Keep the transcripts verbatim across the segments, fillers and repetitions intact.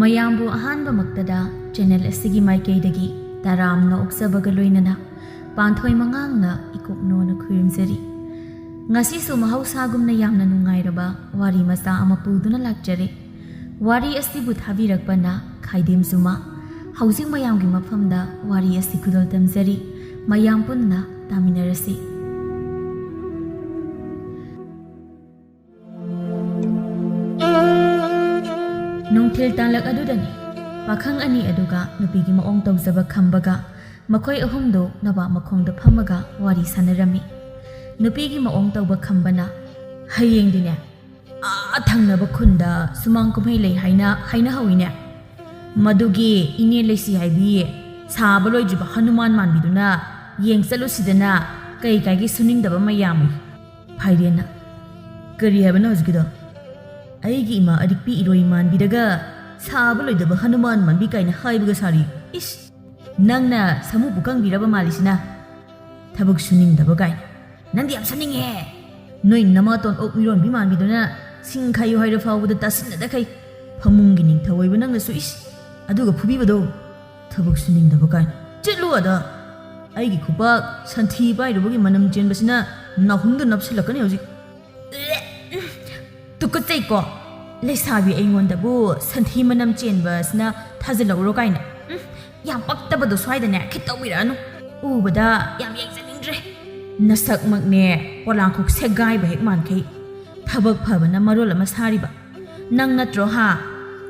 ꯃꯌꯥꯝꯕꯨ ꯑꯍꯥꯟꯕꯃꯛꯇꯗ ꯆꯦꯅꯦꯜ ꯑꯁꯤꯒꯤ ꯃꯥꯏꯀꯩꯗꯒꯤ ꯇꯔꯥꯝꯅ ꯑꯣꯛꯆꯕꯒ ꯂꯣꯏꯅꯅ ꯄꯥꯟꯊꯣꯏ ꯃꯉꯥꯡꯅ ꯏꯀꯣꯛꯅꯣꯅ ꯈꯨꯔꯨꯝꯖꯔꯤ꯫ ꯉꯁꯤꯁꯨ ꯃꯍꯧꯁꯥꯒꯨꯝꯅ ꯌꯥꯝꯅ ꯅꯨꯡꯉꯥꯏꯔꯕ ꯋꯥꯔꯤ ꯃꯆꯥ ꯑꯃ ꯄꯨꯗꯨꯅ ꯂꯥꯛꯆꯔꯦ꯫ ꯋꯥꯔꯤ ꯑꯁꯤꯕꯨ ꯊꯥꯕꯤꯔꯛꯄꯅ ꯈꯥꯏꯗꯦꯝ ꯖꯨꯃꯥ꯫ ꯍꯧꯖꯤꯛ ꯃꯌꯥꯝꯒꯤ ꯃꯐꯝꯗ ꯋꯥꯔꯤ ꯑꯁꯤ ꯈꯨꯗꯣꯜ ꯇꯝꯖꯔꯤ꯫ ꯃꯌꯥꯝ ꯄꯨꯟꯅ ꯇꯥꯃꯤꯟꯅꯔꯁꯤ꯫ ꯅꯨꯡꯊꯤꯜ ꯇꯥꯂꯛ ꯑꯗꯨꯗꯅꯤ꯫ ꯄꯥꯈꯪ ꯑꯅꯤ ꯑꯗꯨꯒ ꯅꯨꯄꯤꯒꯤ ꯃꯑꯣꯡ ꯇꯧꯖꯕ ꯈꯝꯕꯒ ꯃꯈꯣꯏ ꯑꯍꯨꯝꯗꯨ ꯅꯣꯕꯥꯞ ꯃꯈꯣꯡꯗ ꯐꯝꯃꯒ ꯋꯥꯔꯤ ꯁꯥꯟꯅꯔꯝꯃꯤ꯫ ꯅꯨꯄꯤꯒꯤ ꯃꯑꯣꯡ ꯇꯧꯕ ꯈꯝꯕꯅ, "ꯍꯌꯦꯡꯗꯤꯅꯦ, ꯑꯥ ꯊꯪꯅꯕ ꯈꯨꯟꯗ ꯁꯨꯃꯥꯡ ꯀꯨꯝꯍꯩ ꯂꯩ ꯍꯥꯏꯅ ꯍꯥꯏꯅꯍꯧꯋꯤꯅꯦ꯫ ꯃꯗꯨꯒꯤ ꯏꯅꯦ ꯂꯩꯁꯤ ꯍꯥꯏꯕꯤ ꯁꯥꯕ ꯂꯣꯏꯗ꯭ꯔꯤꯕ ꯍꯅꯨꯃꯥꯟ ꯃꯥꯟꯕꯤꯗꯨꯅ ꯌꯦꯡ ꯆꯠꯂꯨꯁꯤꯗꯅ ꯀꯩ ꯀꯥꯏꯒꯦ ꯁꯨꯅꯤꯡꯗꯕ ꯃꯌꯥꯝ?" ꯐꯥꯏꯔꯦꯟꯅ, "ꯀꯔꯤ ꯍꯥꯏꯕꯅꯣ ꯍꯧꯖꯤꯛꯀꯤꯗꯣ? ꯑꯩꯒꯤ ꯏꯃꯥ ꯑꯔꯤꯛꯄꯤ ꯏꯔꯣꯏ ꯃꯥꯟꯕꯤꯗꯒ ꯁꯥꯕ ꯂꯣꯏꯗꯕ ꯍꯅꯨꯃꯥꯟ ꯃꯥꯟꯕꯤ ꯀꯥꯏꯅ ꯍꯥꯏꯕꯒ ꯁꯥꯔꯤ꯫ ꯏꯁ! ꯅꯪꯅ ꯁꯃꯨ ꯄꯨꯀꯪꯕꯤꯔꯕ ꯃꯥꯜꯂꯤꯁꯤꯅ꯫ ꯊꯕꯛ ꯁꯨꯅꯤꯡꯗꯕ ꯀꯥꯏꯅ꯫ ꯅꯪꯗꯤ ꯌꯥꯝ ꯁꯨꯅꯤꯡꯉꯦ꯫ ꯅꯣꯏ ꯅꯃꯥꯇꯣꯟ ꯑꯣꯛ ꯃꯤꯔꯣꯟꯕꯤ ꯃꯥꯟꯕꯤꯗꯨꯅ ꯁꯤꯡ ꯈꯥꯏꯌꯨ ꯍꯥꯏꯔ ꯐꯥꯎꯕꯗ ꯇꯥꯁꯤꯟꯅꯗꯈꯩ꯫ ꯐꯃꯨꯡꯒꯤ ꯅꯤꯡꯊꯧ ꯑꯣꯏꯕ ꯅꯪꯅꯁꯨ, ꯏꯁ! ꯑꯗꯨꯒ ꯐꯨꯕꯤꯕꯗꯣ꯫ ꯊꯕꯛ ꯁꯨꯅꯤꯡꯗꯕ ꯀꯥꯏꯅ꯫ ꯆꯠꯂꯨ ꯑꯗ꯫ ꯑꯩꯒꯤ ꯈꯨꯄꯥꯛ ꯁꯟꯊꯤ ꯄꯥꯏꯔꯨꯕꯒꯤ ꯃꯅꯝ ꯆꯦꯟꯕꯁꯤꯅ ꯅꯥꯍꯨꯝꯗ ꯅꯞꯁꯤꯜꯂꯛꯀꯅꯤ ꯍꯧꯖꯤꯛ꯫ ꯇꯨꯀꯠꯆꯩꯀꯣ꯫ ꯂꯩꯁꯥꯕꯤ ꯑꯩꯉꯣꯟꯗꯕꯨ ꯁꯟꯊꯤ ꯃꯅꯝ ꯆꯦꯟꯕꯁꯤꯅ ꯊꯥꯖꯤꯜꯂꯛꯎꯔꯣ ꯀꯥꯏꯅ꯫ ꯎꯝ, ꯌꯥꯝ ꯄꯛꯇꯕꯗꯣ ꯁ꯭ꯋꯥꯏꯗꯅꯦ ꯈꯤꯠ ꯇꯧꯕꯤꯔꯛꯑꯅꯨ꯫ ꯎꯕꯗ ꯌꯥꯝ ꯌꯦꯡꯖꯅꯤꯡꯗ꯭ꯔꯦ꯫ ꯅꯁꯛꯃꯛꯅꯦ ꯄꯣꯂꯥꯡꯈꯣꯛ ꯁꯦꯒꯥꯏꯕ ꯍꯦꯛ ꯃꯥꯟꯈꯩ꯫ ꯊꯕꯛ ꯐꯕꯅ ꯃꯔꯣꯜ ꯑꯃ ꯁꯥꯔꯤꯕ꯫ ꯅꯪ ꯅꯠꯇ꯭ꯔꯣ ꯍꯥ?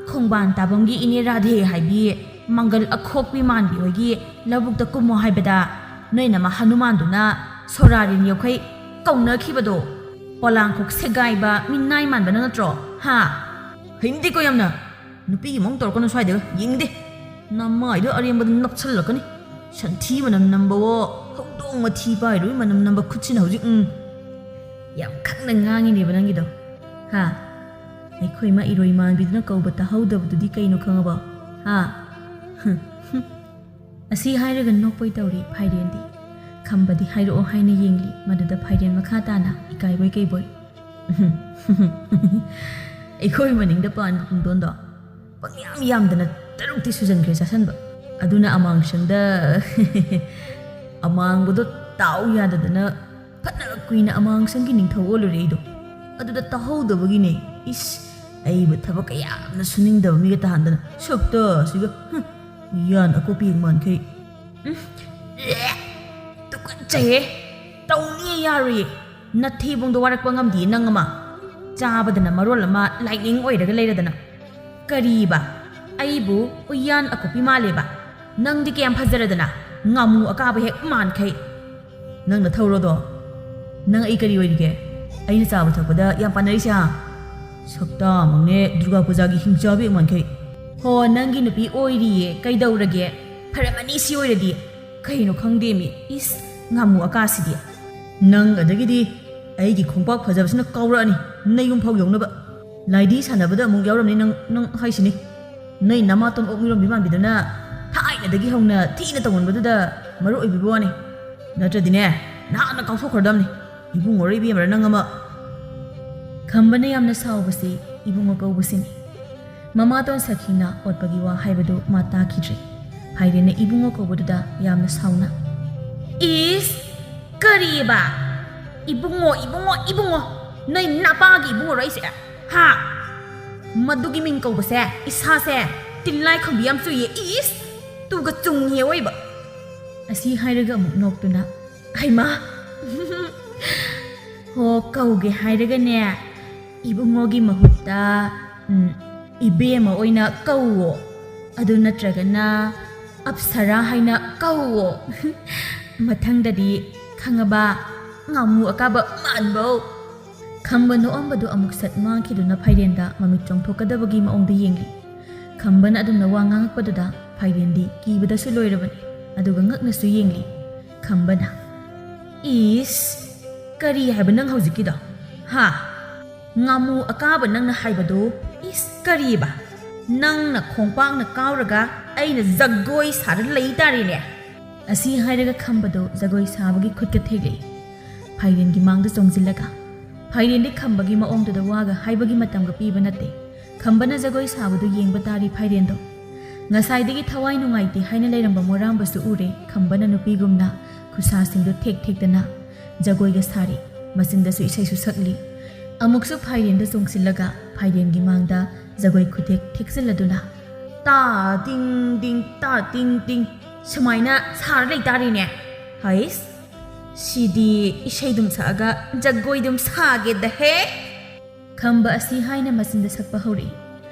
ꯈꯣꯡꯕꯥꯟ ꯇꯥꯕꯝꯒꯤ ꯏꯅꯦ ꯔꯥꯙꯦ ꯍꯥꯏꯕꯤ ꯃꯪꯒꯜ ꯑꯈꯣꯛꯄꯤ ꯃꯥꯟꯕꯤ ꯍꯣꯏꯒꯤ ꯂꯧꯕꯨꯛꯇ ꯀꯨꯝꯃꯣ ꯍꯥꯏꯕꯗ ꯅꯣꯏ ꯅꯃ ꯍꯅꯨꯃꯥꯟꯗꯨꯅ ꯁꯣꯔꯥꯔꯤꯟ ꯌꯧꯈꯩ ꯀꯧꯅꯈꯤꯕꯗꯣ? ꯄꯣꯂꯥꯡꯈꯣꯛ ꯁꯦꯒꯥꯏꯕ ꯃꯤꯅꯥꯏ ꯃꯥꯟꯕ ꯅꯪ ꯅꯠꯇ꯭ꯔꯣ ꯍꯥ? ꯍꯩꯅꯗꯦꯀꯣ ꯌꯥꯝꯅ꯫ ꯅꯨꯄꯤꯒꯤ ꯃꯑꯣꯡ ꯇꯧꯔꯛꯀꯅꯨ ꯁ꯭ꯋꯥꯏꯗꯒ, ꯌꯦꯡꯅꯤꯡꯗꯦ꯫ ꯅꯃꯥꯏꯗꯣ ꯑꯔꯦꯝꯕꯗ ꯅꯞꯁꯜꯂꯛꯀꯅꯤ꯫ ꯁꯟꯊꯤ ꯃꯅꯝ ꯅꯝꯕꯋꯣ, ꯍꯧꯗꯣꯡ ꯃꯊꯤ ꯄꯥꯏꯔꯨꯕꯩ ꯃꯅꯝ ꯅꯝꯕ ꯈꯨꯠꯁꯤꯅ ꯍꯧꯖꯤꯛ, ꯎꯝ꯫ ꯌꯥꯝ ꯈꯪꯅ ꯉꯥꯡꯉꯤꯅꯦꯕ ꯅꯪꯒꯤꯗꯣ꯫ ꯍꯥ? ꯑꯩꯈꯣꯏ ꯃꯥ ꯏꯔꯣꯏ ꯃꯥꯟꯕꯤꯗꯨꯅ ꯀꯧꯕ ꯇꯥꯍꯧꯗꯕꯗꯨꯗꯤ ꯀꯩꯅꯣ ꯈꯪꯉꯕꯣ? ꯍꯥ? ꯑꯁꯤ ꯍꯥꯏꯔꯒ ꯅꯣꯛꯄꯩ ꯇꯧꯔꯤ ꯐꯥꯏꯔꯦꯟꯗꯤ꯫ ꯈꯝꯕꯗꯤ ꯍꯥꯏꯔꯛꯑꯣ ꯍꯥꯏꯅ ꯌꯦꯡꯂꯤ, ꯃꯗꯨꯗ ꯐꯥꯏꯔꯦꯟ ꯃꯈꯥ ꯇꯥꯅ ꯏꯀꯥꯏꯕꯣꯏ ꯀꯩꯕꯣꯏ꯫ ꯑꯩꯈꯣꯏ ꯃꯅꯤꯡꯗ ꯄꯥꯟꯕ ꯄꯨꯡꯗꯣꯟꯗꯣ꯫ ꯄꯪꯌꯥꯝ ꯌꯥꯝꯗꯅ ꯇꯔꯨꯛꯇꯤ ꯁꯨꯖꯟꯈ꯭ꯔꯦ ꯆꯥꯁꯟꯕ꯫ ꯑꯗꯨꯅ ꯑꯃꯥꯡꯁꯪꯗ ꯑꯃꯥꯡꯕꯗꯣ ꯇꯥꯎ ꯌꯥꯗꯗꯅ ꯐꯅ ꯀꯨꯏꯅ ꯑꯃꯥꯡꯁꯪꯒꯤ ꯅꯤꯡꯊꯧ ꯑꯣꯜꯂꯨꯔꯦ ꯑꯩꯗꯣ꯫ ꯑꯗꯨꯗ ꯇꯥꯍꯧꯗꯕꯒꯤꯅꯦ꯫ ꯏꯁ, ꯑꯩꯕꯨ ꯊꯕꯛ ꯀꯌꯥꯝꯅ ꯁꯨꯅꯤꯡꯗꯕ ꯃꯤꯒ ꯇꯥꯍꯟꯗꯅ ꯁꯛꯇ ꯑꯁꯤꯒ, ꯍꯨꯝ, ꯎꯌꯥꯟ ꯑꯀꯣꯄꯤ ꯃꯥꯟꯈꯩ꯫ ꯎꯝ, ꯑꯦ, ꯇꯨꯀꯠꯆꯩꯍꯦ꯫ ꯇꯧꯅꯤꯌꯦ, ꯌꯥꯔꯣꯏꯌꯦ꯫ ꯅꯊꯤꯕꯣꯡꯗꯣ ꯋꯥꯔꯛꯄ ꯉꯝꯗꯤꯌꯦ ꯅꯪ ꯑꯃ꯫ ꯆꯥꯕꯗꯅ ꯃꯔꯣꯜ ꯑꯃ ꯂꯥꯏꯅꯤꯡ ꯑꯣꯏꯔꯒ ꯂꯩꯔꯗꯅ꯫ ꯀꯔꯤꯕ? ꯑꯩꯕꯨ ꯎꯌꯥꯟ ꯑꯀꯨꯞꯄꯤ ꯃꯥꯜꯂꯦꯕ? ꯅꯪꯗꯤ ꯀꯌꯥꯝ ꯐꯖꯔꯗꯅ, ꯉꯥꯃꯨ ꯑꯀꯥꯕ ꯍꯦꯛ ꯃꯥꯟꯈꯩ꯫ ꯅꯪ ꯅꯊꯧꯔꯣꯗꯣ? ꯅꯪ ꯑꯩ ꯀꯔꯤ ꯑꯣꯏꯔꯤꯒꯦ? ꯑꯩꯅ ꯆꯥꯕ ꯊꯛꯄꯗ ꯌꯥꯝ ꯄꯥꯟꯅꯔꯤꯁꯦ, ꯍꯥ? ꯁꯛꯇꯥꯃꯛꯅꯦ, ꯗꯨꯔꯒꯥ ꯄꯨꯖꯥꯒꯤ ꯍꯤꯡꯆꯥꯕꯤ ꯃꯥꯟꯈꯩ꯫ ꯍꯣ, ꯅꯪꯒꯤ ꯅꯨꯄꯤ ꯑꯣꯏꯔꯤꯌꯦ, ꯀꯩꯗꯧꯔꯒꯦ? ꯐꯔꯝꯃꯅꯤ ꯁꯤ ꯑꯣꯏꯔꯗꯤ꯫ ꯀꯩꯅꯣ ꯈꯪꯗꯦꯃꯤ, ꯏꯁ, ꯉꯥꯃꯨ ꯑꯀꯥꯁꯤꯗꯤ꯫ ꯅꯪ ꯑꯗꯒꯤꯗꯤ ꯑꯩꯒꯤ ꯈꯣꯡꯄꯥꯛ ꯐꯖꯕꯁꯤꯅ ꯀꯥꯎꯔꯛꯑꯅꯤ, ꯅꯌꯨꯝ ꯐꯥꯎ ꯌꯧꯅꯕ꯫ ꯂꯥꯏꯗꯤ ꯁꯥꯟꯅꯕꯗ ꯑꯃꯨꯛ ꯌꯥꯎꯔꯝꯅꯤ ꯅꯪ, ꯅꯪ ꯍꯥꯏꯁꯤꯅꯤ꯫ ꯅꯣꯏ ꯅꯃꯥꯇꯣꯟ ꯑꯣꯛ ꯃꯤꯔꯣꯟꯕꯤ ꯃꯥꯟꯕꯤꯗꯨꯅ ꯊꯥꯏꯅꯗꯒꯤ ꯍꯧꯅ ꯊꯤꯅ ꯇꯧꯒꯟꯕꯗꯨꯗ ꯃꯔꯨ ꯑꯣꯏꯕꯤꯕ ꯋꯥꯅꯤ꯫ ꯅꯠꯇ꯭ꯔꯗꯤꯅꯦ, ꯅꯍꯥꯟꯅ ꯀꯥꯎꯊꯣꯛꯈ꯭ꯔꯗꯝꯅꯤ꯫ ꯏꯕꯨꯡꯉꯣꯔ ꯏꯕꯦꯝꯃꯔ ꯅꯪ ꯑꯃ꯫ ꯈꯝꯕꯅ ꯌꯥꯝꯅ ꯁꯥꯎꯕꯁꯤ ꯏꯕꯨꯡꯉꯣ ꯀꯧꯕꯁꯤꯅꯤ꯫ ꯃꯃꯥꯇꯣꯟ ꯁꯈꯤꯅ ꯑꯣꯠꯄꯒꯤ ꯋꯥ ꯍꯥꯏꯕꯗꯨ ꯃꯥ ꯇꯥꯈꯤꯗ꯭ꯔꯦ꯫ ꯐꯥꯏꯔꯦꯟꯅ ꯏꯕꯨꯡꯉꯣ ꯀꯧꯕꯗꯨꯗ ꯌꯥꯝꯅ ꯁꯥꯎꯅ, "ꯏꯁ! ꯀꯔꯤꯕ? ꯏꯕꯨꯡꯉꯣ, ꯏꯕꯨꯡꯉꯣ, ꯏꯕꯨꯡꯉꯣ! ꯅꯣꯏ ꯅꯄꯥꯒꯤ ꯏꯕꯨꯡꯉꯣꯔꯣ ꯑꯩꯁꯦ? ꯍꯥ? ꯃꯗꯨꯒꯤ ꯃꯤꯡ ꯀꯧꯕꯁꯦ ꯏꯁꯥꯁꯦ ꯇꯤꯜꯂꯥꯏ ꯈꯨꯝꯕꯤ ꯌꯥꯝ ꯆꯨꯏꯌꯦ꯫ ꯏꯁ! ꯇꯨꯒ ꯆꯨꯡꯉꯤ ꯑꯣꯏꯕ!" ꯑꯁꯤ ꯍꯥꯏꯔꯒ ꯑꯃꯨꯛ ꯅꯣꯛꯇꯨꯅ, "ꯍꯩꯃꯥ! ꯍꯣ, ꯀꯧꯒꯦ ꯍꯥꯏꯔꯒꯅꯦ, ꯏꯕꯨꯡꯉꯣꯒꯤ ꯃꯍꯨꯠꯇ, ꯎꯝ, ꯏꯕꯦꯝꯃ ꯑꯣꯏꯅ ꯀꯧꯋꯣ꯫ ꯑꯗꯨ ꯅꯠꯇ꯭ꯔꯒꯅ ꯑꯞꯁꯔꯥ ꯍꯥꯏꯅ ꯀꯧꯋꯣ꯫ ꯃꯊꯪꯗꯗꯤ, ꯈꯪꯉꯕ, ꯉꯥꯃꯨ ꯑꯀꯥꯕ ꯃꯥꯟꯕꯧ!" ꯈꯝꯕ ꯅꯣꯛꯑꯝꯕꯗꯨ ꯑꯃꯨꯛ ꯁꯠ ꯃꯥꯡꯈꯤꯗꯨꯅ ꯐꯥꯏꯔꯦꯟꯗ ꯃꯃꯤꯠ ꯆꯣꯡꯊꯣꯛꯀꯗꯕꯒꯤ ꯃꯑꯣꯡꯗ ꯌꯦꯡꯂꯤ꯫ ꯈꯝꯕꯅ ꯑꯗꯨꯝꯅ ꯋꯥ ꯉꯥꯡꯉꯛꯄꯗꯨꯗ ꯐꯥꯏꯔꯦꯟꯗꯤ ꯀꯤꯕꯗꯁꯨ ꯂꯣꯏꯔꯕꯅꯤ, ꯑꯗꯨꯒ ꯉꯛꯅꯁꯨ ꯌꯦꯡꯂꯤ꯫ ꯈꯝꯕꯅ, "ꯏꯁ, ꯀꯔꯤ ꯍꯥꯏꯕ ꯅꯪ ꯍꯧꯖꯤꯛꯀꯤꯗꯣ? ꯍꯥ? ꯉꯥꯃꯨ ꯑꯀꯥꯕ ꯅꯪꯅ ꯍꯥꯏꯕꯗꯨ, ꯏꯁ, ꯀꯔꯤꯕ? ꯅꯪꯅ ꯈꯣꯡꯄꯥꯛꯅ ꯀꯥꯎꯔꯒ ꯑꯩꯅ ꯖꯒꯣꯏ ꯁꯥꯔ ꯂꯩ ꯇꯥꯔꯦꯅꯦ?" ꯑꯁꯤ ꯍꯥꯏꯔꯒ ꯈꯝꯕꯗꯨ ꯖꯒꯣꯏ ꯁꯥꯕꯒꯤ ꯈꯨꯠꯀ ꯊꯦꯛꯂꯛꯏ꯫ ꯐꯥꯏꯔꯦꯟꯒꯤ ꯃꯥꯡꯗ ꯆꯣꯡꯁꯤꯜꯂꯒ꯫ ꯐꯥꯏꯔꯦꯟꯗꯤ ꯈꯝꯕꯒꯤ ꯃꯑꯣꯡꯗꯨꯗ ꯋꯥꯒ ꯍꯥꯏꯕꯒꯤ ꯃꯇꯝꯒ ꯄꯤꯕ ꯅꯠꯇꯦ꯫ ꯈꯝꯕꯅ ꯖꯒꯣꯏ ꯁꯥꯕꯗꯨ ꯌꯦꯡꯕ ꯇꯥꯔꯤ ꯐꯥꯏꯔꯦꯟꯗꯣ꯫ ꯉꯁꯥꯏꯗꯒꯤ ꯊꯋꯥꯏ ꯅꯨꯡꯉꯥꯏꯇꯦ ꯍꯥꯏꯅ ꯂꯩꯔꯝꯕ ꯃꯣꯔꯥꯝꯕꯁꯨ ꯎꯔꯦ꯫ ꯈꯝꯕꯅ ꯅꯨꯄꯤꯒꯨꯝꯅ ꯈꯨꯠꯁꯥꯁꯤꯡꯗꯨ ꯊꯦꯛ ꯊꯦꯛꯇꯅ ꯖꯒꯣꯏꯒ ꯁꯥꯔꯤ꯫ ꯃꯆꯤꯟꯗꯁꯨ ꯏꯁꯩꯁꯨ ꯁꯛꯂꯤ꯫ ꯑꯃꯨꯛꯁꯨ ꯐꯥꯏꯔꯦꯟꯗ ꯆꯣꯡꯁꯤꯜꯂꯒ ꯐꯥꯏꯔꯦꯟꯒꯤ ꯃꯥꯡꯗ ꯖꯒꯣꯏ ꯈꯨꯊꯦꯛ ꯊꯦꯛꯆꯤꯜꯂꯗꯨꯅ, "ꯇꯥ ꯇꯤꯡ ꯇꯤꯡ, ꯇꯥ ꯇꯤꯡ ꯇꯤꯡ" ꯁꯨꯃꯥꯏꯅ ꯁꯥꯔ ꯂꯩꯇꯥꯔꯦꯅꯦ꯫ ꯍꯩꯁ, ꯁꯤꯗꯤ ꯏꯁꯩꯗꯨꯝ ꯁꯛꯑꯒ ꯖꯒꯣꯏꯗꯨꯝ ꯁꯥꯒꯦꯗꯍꯦ꯫ ꯈꯝꯕ ꯑꯁꯤ ꯍꯥꯏꯅ ꯃꯆꯤꯟꯗ ꯁꯛꯄ ꯍꯧꯔꯛꯏ꯫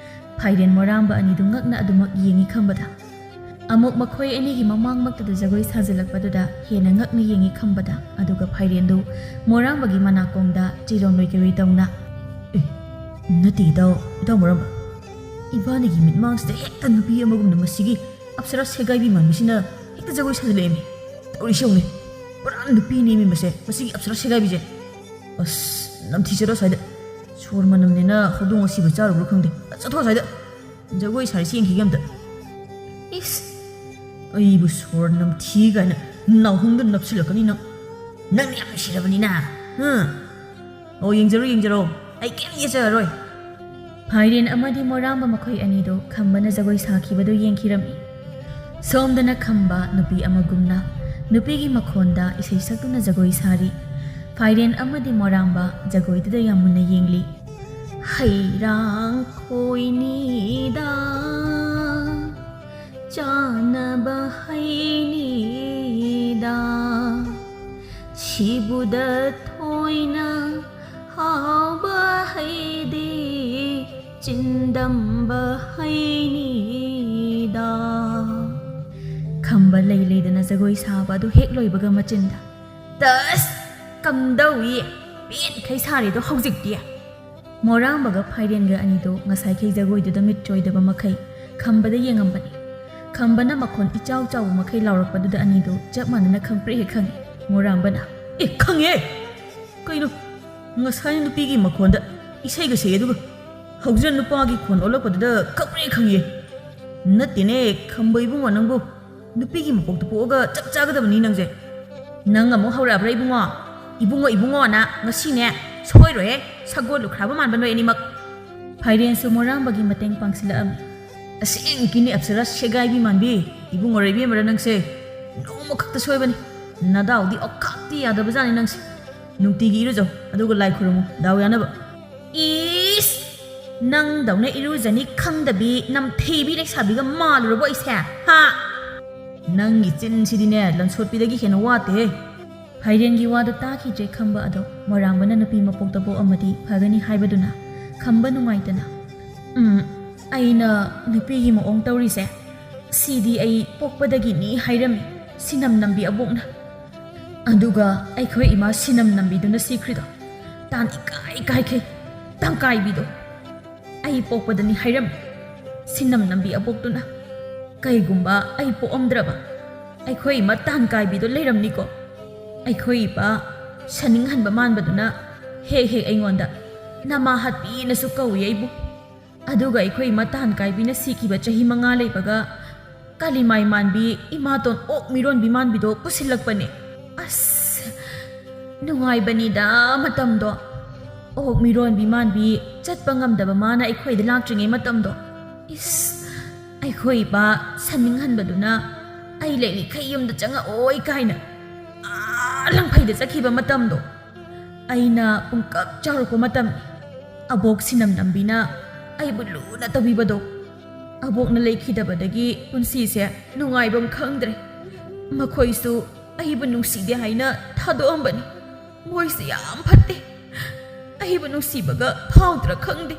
ꯐꯥꯏꯔꯦꯟ ꯃꯣꯔꯥꯝꯕ ꯑꯅꯤꯗꯨ ꯉꯛꯅ ꯑꯗꯨꯃꯛ ꯌꯦꯡꯉꯤ ꯈꯝꯕꯗ꯫ ꯑꯃꯨꯛ ꯃꯈꯣꯏ ꯑꯅꯤꯒꯤ ꯃꯃꯥꯡꯃꯛꯇꯗ ꯖꯒꯣꯏ ꯁꯥꯖꯤꯜꯂꯛꯄꯗꯨꯗ ꯍꯦꯟꯅ ꯉꯛꯅ ꯌꯦꯡꯉꯤ ꯈꯝꯕꯗ꯫ ꯑꯗꯨꯒ ꯐꯥꯏꯔꯦꯟꯗꯨ ꯃꯣꯔꯥꯝꯕꯒꯤ ꯃꯅꯥꯀꯣꯡꯗ ꯆꯤꯔꯣꯟ ꯂꯣꯏ ꯀꯩꯔꯣꯏ ꯇꯧꯅ, "ꯑꯦ, ꯅꯠꯇꯦ ꯏꯇꯥꯎ, ꯏꯇꯥꯎ ꯃꯣꯔꯥꯝꯕ꯫ ꯏꯕꯥꯅꯤꯒꯤ ꯃꯤꯠꯃꯥꯡꯁꯤꯗ ꯍꯦꯛꯇ ꯅꯨꯄꯤ ꯑꯃꯒꯨꯝꯅ ꯃꯁꯤꯒꯤ ꯑꯞꯁꯔꯥ ꯁꯦꯒꯥꯏꯕꯤ ꯃꯥꯟꯕꯤꯁꯤꯅ ꯍꯦꯛꯇ ꯖꯒꯣꯏ ꯁꯥꯖꯤꯜꯂꯛꯑꯦꯃꯤ꯫ ꯇꯧꯔꯤꯁꯤ ꯌꯦꯡꯉꯨꯅꯦ, ꯄꯨꯔꯥ ꯅꯨꯄꯤꯅꯦꯃꯤ ꯃꯁꯦ, ꯃꯁꯤꯒꯤ ꯑꯞꯁꯔꯥ ꯁꯦꯒꯥꯏꯕꯤꯁꯦ꯫ ꯑꯁ, ꯅꯝꯊꯤꯖꯔꯣ ꯑꯁ꯭ꯋꯥꯏꯗ꯫ ꯁꯣꯔ ꯃꯅꯝꯅꯦꯅ ꯍꯧꯗꯣꯡ ꯑꯁꯤꯕ ꯆꯥꯔꯨꯕ꯭ꯔꯥ ꯈꯪꯗꯦ꯫ ꯑꯁ, ꯆꯠꯊꯣꯛ ꯑꯁ꯭ꯋꯥꯏꯗ꯫ ꯖꯒꯣꯏ ꯁꯥꯔꯤꯁꯤ ꯌꯦꯡꯈꯤꯒꯦ ꯑꯝꯇ꯫ ꯏꯁ, ꯑꯩꯕꯨ ꯁꯣꯔ ꯅꯝꯊꯤ ꯀꯥꯏꯅ ꯅꯥꯎꯍꯨꯝꯗ ꯅꯞꯁꯤꯜꯂꯛꯀꯅꯤ ꯅꯪ꯫ ꯅꯪꯅ ꯌꯥꯝ ꯅꯨꯡꯁꯤꯔꯕꯅꯤꯅ꯫ ꯍꯥ? ꯑꯣ, ꯌꯦꯡꯖꯔꯣ, ꯌꯦꯡꯖꯔꯣ꯫ ꯑꯩ ꯀꯩꯝ ꯌꯦꯠꯆꯔꯔꯣꯏ꯫ ꯐꯥꯏꯔꯦꯟ ꯑꯃꯗꯤ ꯃꯣꯔꯥꯝꯕ ꯃꯈꯣꯏ ꯑꯅꯤꯗꯨ ꯈꯝꯕꯅ ꯖꯒꯣꯏ ꯁꯥꯈꯤꯕꯗꯨ ꯌꯦꯡꯈꯤꯔꯝꯃꯤ꯫ ꯁꯣꯝꯗꯅ ꯈꯝꯕ ꯅꯨꯄꯤ ꯑꯃꯒꯨꯝꯅ ꯅꯨꯄꯤꯒꯤ ꯃꯈꯣꯟꯗ ꯏꯁꯩ ꯁꯛꯇꯨꯅ ꯖꯒꯣꯏ ꯁꯥꯔꯤ꯫ ꯐꯥꯏꯔꯦꯟ ꯑꯃꯗꯤ ꯃꯣꯔꯥꯝꯕ ꯖꯒꯣꯏꯗꯨꯗ ꯌꯥꯝ ꯃꯨꯟꯅ ꯌꯦꯡꯂꯤ꯫ "ꯍꯩꯔꯥꯡ ꯈꯣꯏꯅꯤꯗ, ꯆꯥꯅꯕ ꯍꯩꯅꯤꯗ, ꯁꯤꯕꯨꯗ ꯊꯣꯏꯅ ꯍꯥꯎꯕ ꯍꯩꯗꯤ, ꯆꯤꯟꯗꯝꯕ ꯍꯩꯅꯤꯗ"꯫ ꯈꯝꯕ ꯂꯩ ꯂꯩꯗꯅ ꯖꯒꯣꯏ ꯁꯥꯕ ꯑꯗꯨ ꯍꯦꯛ ꯂꯣꯏꯕꯒ ꯃꯆꯤꯟꯗ, "ꯇꯁ! ꯀꯝꯗꯧꯏ? ꯄꯦꯟꯈꯩ ꯁꯥꯔꯦꯗꯣ ꯍꯧꯖꯤꯛꯇꯤ!" ꯃꯣꯔꯥꯝꯕꯒ ꯐꯥꯏꯔꯦꯟꯒ ꯑꯅꯤꯗꯨ ꯉꯁꯥꯏꯈꯩ ꯖꯒꯣꯏꯗꯨꯗ ꯃꯤꯠ ꯆꯣꯏꯗꯕ ꯃꯈꯩ ꯈꯝꯕꯗ ꯌꯦꯡꯉꯝꯕꯅꯤ꯫ ꯈꯝꯕꯅ ꯃꯈꯣꯟ ꯏꯆꯥꯎ ꯆꯥꯎꯕ ꯃꯈꯩ ꯂꯥꯎꯔꯛꯄꯗꯨꯗ ꯑꯅꯤꯗꯨ ꯆꯞ ꯃꯥꯟꯅꯅ ꯈꯪꯄ꯭ꯔꯦꯛ ꯍꯦꯛ ꯈꯪꯉꯤ꯫ ꯃꯣꯔꯥꯝꯕꯅ, "ꯑꯦ, ꯈꯪꯉꯦ! ꯀꯩꯅꯣ? ꯉꯁꯥꯏ ꯅꯨꯄꯤꯒꯤ ꯃꯈꯣꯟꯗ ꯏꯁꯩꯒ ꯁꯛꯑꯦ, ꯑꯗꯨꯒ ꯍꯧꯖꯤꯛ ꯅꯨꯄꯥꯒꯤ ꯈꯣꯟ ꯑꯣꯜꯂꯛꯄꯗꯨꯗ ꯈꯪꯄ꯭ꯔꯦꯛ ꯈꯪꯉꯦ꯫ ꯅꯠꯇꯦꯅꯦ, ꯈꯝꯕ ꯏꯕꯨꯡꯉꯣ, ꯅꯪꯕꯨ ꯅꯨꯄꯤꯒꯤ ꯃꯄꯣꯛꯇ ꯄꯣꯛꯑꯒ ꯆꯞ ꯆꯥꯒꯗꯕꯅꯤ ꯅꯪꯁꯦ꯫ ꯅꯪ ꯑꯃꯨꯛ ꯍꯧꯔꯛꯑꯕ꯭ꯔꯥ ꯏꯕꯨꯡꯉꯣ? ꯏꯕꯨꯡꯉꯣ, ꯏꯕꯨꯡꯉꯣꯅ ꯉꯁꯤꯅꯦ ꯁꯣꯏꯔꯣꯏꯍꯦ, ꯁꯒꯣꯜ ꯂꯨꯈ꯭ꯔꯥꯕ ꯃꯥꯟꯕ ꯅꯣꯏ ꯑꯅꯤꯃꯛ"꯫ ꯐꯥꯏꯔꯦꯟꯁꯨ ꯃꯣꯔꯥꯝꯕꯒꯤ ꯃꯇꯦꯡ ꯄꯥꯡꯁꯤꯜꯂꯛꯑꯝꯃꯤ꯫ "ꯑꯁꯦꯡꯀꯤꯅꯤ ꯑꯞꯁꯔꯥ ꯁꯦꯒꯥꯏꯕꯤ ꯃꯥꯟꯕꯤ, ꯏꯕꯨꯡꯉꯣꯔ ꯏꯕꯦꯝꯃꯔ ꯅꯪꯁꯦ ꯅꯣꯡꯃ ꯈꯛꯇ ꯁꯣꯏꯕꯅꯤ꯫ ꯅꯗꯥꯎꯗꯤ ꯑꯣꯈꯥꯛꯇꯤ ꯌꯥꯗꯕꯖꯥꯠꯅꯤ ꯅꯪꯁꯦ꯫ ꯅꯨꯡꯇꯤꯒꯤ ꯏꯔꯨꯖꯧ, ꯑꯗꯨꯒ ꯂꯥꯏ ꯈꯨꯔꯨꯝꯃꯨ, ꯗꯥꯎ ꯌꯥꯅꯕ꯫" "ꯏꯁ! ꯅꯪꯗꯧꯅ ꯏꯔꯨꯖꯅꯤ ꯈꯪꯗꯕꯤ ꯅꯝꯊꯤꯕꯤ ꯂꯩꯁꯥꯕꯤꯒ ꯃꯥꯜꯂꯨꯔꯕꯣ ꯑꯩꯁꯦ? ꯍꯥ? ꯅꯪꯒꯤ ꯆꯤꯟꯁꯤꯗꯤꯅꯦ ꯂꯟꯁꯣꯠꯄꯤꯗꯒꯤ ꯍꯦꯟꯅ ꯋꯥꯠꯇꯦꯍꯦ꯫" ꯐꯥꯏꯔꯦꯟꯒꯤ ꯋꯥꯗꯣ ꯇꯥꯈꯤꯗ꯭ꯔꯦ ꯈꯝꯕ ꯑꯗꯣ ꯃꯣꯔꯥꯝꯕꯅ ꯅꯨꯄꯤ ꯃꯄꯣꯛꯇ ꯄꯣꯛꯑꯝꯃꯗꯤ ꯐꯒꯅꯤ ꯍꯥꯏꯕꯗꯨꯅ ꯈꯝꯕ ꯅꯨꯡꯉꯥꯏꯇꯅ, "ꯎꯝ, ꯑꯩꯅ ꯅꯨꯄꯤꯒꯤ ꯃꯑꯣꯡ ꯇꯧꯔꯤꯁꯦ, ꯁꯤꯗꯤ ꯑꯩ ꯄꯣꯛꯄꯗꯒꯤꯅꯤ ꯍꯥꯏꯔꯝꯃꯤ ꯁꯤꯅꯝ ꯅꯝꯕꯤ ꯑꯕꯣꯛꯅ꯫ ꯑꯗꯨꯒ ꯑꯩꯈꯣꯏ ꯏꯃꯥ ꯁꯤꯅꯝ ꯅꯝꯕꯤꯗꯨꯅ ꯁꯤꯈ꯭ꯔꯤꯗꯣ ꯇꯥꯟ ꯏꯀꯥꯏ ꯀꯥꯏꯈꯩ ꯇꯪꯀꯥꯏꯕꯤꯗꯣ ꯑꯩ ꯄꯣꯛꯄꯗꯅꯤ ꯍꯥꯏꯔꯝꯃꯤ ꯁꯤꯅꯝ ꯅꯝꯕꯤ ꯑꯕꯣꯛꯇꯨꯅ꯫ ꯀꯩꯒꯨꯝꯕ ꯑꯩ ꯄꯣꯛꯑꯝꯗ꯭ꯔꯕ ꯑꯩꯈꯣꯏ ꯏꯃꯥ ꯇꯥꯟ ꯀꯥꯏꯕꯤꯗꯣ ꯂꯩꯔꯝꯅꯤꯀꯣ꯫ ꯑꯩꯈꯣꯏ ꯏꯄꯥ ꯁꯟꯅꯤꯡꯍꯟꯕ ꯃꯥꯟꯕꯗꯨꯅ ꯍꯦꯛ ꯍꯦꯛ ꯑꯩꯉꯣꯟꯗ ꯅꯃꯥ ꯍꯥꯠꯄꯤꯅꯁꯨ ꯀꯧꯏ ꯑꯩꯕꯨ꯫ ꯑꯗꯨꯒ ꯑꯩꯈꯣꯏ ꯏꯃꯥ ꯇꯥꯟ ꯀꯥꯏꯕꯤꯅ ꯁꯤꯈꯤꯕ ꯆꯍꯤ ꯃꯉꯥ ꯂꯩꯕꯒ ꯀꯥꯂꯤꯃꯥꯏ ꯃꯥꯟꯕꯤ ꯏꯃꯥꯇꯣꯟ ꯑꯣꯛ ꯃꯤꯔꯣꯟꯕꯤ ꯃꯥꯟꯕꯤꯗꯣ ꯄꯨꯁꯤꯜꯂꯛꯄꯅꯦ꯫ ꯑꯁ, ꯅꯨꯡꯉꯥꯏꯕꯅꯤꯗ ꯃꯇꯝꯗꯣ꯫ ꯑꯣꯛ ꯃꯤꯔꯣꯟꯕꯤ ꯃꯥꯟꯕꯤ ꯆꯠꯄ ꯉꯝꯗꯕ ꯃꯥꯅ ꯑꯩꯈꯣꯏꯗ ꯂꯥꯛꯇ꯭ꯔꯤꯉꯩ ꯃꯇꯝꯗꯣ꯫ ꯏꯁ, ꯑꯩꯈꯣꯏ ꯏꯄꯥ ꯁꯟꯅꯤꯡꯍꯟꯕꯗꯨꯅ ꯑꯩ ꯂꯩꯔꯤꯈꯩ ꯌꯨꯝꯗ ꯆꯪꯉꯛꯑꯣꯏ ꯀꯥꯏꯅ ꯑꯥ ꯂꯪꯐꯩꯗ ꯆꯠꯈꯤꯕ ꯃꯇꯝꯗꯣ꯫ ꯑꯩꯅ ꯄꯨꯡꯀꯛ ꯆꯥꯎꯔꯛꯄ ꯃꯇꯝ, ꯑꯕꯣꯛ ꯁꯤꯅꯝ ꯅꯝꯕꯤꯅ ꯑꯩꯕꯨ ꯂꯨꯅ ꯇꯧꯕꯤꯕꯗꯣ꯫ ꯑꯕꯣꯛꯅ ꯂꯩꯈꯤꯗꯕꯗꯒꯤ ꯄꯨꯟꯁꯤꯁꯦ ꯅꯨꯡꯉꯥꯏꯐꯝ ꯈꯪꯗ꯭ꯔꯦ꯫ ꯃꯈꯣꯏꯁꯨ ꯑꯩꯕꯨ ꯅꯨꯡꯁꯤꯗꯦ ꯍꯥꯏꯅ ꯊꯥꯗꯣꯛꯑꯝꯕꯅꯤ꯫ ꯃꯣꯏꯁꯦ ꯌꯥꯝ ꯐꯠꯇꯦ꯫ ꯑꯩꯕꯨ ꯅꯨꯡꯁꯤꯕꯒ ꯐꯥꯎꯗ꯭ꯔꯥ ꯈꯪꯗꯦ꯫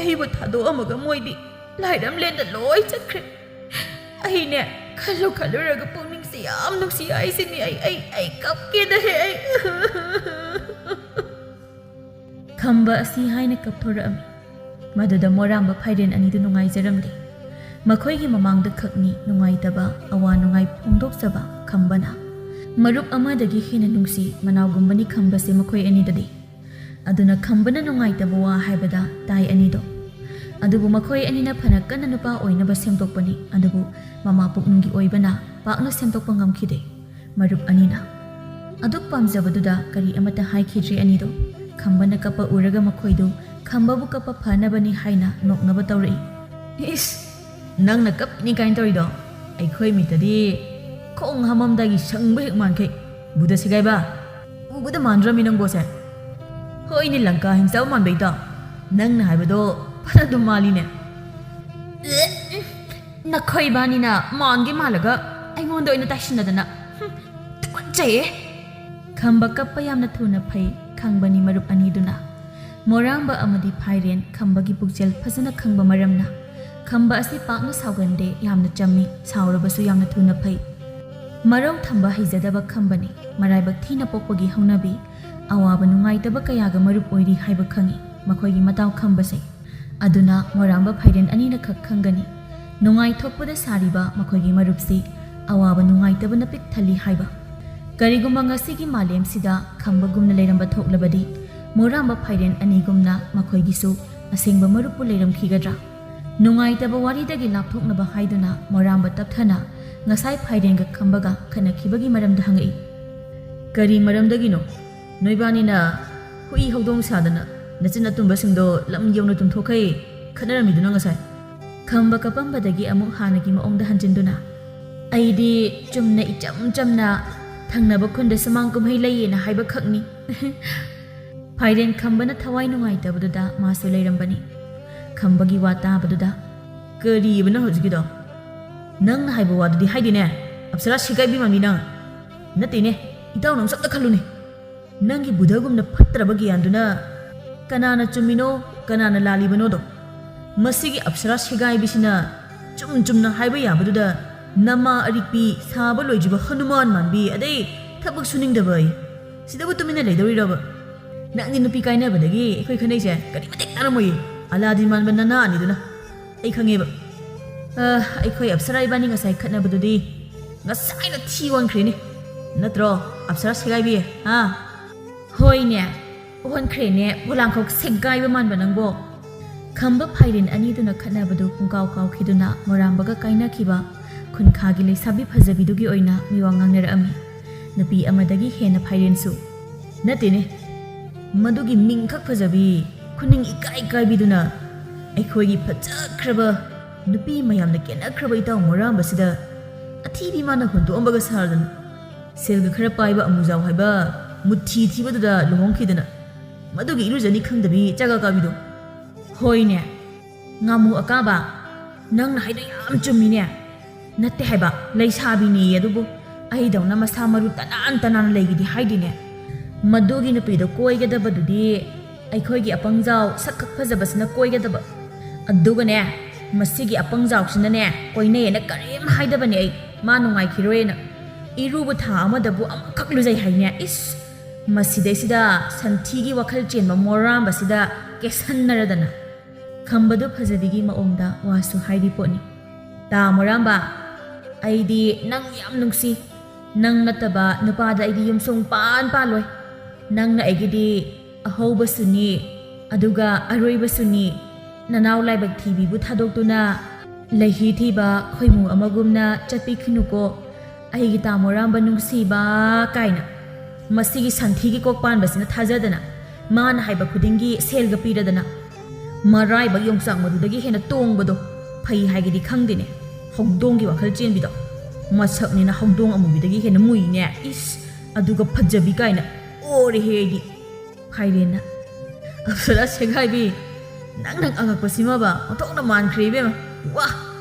ꯑꯩꯕꯨ ꯊꯥꯗꯣꯛꯑꯝꯃꯒ ꯃꯣꯏꯗꯤ ꯂꯥꯏꯔꯝꯂꯦꯟꯗ ꯂꯣꯏ ꯆꯠꯈ꯭ꯔꯦ꯫ ꯑꯩꯅꯦ ꯈꯜꯂꯨ ꯈꯜꯂꯨꯔꯒ ꯄꯨꯛꯅꯤꯡꯁꯦ ꯌꯥꯝ ꯅꯨꯡꯁꯤ ꯍꯥꯏꯁꯤꯅꯤ꯫ ꯑꯩ, ꯑꯩ, ꯑꯩ ꯀꯞꯀꯦꯗ ꯍꯦ ꯑꯩ꯫ ꯈꯝꯕ ꯑꯁꯤ ꯍꯥꯏꯅ ꯀꯞꯊꯣꯔꯛꯑꯝꯃꯤ꯫ ꯃꯗꯨꯗ ꯃꯣꯔꯥꯝꯕ ꯐꯥꯏꯔꯦꯟ ꯑꯅꯤꯗꯨ ꯅꯨꯡꯉꯥꯏꯖꯔꯝꯗꯦ꯫ ꯃꯈꯣꯏꯒꯤ ꯃꯃꯥꯡꯗ ꯈꯛꯅꯤ ꯅꯨꯡꯉꯥꯏꯇꯕ, ꯑꯋꯥ ꯅꯨꯡꯉꯥꯏ ꯐꯣꯡꯗꯣꯛꯆꯕ ꯈꯝꯕꯅ꯫ ꯃꯔꯨꯞ ꯑꯃꯗꯒꯤ ꯍꯦꯟꯅ ꯅꯨꯡꯁꯤ ꯃꯅꯥꯎꯒꯨꯝꯕꯅꯤ ꯈꯝꯕꯁꯦ ꯃꯈꯣꯏ ꯑꯅꯤꯗꯗꯤ꯫ ꯑꯗꯨꯅ ꯈꯝꯕꯅ ꯅꯨꯡꯉꯥꯏꯇꯕ ꯋꯥ ꯍꯥꯏꯕꯗ ꯇꯥꯏ ꯑꯅꯤꯗꯣ꯫ ꯑꯗꯨꯕꯨ ꯃꯈꯣꯏ ꯑꯅꯤꯅ ꯐꯅ ꯀꯟꯅ ꯅꯨꯄꯥ ꯑꯣꯏꯅꯕ ꯁꯦꯝꯗꯣꯛꯄꯅꯤ, ꯑꯗꯨꯕꯨ ꯃꯃꯥ ꯄꯨꯛꯅꯨꯡꯒꯤ ꯑꯣꯏꯕꯅ ꯄꯥꯛꯅ ꯁꯦꯝꯗꯣꯛꯄ ꯉꯝꯈꯤꯗꯦ꯫ ꯃꯔꯨꯞ ꯑꯅꯤꯅ ꯑꯗꯨꯛ ꯄꯥꯝꯖꯕꯗꯨꯗ ꯀꯔꯤ ꯑꯃꯠꯇ ꯍꯥꯏꯈꯤꯗ꯭ꯔꯦ ꯑꯅꯤꯗꯣ꯫ ꯈꯝꯕꯅ ꯀꯞꯄ ꯎꯔꯒ ꯃꯈꯣꯏꯗꯨ ꯈꯝꯕꯕꯨ ꯀꯞꯄ ꯐꯅꯕꯅꯤ ꯍꯥꯏꯅ ꯅꯣꯛꯅꯕ ꯇꯧꯔꯛꯏ꯫ ꯏꯁ, ꯅꯪꯅ ꯀꯞꯄꯤꯅꯤ ꯀꯥꯏꯅ ꯇꯧꯔꯤꯗꯣ ꯑꯩꯈꯣꯏ ꯃꯤꯠꯇꯗꯤ ꯈꯣꯡ ꯍꯥꯝꯃꯝꯗꯥꯏꯒꯤ ꯁꯪꯕ ꯍꯦꯛ ꯃꯥꯟꯈꯩ꯫ ꯕꯨꯙ ꯁꯦꯒꯥꯏꯕ, ꯎꯕꯗ ꯃꯥꯟꯗ꯭ꯔꯃꯤ ꯅꯪꯕꯣꯁꯦ꯫ ꯍꯣꯏꯅꯦ, ꯂꯪꯀꯥ ꯍꯤꯡꯆꯥꯕ ꯃꯥꯟꯕꯩꯗꯣ ꯅꯪꯅ ꯍꯥꯏꯕꯗꯣ ꯐꯅ ꯑꯗꯨꯝ ꯃꯥꯜꯂꯤꯅꯦ꯫ ꯅꯈꯣꯏ ꯏꯕꯥꯅꯤꯅ ꯃꯥꯟꯒꯦ ꯃꯥꯜꯂꯒ ꯑꯩꯉꯣꯟꯗ ꯑꯣꯏꯅ ꯇꯥꯏꯁꯤꯟꯅꯗꯅ꯫ ꯍꯨꯝ, ꯇꯨꯀꯠꯆꯩꯌꯦ꯫ ꯈꯝꯕ ꯀꯞꯄ ꯌꯥꯝꯅ ꯊꯨꯅ ꯐꯩ ꯈꯪꯕꯅꯤ ꯃꯔꯨꯞ ꯑꯅꯤꯗꯨꯅ꯫ ꯃꯣꯔꯥꯡꯕ ꯑꯃꯗꯤ ꯐꯥꯏꯔꯦꯟ ꯈꯝꯕꯒꯤ ꯄꯨꯛꯆꯦꯜ ꯐꯖꯅ ꯈꯪꯕ ꯃꯔꯝꯅ ꯈꯝꯕ ꯑꯁꯤ ꯄꯥꯛꯅ ꯁꯥꯎꯒꯟꯗꯦ, ꯌꯥꯝꯅ ꯆꯝꯃꯤ, ꯁꯥꯎꯔꯕꯁꯨ ꯌꯥꯝꯅ ꯊꯨꯅ ꯐꯩ꯫ ꯃꯔꯧ ꯊꯝꯕ ꯍꯩꯖꯗꯕ ꯈꯝꯕꯅꯤ, ꯃꯔꯥꯏꯕꯛ ꯊꯤꯅ ꯄꯣꯛꯄꯒꯤ ꯍꯧꯅꯕꯤ, ꯑꯋꯥꯕ ꯅꯨꯡꯉꯥꯏꯇꯕ ꯀꯌꯥꯒ ꯃꯔꯨꯞ ꯑꯣꯏꯔꯤ ꯍꯥꯏꯕ ꯈꯪꯏ ꯃꯈꯣꯏꯒꯤ ꯃꯇꯥꯎ ꯈꯝꯕꯁꯦ꯫ ꯑꯗꯨꯅ ꯃꯣꯔꯥꯡꯕ ꯐꯥꯏꯔꯦꯟ ꯑꯅꯤꯅ ꯈꯛ ꯈꯪꯒꯅꯤ꯫ ꯅꯨꯡꯉꯥꯏꯊꯣꯛꯄꯗ ꯁꯥꯔꯤꯕ ꯃꯈꯣꯏꯒꯤ ꯃꯔꯨꯞꯁꯤ ꯑꯋꯥꯕ ꯅꯨꯡꯉꯥꯏꯇꯕꯅ ꯄꯤꯛ ꯊꯜꯂꯤ ꯍꯥꯏꯕ꯫ ꯀꯔꯤꯒꯨꯝꯕ ꯉꯁꯤꯒꯤ ꯃꯥꯂꯦꯝꯁꯤꯗ ꯈꯝꯕꯒꯨꯝꯅ ꯂꯩꯔꯝꯕ ꯊꯣꯛꯂꯕꯗꯤ, ꯃꯣꯔꯥꯡꯕ ꯐꯥꯏꯔꯦꯟ ꯑꯅꯤꯒꯨꯝꯅ ꯃꯈꯣꯏꯒꯤꯁꯨ ꯑꯁꯦꯡꯕ ꯃꯔꯨꯞꯄꯨ ꯂꯩꯔꯝꯈꯤꯒꯗ꯭ꯔꯥ? ꯅꯨꯡꯉꯥꯏꯇꯕ ꯋꯥꯔꯤꯗꯒꯤ ꯂꯥꯞꯊꯣꯛꯅꯕ ꯍꯥꯏꯗꯨꯅ ꯃꯣꯔꯥꯡꯕ ꯇꯞꯊꯅ ꯉꯁꯥꯏ ꯐꯥꯏꯔꯦꯟꯒ ꯈꯝꯕꯒ ꯈꯠꯅꯈꯤꯕꯒꯤ ꯃꯔꯝꯗ ꯍꯪꯉꯛꯏ꯫ ꯀꯔꯤ ꯃꯔꯝꯗꯒꯤꯅꯣ? ꯅꯣꯏꯕꯥꯅꯤꯅ ꯍꯨꯏ ꯍꯧꯗꯣꯡ ꯁꯥꯗꯅ ꯅꯆꯤꯟ ꯑꯇꯨꯝꯕꯁꯤꯡꯗꯣ ꯂꯝ ꯌꯧꯅ ꯇꯨꯝꯊꯣꯛꯈꯩ ꯈꯠꯅꯔꯝꯃꯤꯗꯨꯅ ꯉꯁꯥꯏ? ꯈꯝꯕ ꯀꯞꯄꯝꯕꯗꯒꯤ ꯑꯃꯨꯛ ꯍꯥꯟꯅꯒꯤ ꯃꯑꯣꯡꯗ ꯍꯟꯖꯤꯟꯗꯨꯅ, "ꯑꯩꯗꯤ ꯆꯨꯝꯅ ꯏꯆꯝ ꯆꯝꯅ ꯊꯪꯅꯕ ꯈꯨꯟꯗ ꯁꯨꯃꯥꯡ ꯀꯨꯝꯍꯩ ꯂꯩꯌꯦꯅ ꯍꯥꯏꯕ ꯈꯛꯅꯤ꯫" ꯐꯥꯏꯔꯦꯟ ꯈꯝꯕꯅ ꯊꯋꯥꯏ ꯅꯨꯡꯉꯥꯏꯇꯕꯗꯨꯗ ꯃꯥꯁꯨ ꯂꯩꯔꯝꯕꯅꯤ꯫ ꯈꯝꯕꯒꯤ ꯋꯥ ꯇꯥꯕꯗꯨꯗ, "ꯀꯔꯤꯕ ꯅꯪ ꯍꯧꯖꯤꯛꯀꯤꯗꯣ? ꯅꯪꯅ ꯍꯥꯏꯕ ꯋꯥꯗꯨꯗꯤ ꯍꯥꯏꯗꯦꯅꯦ, ꯑꯞꯁꯔꯥ ꯁꯦꯒꯥꯏꯕꯤ ꯃꯥꯟꯕꯤ ꯅꯪ!" "ꯅꯠꯇꯦꯅꯦ, ꯏꯇꯥꯎ ꯅꯪꯁꯨ ꯑꯝꯇ ꯈꯜꯂꯨꯅꯦ꯫ ꯅꯪꯒꯤ ꯕꯨꯙꯒꯨꯝꯅ ꯐꯠꯇ꯭ꯔꯕ ꯒ꯭ꯌꯥꯟꯗꯨꯅ ꯀꯅꯥꯅ ꯆꯨꯝꯃꯤꯅꯣ, ꯀꯅꯥꯅ ꯂꯥꯜꯂꯤꯕꯅꯣꯗꯣ ꯃꯁꯤꯒꯤ ꯑꯞꯁꯔꯥ ꯁꯦꯒꯥꯏꯕꯤꯁꯤꯅ ꯆꯨꯝ ꯆꯨꯝꯅ ꯍꯥꯏꯕ ꯌꯥꯕꯗꯨꯗ ꯅꯃꯥ ꯑꯔꯤꯛꯄꯤ, ꯁꯥꯕ ꯂꯣꯏꯗ꯭ꯔꯤꯕ ꯍꯅꯨꯃꯥꯟ ꯃꯥꯟꯕꯤ, ꯑꯗꯩ ꯊꯕꯛ ꯁꯨꯅꯤꯡꯗꯕ ꯑꯩ꯫ ꯁꯤꯗꯕꯨ ꯇꯨꯃꯤꯟꯅ ꯂꯩꯗꯧꯔꯤꯔꯕ? ꯅꯪꯗꯤ ꯅꯨꯄꯤ ꯀꯥꯏꯅꯕꯗꯒꯤ ꯑꯩꯈꯣꯏ ꯈꯟꯅꯩꯁꯦ ꯀꯔꯤ ꯃꯇꯤꯛ ꯇꯥꯔꯝꯃꯣꯏꯌꯦ, ꯑꯂꯥꯗꯤꯟ ꯃꯥꯟꯕ ꯅꯅꯥ ꯑꯅꯤꯗꯨꯅ꯫ ꯑꯩ ꯈꯪꯉꯦꯕ꯫ ꯑ, ꯑꯩꯈꯣꯏ ꯑꯞꯁꯔꯥ ꯏꯕꯥꯅꯤ ꯉꯁꯥꯏ ꯈꯠꯅꯕꯗꯨꯗꯤ ꯉꯁꯥꯏꯅ ꯊꯤ ꯑꯣꯟꯈ꯭ꯔꯦꯅꯦ꯫ ꯅꯠꯇ꯭ꯔꯣ, ꯑꯞꯁꯔꯥ ꯁꯦꯒꯥꯏꯕꯤ? ꯍꯥ?" "ꯍꯣꯏꯅꯦ, ꯑꯣꯟꯈ꯭ꯔꯦꯅꯦ, ꯄꯣꯂꯥꯡꯈꯣꯛ ꯁꯦꯒꯥꯏꯕ ꯃꯥꯟꯕ ꯅꯪꯕꯣ!" ꯈꯝꯕ ꯐꯥꯏꯔꯦꯟ ꯑꯅꯤꯗꯨꯅ ꯈꯠꯅꯕꯗꯨ ꯄꯨꯡꯀꯥꯎ ꯀꯥꯎꯈꯤꯗꯨꯅ ꯃꯣꯔꯥꯝꯕꯒ ꯀꯥꯏꯅꯈꯤꯕ ꯈꯨꯟꯈꯥꯒꯤ ꯂꯩꯁꯥꯕꯤ ꯐꯖꯕꯤꯗꯨꯒꯤ ꯑꯣꯏꯅ ꯃꯤꯋꯥ ꯉꯥꯡꯅꯔꯛꯑꯝꯃꯤ꯫ ꯅꯨꯄꯤ ꯑꯃꯗꯒꯤ ꯍꯦꯟꯅ ꯐꯥꯏꯔꯦꯟꯁꯨ, "ꯅꯠꯇꯦꯅꯦ, ꯃꯗꯨꯒꯤ ꯃꯤꯡꯈꯛ ꯐꯖꯕꯤ ꯈꯨꯅꯤꯡ ꯏꯀꯥꯏ ꯀꯥꯏꯕꯤꯗꯨꯅ ꯑꯩꯈꯣꯏꯒꯤ ꯐꯖꯈ꯭ꯔꯕ ꯅꯨꯄꯤ ꯃꯌꯥꯝꯅ ꯀꯦꯟꯅꯈ꯭ꯔꯕ ꯏꯇꯥꯎ ꯃꯣꯔꯥꯝꯕꯁꯤꯗ ꯑꯊꯤꯕꯤ ꯃꯥꯅ ꯍꯨꯟꯗꯣꯛꯑꯝꯕꯒ ꯁꯥꯗꯅ ꯁꯦꯜꯒ ꯈꯔ ꯄꯥꯏꯕ ꯑꯃꯨꯖꯥꯎ ꯍꯥꯏꯕ ꯃꯨꯊꯤ ꯊꯤꯕꯗꯨꯗ ꯂꯨꯍꯣꯡꯈꯤꯗꯅ ꯃꯗꯨꯒꯤ ꯏꯔꯨꯖꯅꯤ ꯈꯪꯗꯕꯤ ꯆꯥꯒ ꯀꯥꯕꯤꯗꯣ꯫ ꯍꯣꯏꯅꯦ, ꯉꯥꯃꯨ ꯑꯀꯥꯕ, ꯅꯪꯅ ꯍꯥꯏꯗꯣ ꯌꯥꯝ ꯆꯨꯝꯃꯤꯅꯦ꯫ ꯅꯠꯇꯦ ꯍꯥꯏꯕ, ꯂꯩꯁꯥꯕꯤꯅꯦꯌꯦ, ꯑꯗꯨꯕꯨ ꯑꯩꯗꯧꯅ ꯃꯁꯥ ꯃꯔꯨ ꯇꯅꯥꯟ ꯇꯅꯥꯟ ꯂꯩꯒꯤꯗꯤ ꯍꯥꯏꯗꯤꯅꯦ꯫ ꯃꯗꯨꯒꯤ ꯅꯨꯄꯤꯗꯣ ꯀꯣꯏꯒꯗꯕꯗꯨꯗꯤ ꯑꯩꯈꯣꯏꯒꯤ ꯑꯄꯪꯖꯥꯎ ꯁꯛ ꯈꯛ ꯐꯖꯕꯁꯤꯅ ꯀꯣꯏꯒꯗꯕ꯫ ꯑꯗꯨꯒꯅꯦ, ꯃꯁꯤꯒꯤ ꯑꯄꯪꯖꯥꯎꯁꯤꯅꯅꯦ, ꯀꯣꯏꯅꯩꯌꯦꯅ ꯀꯔꯤꯝ ꯍꯥꯏꯗꯕꯅꯦ ꯑꯩ, ꯃꯥ ꯅꯨꯡꯉꯥꯏꯈꯤꯔꯣꯏꯅ꯫ ꯏꯔꯨꯕ ꯊꯥ ꯑꯃꯗꯕꯨ ꯑꯃꯈꯛ ꯂꯨꯖꯩ ꯍꯥꯏꯅꯦ꯫ ꯏꯁ, ꯃꯁꯤꯗꯩꯁꯤꯗ ꯁꯟꯊꯤꯒꯤ ꯋꯥꯈꯜ ꯆꯦꯟꯕ ꯃꯣꯔꯥꯝꯕꯁꯤꯗ ꯀꯦꯁꯟꯅꯔꯗꯅ꯫ ꯈꯝꯕꯗꯨ ꯐꯖꯕꯤꯒꯤ ꯃꯑꯣꯡꯗ ꯋꯥꯁꯨ ꯍꯥꯏꯔꯤ ꯄꯣꯠꯅꯤ꯫ ꯇꯥ ꯃꯣꯔꯥꯝꯕ, ꯑꯩꯗꯤ ꯅꯪ ꯌꯥꯝ ꯅꯨꯡꯁꯤ꯫ ꯅꯪ ꯅꯠꯇꯕ ꯅꯨꯄꯥꯗ ꯑꯩꯗꯤ ꯌꯨꯝ ꯁꯨꯡ ꯄꯥꯟ ꯄꯥꯜꯂꯣꯏ꯫ ꯅꯪꯅ ꯑꯩꯒꯤꯗꯤ ꯑꯍꯧꯕꯁꯨꯅꯤ, ꯑꯗꯨꯒ ꯑꯔꯣꯏꯕꯁꯨꯅꯤ꯫ ꯅꯅꯥꯎ ꯂꯥꯏꯕꯛ ꯊꯤꯕꯤꯕꯨ ꯊꯥꯗꯣꯛꯇꯨꯅ ꯂꯩꯍꯤ ꯊꯤꯕ ꯈꯣꯏꯃꯨ ꯑꯃꯒꯨꯝꯅ ꯆꯠꯄꯤꯈꯤꯅꯨꯀꯣ, ꯑꯩꯒꯤ ꯇꯥꯃꯣꯔꯥꯝꯕ ꯅꯨꯡꯁꯤꯕ ꯀꯥꯏꯅ꯫ ꯃꯁꯤꯒꯤ ꯁꯟꯊꯤꯒꯤ ꯀꯣꯛ ꯄꯥꯟꯕꯁꯤꯅ ꯊꯥꯖꯗꯅ ꯃꯥꯅ ꯍꯥꯏꯕ ꯈꯨꯗꯤꯡꯒꯤ ꯁꯦꯜꯒ ꯄꯤꯔꯗꯅ꯫ ꯃꯔꯥꯏꯕꯛ ꯌꯣꯡꯆꯥꯛ ꯃꯔꯨꯗꯒꯤ ꯍꯦꯟꯅ ꯇꯣꯡꯕꯗꯣ ꯐꯩ ꯍꯥꯏꯒꯗꯤ ꯈꯪꯗꯦꯅꯦ꯫ ꯍꯧꯗꯣꯡꯒꯤ ꯋꯥꯈꯜ ꯆꯦꯟꯕꯤꯗꯣ꯫ ꯃꯁꯛꯅꯤꯅ ꯍꯧꯗꯣꯡ ꯑꯃꯨꯕꯤꯗꯒꯤ ꯍꯦꯟꯅ ꯃꯨꯏꯅꯦ꯫ ꯏꯁ, ꯑꯗꯨꯒ ꯐꯖꯕꯤ ꯀꯥꯏꯅ꯫ ꯑꯣꯔꯦꯍꯦ ꯑꯩꯗꯤ꯫ ꯐꯥꯏꯔꯦꯟꯅ, "ꯑꯞꯁꯔꯥ ꯁꯦꯒꯥꯏꯕꯤ, ꯅꯪ, ꯅꯪ ꯑꯉꯛꯄꯁꯤꯃꯕ ꯑꯣꯟꯊꯣꯛꯅ ꯃꯥꯟꯈ꯭ꯔꯦ ꯏꯕꯦꯝꯃ꯫ ꯋꯥ,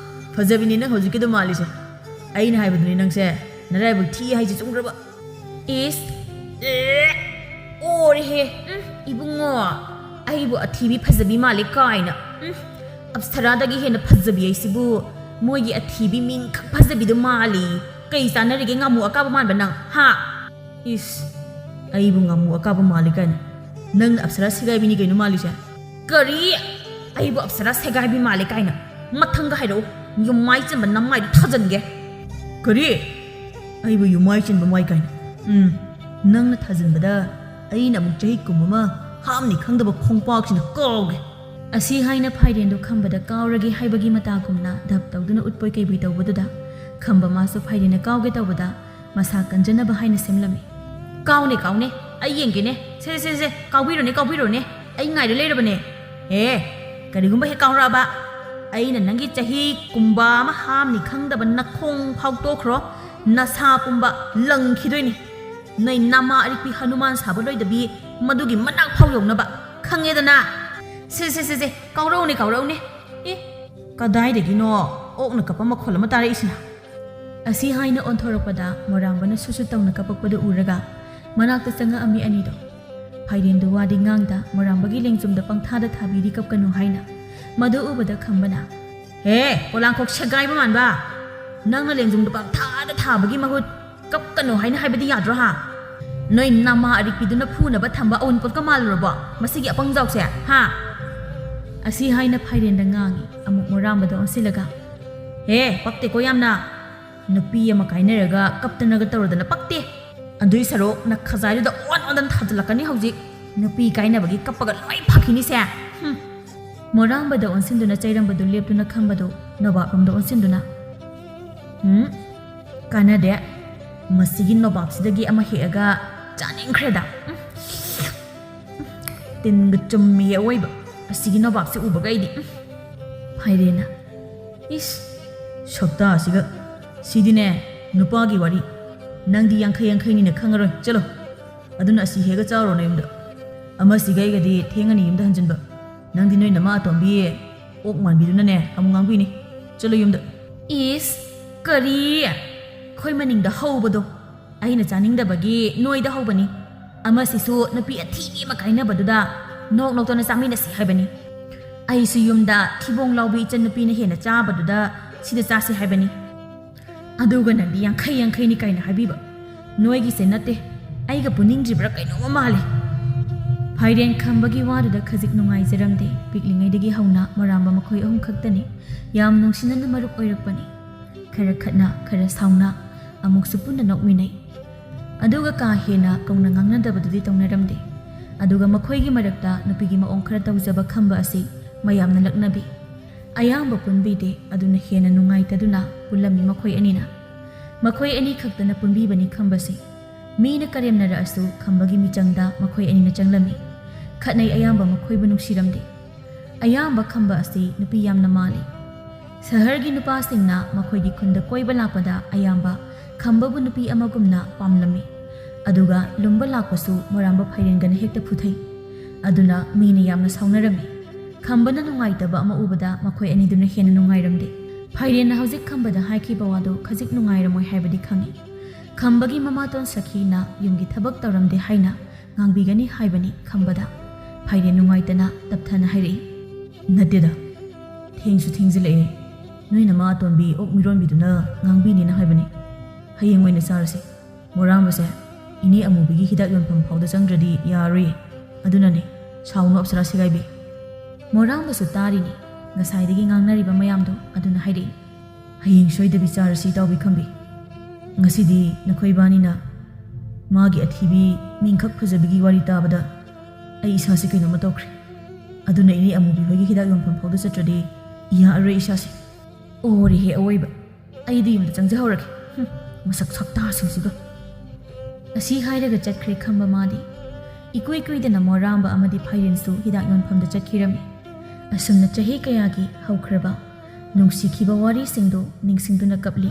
ꯐꯖꯕꯤꯅꯤ ꯅꯪ ꯍꯧꯖꯤꯛꯀꯤꯗꯣ ꯃꯥꯜꯂꯤꯁꯦ꯫ ꯑꯩꯅ ꯍꯥꯏꯕꯗꯨꯅꯤ ꯅꯪꯁꯦ ꯅꯔꯥꯏꯕꯛ ꯊꯤ ꯍꯥꯏꯁꯦ ꯆꯨꯝꯈ꯭ꯔꯕ?" ꯏꯁ, ꯑꯦ, ꯑꯣꯔꯦꯍꯦ꯫ ꯎꯝ, ꯏꯕꯨꯡꯉꯣ, ꯑꯩꯕꯨ ꯑꯊꯤꯕꯤ ꯐꯖꯕꯤ ꯃꯥꯜꯂꯦ ꯀꯥꯏꯅ꯫ ꯎꯝ, ꯑꯞꯁꯔꯥꯗꯒꯤ ꯍꯦꯟꯅ ꯐꯖꯕꯤ ꯑꯩꯁꯤꯕꯨ ꯃꯣꯏꯒꯤ ꯑꯊꯤꯕꯤ ꯃꯤꯡꯈꯛ ꯐꯖꯕꯤꯗꯣ ꯃꯥꯜꯂꯤ꯫ ꯀꯩ ꯆꯥꯟꯅꯔꯤꯒꯦ ꯉꯥꯃꯨ ꯑꯀꯥꯕ ꯃꯥꯟꯕ ꯅꯪ, ꯍꯥ? ꯏꯁ, ꯑꯩꯕꯨ ꯉꯥꯃꯨ ꯑꯀꯥꯕ ꯃꯥꯜꯂꯤ ꯀꯥꯏꯅ꯫ ꯅꯪꯅ ꯑꯞꯁꯔꯥ ꯁꯦꯒꯥꯏꯕꯤꯅꯤ ꯀꯩꯅꯣ ꯃꯥꯜꯂꯤꯁꯦ꯫ ꯀꯔꯤ? ꯑꯩꯕꯨ ꯑꯞꯁꯔꯥ ꯁꯦꯒꯥꯏꯕꯤ ꯃꯥꯜꯂꯤ ꯀꯥꯏꯅ? ꯃꯊꯪꯒ ꯍꯥꯏꯔꯛꯎ, ꯌꯨꯝꯃꯥꯏ ꯆꯟꯕ ꯅꯃꯥꯏꯗꯨ ꯊꯥꯖꯟꯒꯦ꯫ ꯀꯔꯤ? ꯑꯩꯕꯨ ꯌꯨꯝꯃꯥꯏ ꯆꯟꯕ ꯃꯥꯏ ꯀꯥꯏꯅ? ꯎꯝ, ꯅꯪꯅ ꯊꯥꯖꯟꯕꯗ ꯑꯩꯅ ꯑꯃꯨꯛ ꯆꯍꯤ ꯀꯨꯟ ꯑꯃ ꯍꯥꯝꯅꯤ ꯈꯪꯗꯕ ꯈꯣꯡꯄꯥꯛꯁꯤꯅ ꯀꯥꯎꯒꯦ꯫ ꯑꯁꯤ ꯍꯥꯏꯅ ꯐꯥꯏꯔꯦꯟꯗꯨ ꯈꯝꯕꯗ ꯀꯥꯎꯔꯒꯦ ꯍꯥꯏꯕꯒꯤ ꯃꯇꯥꯒꯨꯝꯅ ꯙꯞ ꯇꯧꯗꯨꯅ ꯎꯠꯄꯣꯏ ꯀꯩꯕꯣꯏ ꯇꯧꯕꯗꯨꯗ ꯈꯝꯕ ꯃꯥꯁꯨ ꯐꯥꯏꯔꯦꯟꯅ ꯀꯥꯎꯒꯦ ꯇꯧꯕꯗ ꯃꯁꯥ ꯀꯟꯖꯅꯕ ꯍꯥꯏꯅ ꯁꯦꯝꯂꯝꯃꯤ꯫ "ꯀꯥꯎꯅꯦ, ꯀꯥꯎꯅꯦ, ꯑꯩ ꯌꯦꯡꯒꯦꯅꯦ꯫ ꯁꯦ, ꯁꯦ, ꯁꯦ, ꯀꯥꯎꯕꯤꯔꯣꯅꯦ, ꯀꯥꯎꯕꯤꯔꯣꯅꯦ꯫ ꯑꯩ ꯉꯥꯏꯔ ꯂꯩꯔꯕꯅꯦ꯫ ꯑꯦ, ꯀꯔꯤꯒꯨꯝꯕ ꯍꯦꯛ ꯀꯥꯎꯔꯛꯑꯕ, ꯑꯩꯅ ꯅꯪꯒꯤ ꯆꯍꯤ ꯀꯨꯝꯕ ꯑꯃ ꯍꯥꯝꯅꯤ ꯈꯪꯗꯕ ꯅꯈꯣꯡ ꯐꯥꯎ ꯇꯣꯛꯈ꯭ꯔꯣ, ꯅꯁꯥ ꯄꯨꯝꯕ ꯂꯪꯈꯤꯗꯣꯏꯅꯤ꯫ ꯅꯣꯏ ꯅꯃꯥ ꯑꯔꯤꯛꯄꯤ ꯍꯅꯨꯃꯥꯟ ꯁꯥꯕ ꯂꯣꯏꯗꯕꯤ ꯃꯗꯨꯒꯤ ꯃꯅꯥꯛ ꯐꯥꯎ ꯌꯧꯅꯕ, ꯈꯪꯉꯦꯗꯅ? ꯁꯦ, ꯁꯦ, ꯁꯦ, ꯁꯦ, ꯀꯥꯎꯔꯛꯎꯅꯦ, ꯀꯥꯎꯔꯛꯎꯅꯦ꯫ ꯑꯦ, ꯀꯗꯥꯏꯗꯒꯤꯅꯣ ꯑꯣꯛꯅ ꯀꯞꯄ ꯃꯈꯣꯜ ꯑꯃ ꯇꯥꯔꯛꯏꯁꯤꯅ? ꯑꯁꯤ ꯍꯥꯏꯅ ꯑꯣꯟꯊꯣꯔꯛꯄꯗ ꯃꯣꯔꯥꯝꯕꯅ ꯁꯨꯁꯨ ꯇꯧꯅ ꯀꯞꯄꯛꯄꯗꯨ ꯎꯔꯒ ꯃꯅꯥꯛꯇ ꯆꯪꯉꯛꯑꯝꯃꯤ ꯑꯅꯤꯗꯣ꯫ ꯐꯥꯏꯔꯦꯟꯗꯨ ꯋꯥꯗꯤ ꯉꯥꯡꯗ ꯃꯣꯔꯥꯝꯕꯒꯤ ꯂꯦꯡꯖꯨꯝꯗ ꯄꯪꯊꯥꯗ ꯊꯥꯕꯤꯔꯤ ꯀꯞꯀꯅꯨ ꯍꯥꯏꯅ꯫ ꯃꯗꯨ ꯎꯕꯗ ꯈꯝꯕꯅ, "ꯍꯦ, ꯄꯣꯂꯥꯡꯈꯣꯛ ꯁꯦꯒꯥꯏꯕ ꯃꯥꯟꯕ! ꯅꯪꯅ ꯂꯦꯡꯖꯨꯝꯗ ꯄꯪꯊꯥꯗ ꯊꯥꯕꯒꯤ ꯃꯍꯨꯠ ꯀꯞꯀꯅꯨ ꯍꯥꯏꯅ ꯍꯥꯏꯕꯗꯤ ꯌꯥꯗ꯭ꯔꯣ ꯍꯥ? ꯅꯣꯏ ꯅꯃꯥ ꯑꯔꯤꯛꯄꯤꯗꯨꯅ ꯐꯨꯅꯕ ꯊꯝꯕ ꯑꯋꯨꯟꯄꯣꯠꯀ ꯃꯥꯜꯂꯨꯔꯕꯣ ꯃꯁꯤꯒꯤ ꯑꯄꯪꯖꯥꯎꯁꯦ, ꯍꯥ?" ꯑꯁꯤ ꯍꯥꯏꯅ ꯐꯥꯏꯔꯦꯟꯗ ꯉꯥꯡꯉꯤ ꯑꯃꯨꯛ ꯃꯣꯔꯥꯝꯕꯗ ꯑꯣꯟꯁꯤꯜꯂꯒ, "ꯍꯦ, ꯄꯛꯇꯦꯀꯣ ꯌꯥꯝꯅ꯫ ꯅꯨꯄꯤ ꯑꯃ ꯀꯥꯏꯅꯔꯒ ꯀꯞꯇꯅꯒ ꯇꯧꯔꯗꯅ ꯄꯛꯇꯦ꯫ ꯑꯗꯨꯏ ꯁꯔꯨꯛ ꯅꯈꯖꯥꯏꯗꯨꯗ ꯑꯣꯟ ꯑꯣꯟꯗꯅ ꯊꯥꯖꯤꯜꯂꯛꯀꯅꯤ ꯍꯧꯖꯤꯛ꯫ ꯅꯨꯄꯤ ꯀꯥꯏꯅꯕꯒꯤ ꯀꯞꯄꯒ ꯂꯣꯏ ꯐꯈꯤꯅꯤꯁꯦ꯫ ꯍꯨꯝ꯫" ꯃꯣꯔꯥꯝꯕꯗ ꯑꯣꯟꯁꯤꯟꯗꯨꯅ ꯆꯩꯔꯝꯕꯗꯨ ꯂꯦꯞꯇꯨꯅ ꯈꯝꯕꯗꯨ ꯅꯣꯕꯥꯞꯂꯣꯝꯗ ꯑꯣꯟꯁꯤꯟꯗꯨꯅ, "ꯎꯝ, ꯀꯥꯟꯅꯗꯦ꯫ ꯃꯁꯤꯒꯤ ꯅꯣꯕꯥꯞꯁꯤꯗꯒꯤ ꯑꯃ ꯍꯦꯛꯑꯒ ꯆꯥꯅꯤꯡꯈ꯭ꯔꯦꯗ꯫ ꯎꯝ꯫ ꯇꯤꯟꯒ ꯆꯨꯝꯃꯤ ꯑꯋꯣꯏꯕ꯫ ꯑꯁꯤꯒꯤ ꯅꯣꯕꯥꯞꯁꯦ ꯎꯕꯒ ꯑꯩꯗꯤ, ꯎꯝ꯫" ꯐꯥꯏꯔꯦꯟꯅ, "ꯏꯁ, ꯁꯛꯇꯥꯁꯤꯒ꯫ ꯁꯤꯗꯤꯅꯦ, ꯅꯨꯄꯥꯒꯤ ꯋꯥꯔꯤ꯫ ꯅꯪꯗꯤ ꯌꯥꯡꯈꯩ ꯌꯥꯡꯈꯩꯅꯤꯅ ꯈꯪꯉꯔꯣꯏ꯫ ꯆꯠꯂꯣ꯫ ꯑꯗꯨꯅ ꯑꯁꯤ ꯍꯦꯛꯑꯒ ꯆꯥꯔꯣ ꯅꯌꯨꯝꯗ꯫ ꯑꯃꯁꯤꯒ ꯑꯩꯒꯗꯤ ꯊꯦꯡꯉꯅꯤ ꯌꯨꯝꯗ ꯍꯟꯖꯤꯟꯕ꯫ ꯅꯪꯗꯤ ꯅꯣꯏ ꯅꯃꯥ ꯑꯇꯣꯝꯕꯤ ꯑꯣꯛ ꯃꯥꯟꯕꯤꯗꯨꯅꯅꯦ ꯑꯃꯨꯛ ꯉꯥꯡꯕꯤꯅꯤ꯫ ꯆꯠꯂꯣ ꯌꯨꯝꯗ꯫" "ꯏꯁ, ꯀꯔꯤ? ꯑꯩꯈꯣꯏ ꯃꯅꯤꯡꯗ ꯍꯧꯕꯗꯣ ꯑꯩꯅ ꯆꯥꯅꯤꯡꯗꯕꯒꯤ ꯅꯣꯏꯗ ꯍꯧꯕꯅꯤ꯫ ꯑꯃꯁꯤꯁꯨ ꯅꯨꯄꯤ ꯑꯊꯤꯕꯤ ꯑꯃ ꯀꯥꯏꯅꯕꯗꯨꯗ ꯅꯣꯛ ꯅꯣꯛꯇꯅ ꯆꯥꯃꯤꯟꯅꯁꯤ ꯍꯥꯏꯕꯅꯤ꯫ ꯑꯩꯁꯨ ꯌꯨꯝꯗ ꯊꯤꯕꯣꯡ ꯂꯥꯎꯕꯤ ꯏꯆꯟ ꯅꯨꯄꯤꯅ ꯍꯦꯟꯅ ꯆꯥꯕꯗꯨꯗ ꯁꯤꯗ ꯆꯥꯁꯤ ꯍꯥꯏꯕꯅꯤ꯫ ꯑꯗꯨꯒ ꯅꯪꯗꯤ ꯌꯥꯡꯈꯩ ꯌꯥꯡꯈꯩꯅꯤ ꯀꯥꯏꯅ ꯍꯥꯏꯕꯤꯕ꯫ ꯅꯣꯏꯒꯤꯁꯦ ꯅꯠꯇꯦ, ꯑꯩꯒ ꯄꯨꯅꯤꯡꯗ꯭ꯔꯤꯕ꯭ꯔꯥ ꯀꯩꯅꯣꯝꯃ ꯃꯥꯜꯂꯦ꯫" ꯐꯥꯏꯔꯦꯟ ꯈꯝꯕꯒꯤ ꯋꯥꯗꯨꯗ ꯈꯖꯤꯛ ꯅꯨꯡꯉꯥꯏꯖꯔꯝꯗꯦ꯫ ꯄꯤꯛꯂꯤꯉꯩꯗꯒꯤ ꯍꯧꯅ ꯃꯣꯔꯥꯝꯕ ꯃꯈꯣꯏ ꯑꯍꯨꯝ ꯈꯛꯇꯅꯤ꯫ ꯌꯥꯝ ꯅꯨꯡꯁꯤꯅꯅ ꯃꯔꯨꯞ ꯑꯣꯏꯔꯛꯄꯅꯤ꯫ ꯈꯔ ꯈꯠꯅ, ꯈꯔ ꯁꯥꯎꯅ, ꯑꯃꯨꯛꯁꯨ ꯄꯨꯟꯅ ꯅꯣꯛꯃꯤꯟꯅꯩ꯫ ꯑꯗꯨꯒ ꯀꯥ ꯍꯦꯟꯅ ꯀꯧꯅ ꯉꯥꯡꯅꯗꯕꯗꯨꯗꯤ ꯇꯧꯅꯔꯝꯗꯦ꯫ ꯑꯗꯨꯒ ꯃꯈꯣꯏꯒꯤ ꯃꯔꯛꯇ ꯅꯨꯄꯤꯒꯤ ꯃꯑꯣꯡ ꯈꯔ ꯇꯧꯖꯕ ꯈꯝꯕ ꯑꯁꯤ ꯃꯌꯥꯝꯅ ꯂꯛꯅꯕꯤ꯫ ꯑꯌꯥꯝꯕ ꯄꯨꯟꯕꯤꯗꯦ, ꯑꯗꯨꯅ ꯍꯦꯟꯅ ꯅꯨꯡꯉꯥꯏꯇꯗꯨꯅ ꯄꯨꯜꯂꯝꯃꯤ ꯃꯈꯣꯏ ꯑꯅꯤꯅ꯫ ꯃꯈꯣꯏ ꯑꯅꯤ ꯈꯛꯇꯅ ꯄꯨꯟꯕꯤꯕꯅꯤ ꯈꯝꯕꯁꯤ꯫ ꯃꯤꯅ ꯀꯔꯦꯝꯅꯔꯛꯑꯁꯨ ꯈꯝꯕꯒꯤ ꯃꯤꯆꯪꯗ ꯃꯈꯣꯏ ꯑꯅꯤꯅ ꯆꯪꯂꯝꯃꯤ꯫ ꯈꯠꯅꯩ ꯑꯌꯥꯝꯕ ꯃꯈꯣꯏꯕꯨ ꯅꯨꯡꯁꯤꯔꯝꯗꯦ꯫ ꯑꯌꯥꯝꯕ ꯈꯝꯕ ꯑꯁꯤ ꯅꯨꯄꯤ ꯌꯥꯝꯅ ꯃꯥꯜꯂꯤ꯫ ꯁꯍꯔꯒꯤ ꯅꯨꯄꯥꯁꯤꯡꯅ ꯃꯈꯣꯏꯒꯤ ꯈꯨꯟꯗ ꯀꯣꯏꯕ ꯂꯥꯛꯄꯗ ꯑꯌꯥꯝꯕ ꯈꯝꯕꯕꯨ ꯅꯨꯄꯤ ꯑꯃꯒꯨꯝꯅ ꯄꯥꯝꯂꯝꯃꯤ꯫ ꯑꯗꯨꯒ ꯂꯨꯝꯕ ꯂꯥꯛꯄꯁꯨ ꯃꯣꯔꯥꯝꯕ ꯐꯥꯏꯔꯦꯟꯒꯅ ꯍꯦꯛꯇ ꯐꯨꯊꯩ꯫ ꯑꯗꯨꯅ ꯃꯤꯅ ꯌꯥꯝꯅ ꯁꯥꯎꯅꯔꯝꯃꯤ꯫ ꯈꯝꯕꯅ ꯅꯨꯡꯉꯥꯏꯇꯕ ꯑꯃ ꯎꯕꯗ ꯃꯈꯣꯏ ꯑꯅꯤꯗꯨꯅ ꯍꯦꯟꯅ ꯅꯨꯡꯉꯥꯏꯔꯝꯗꯦ꯫ ꯐꯥꯏꯔꯦꯟꯅ ꯍꯧꯖꯤꯛ ꯈꯝꯕꯗ ꯍꯥꯏꯈꯤꯕ ꯋꯥꯗꯨ ꯈꯖꯤꯛ ꯅꯨꯡꯉꯥꯏꯔꯝꯃꯣꯏ ꯍꯥꯏꯕꯗꯤ ꯈꯪꯏ꯫ ꯈꯝꯕꯒꯤ ꯃꯃꯥꯇꯣꯟ ꯁꯈꯤꯅ ꯌꯨꯝꯒꯤ ꯊꯕꯛ ꯇꯧꯔꯝꯗꯦ ꯍꯥꯏꯅ ꯉꯥꯡꯕꯤꯒꯅꯤ ꯍꯥꯏꯕꯅꯤ ꯈꯝꯕꯗ꯫ ꯐꯥꯏꯔꯦꯟ ꯅꯨꯡꯉꯥꯏꯇꯅ ꯇꯞꯊꯅ ꯍꯥꯏꯔꯛꯏ꯫ ꯅꯠꯇꯦꯗ, ꯊꯦꯡꯁꯨ ꯊꯦꯡꯖꯤꯜꯂꯛꯑꯦ꯫ ꯅꯣꯏ ꯅꯃꯥ ꯑꯇꯣꯟꯕꯤ ꯑꯣꯛ ꯃꯤꯔꯣꯟꯕꯤꯗꯨꯅ ꯉꯥꯡꯕꯤꯅꯦꯅ ꯍꯥꯏꯕꯅꯤ꯫ ꯍꯌꯦꯡ ꯑꯣꯏꯅ ꯆꯥꯔꯁꯤ꯫ ꯃꯣꯔꯥꯝꯕꯁꯦ ꯏꯅꯦ ꯑꯃꯨꯕꯤꯒꯤ ꯍꯤꯗꯥꯛ ꯌꯣꯟꯐꯝ ꯐꯥꯎꯗ ꯆꯪꯗ꯭ꯔꯗꯤ ꯌꯥꯔꯣꯏꯌꯦ꯫ ꯑꯗꯨꯅꯅꯦ, ꯁꯥꯎꯅꯨ ꯑꯞꯁꯔꯥ ꯁꯦꯒꯥꯏꯕꯤ꯫ ꯃꯣꯔꯥꯝꯕꯁꯨ ꯇꯥꯔꯤꯅꯤ ꯉꯁꯥꯏꯗꯒꯤ ꯉꯥꯡꯅꯔꯤꯕ ꯃꯌꯥꯝꯗꯣ, ꯑꯗꯨꯅ ꯍꯥꯏꯔꯛꯏ꯫ ꯍꯌꯦꯡ ꯁꯣꯏꯗꯕꯤ ꯆꯥꯔꯁꯤ ꯏꯇꯥꯎꯕꯤ ꯈꯝꯕꯤ꯫ ꯉꯁꯤꯗꯤ ꯅꯈꯣꯏ ꯏꯕꯥꯅꯤꯅ ꯃꯥꯒꯤ ꯑꯊꯤꯕꯤ ꯃꯤꯡꯈꯛ ꯐꯖꯕꯤꯒꯤ ꯋꯥꯔꯤ ꯇꯥꯕꯗ ꯑꯩ ꯏꯁꯥꯁꯦ ꯀꯩꯅꯣꯝꯃ ꯇꯧꯈ꯭ꯔꯦ꯫ ꯑꯗꯨꯅ ꯏꯅꯦ ꯑꯃꯨꯕꯤ ꯍꯣꯏꯒꯤ ꯍꯤꯗꯥꯛ ꯌꯣꯟꯐꯝ ꯐꯥꯎꯗ ꯆꯠꯇ꯭ꯔꯗꯤ ꯌꯥꯔꯔꯣꯏ ꯏꯁꯥꯁꯦ꯫ ꯑꯣꯔꯦꯍꯦ ꯑꯋꯣꯏꯕ, ꯑꯩꯗꯤ ꯌꯨꯝꯗ ꯆꯪꯖꯍꯧꯔꯒꯦ꯫ ꯍꯨꯝ, ꯃꯁꯛ ꯁꯛꯇꯥꯁꯤꯡꯁꯤꯒ꯫ ꯑꯁꯤ ꯍꯥꯏꯔꯒ ꯆꯠꯈ꯭ꯔꯦ ꯈꯝꯕ ꯃꯥꯗꯤ꯫ ꯏꯀꯨꯏ ꯀꯨꯏꯗꯅ ꯃꯣꯔꯥꯝꯕ ꯑꯃꯗꯤ ꯐꯥꯏꯔꯦꯟꯁꯨ ꯍꯤꯗꯥꯛ ꯌꯣꯟꯐꯝꯗ ꯆꯠꯈꯤꯔꯝꯃꯤ꯫ ꯑꯁꯨꯝꯅ ꯆꯍꯤ ꯀꯌꯥꯒꯤ ꯍꯧꯈ꯭ꯔꯕ ꯅꯨꯡꯁꯤꯈꯤꯕ ꯋꯥꯔꯤꯁꯤꯡꯗꯨ ꯅꯤꯡꯁꯤꯡꯗꯨꯅ ꯀꯞꯂꯤ꯫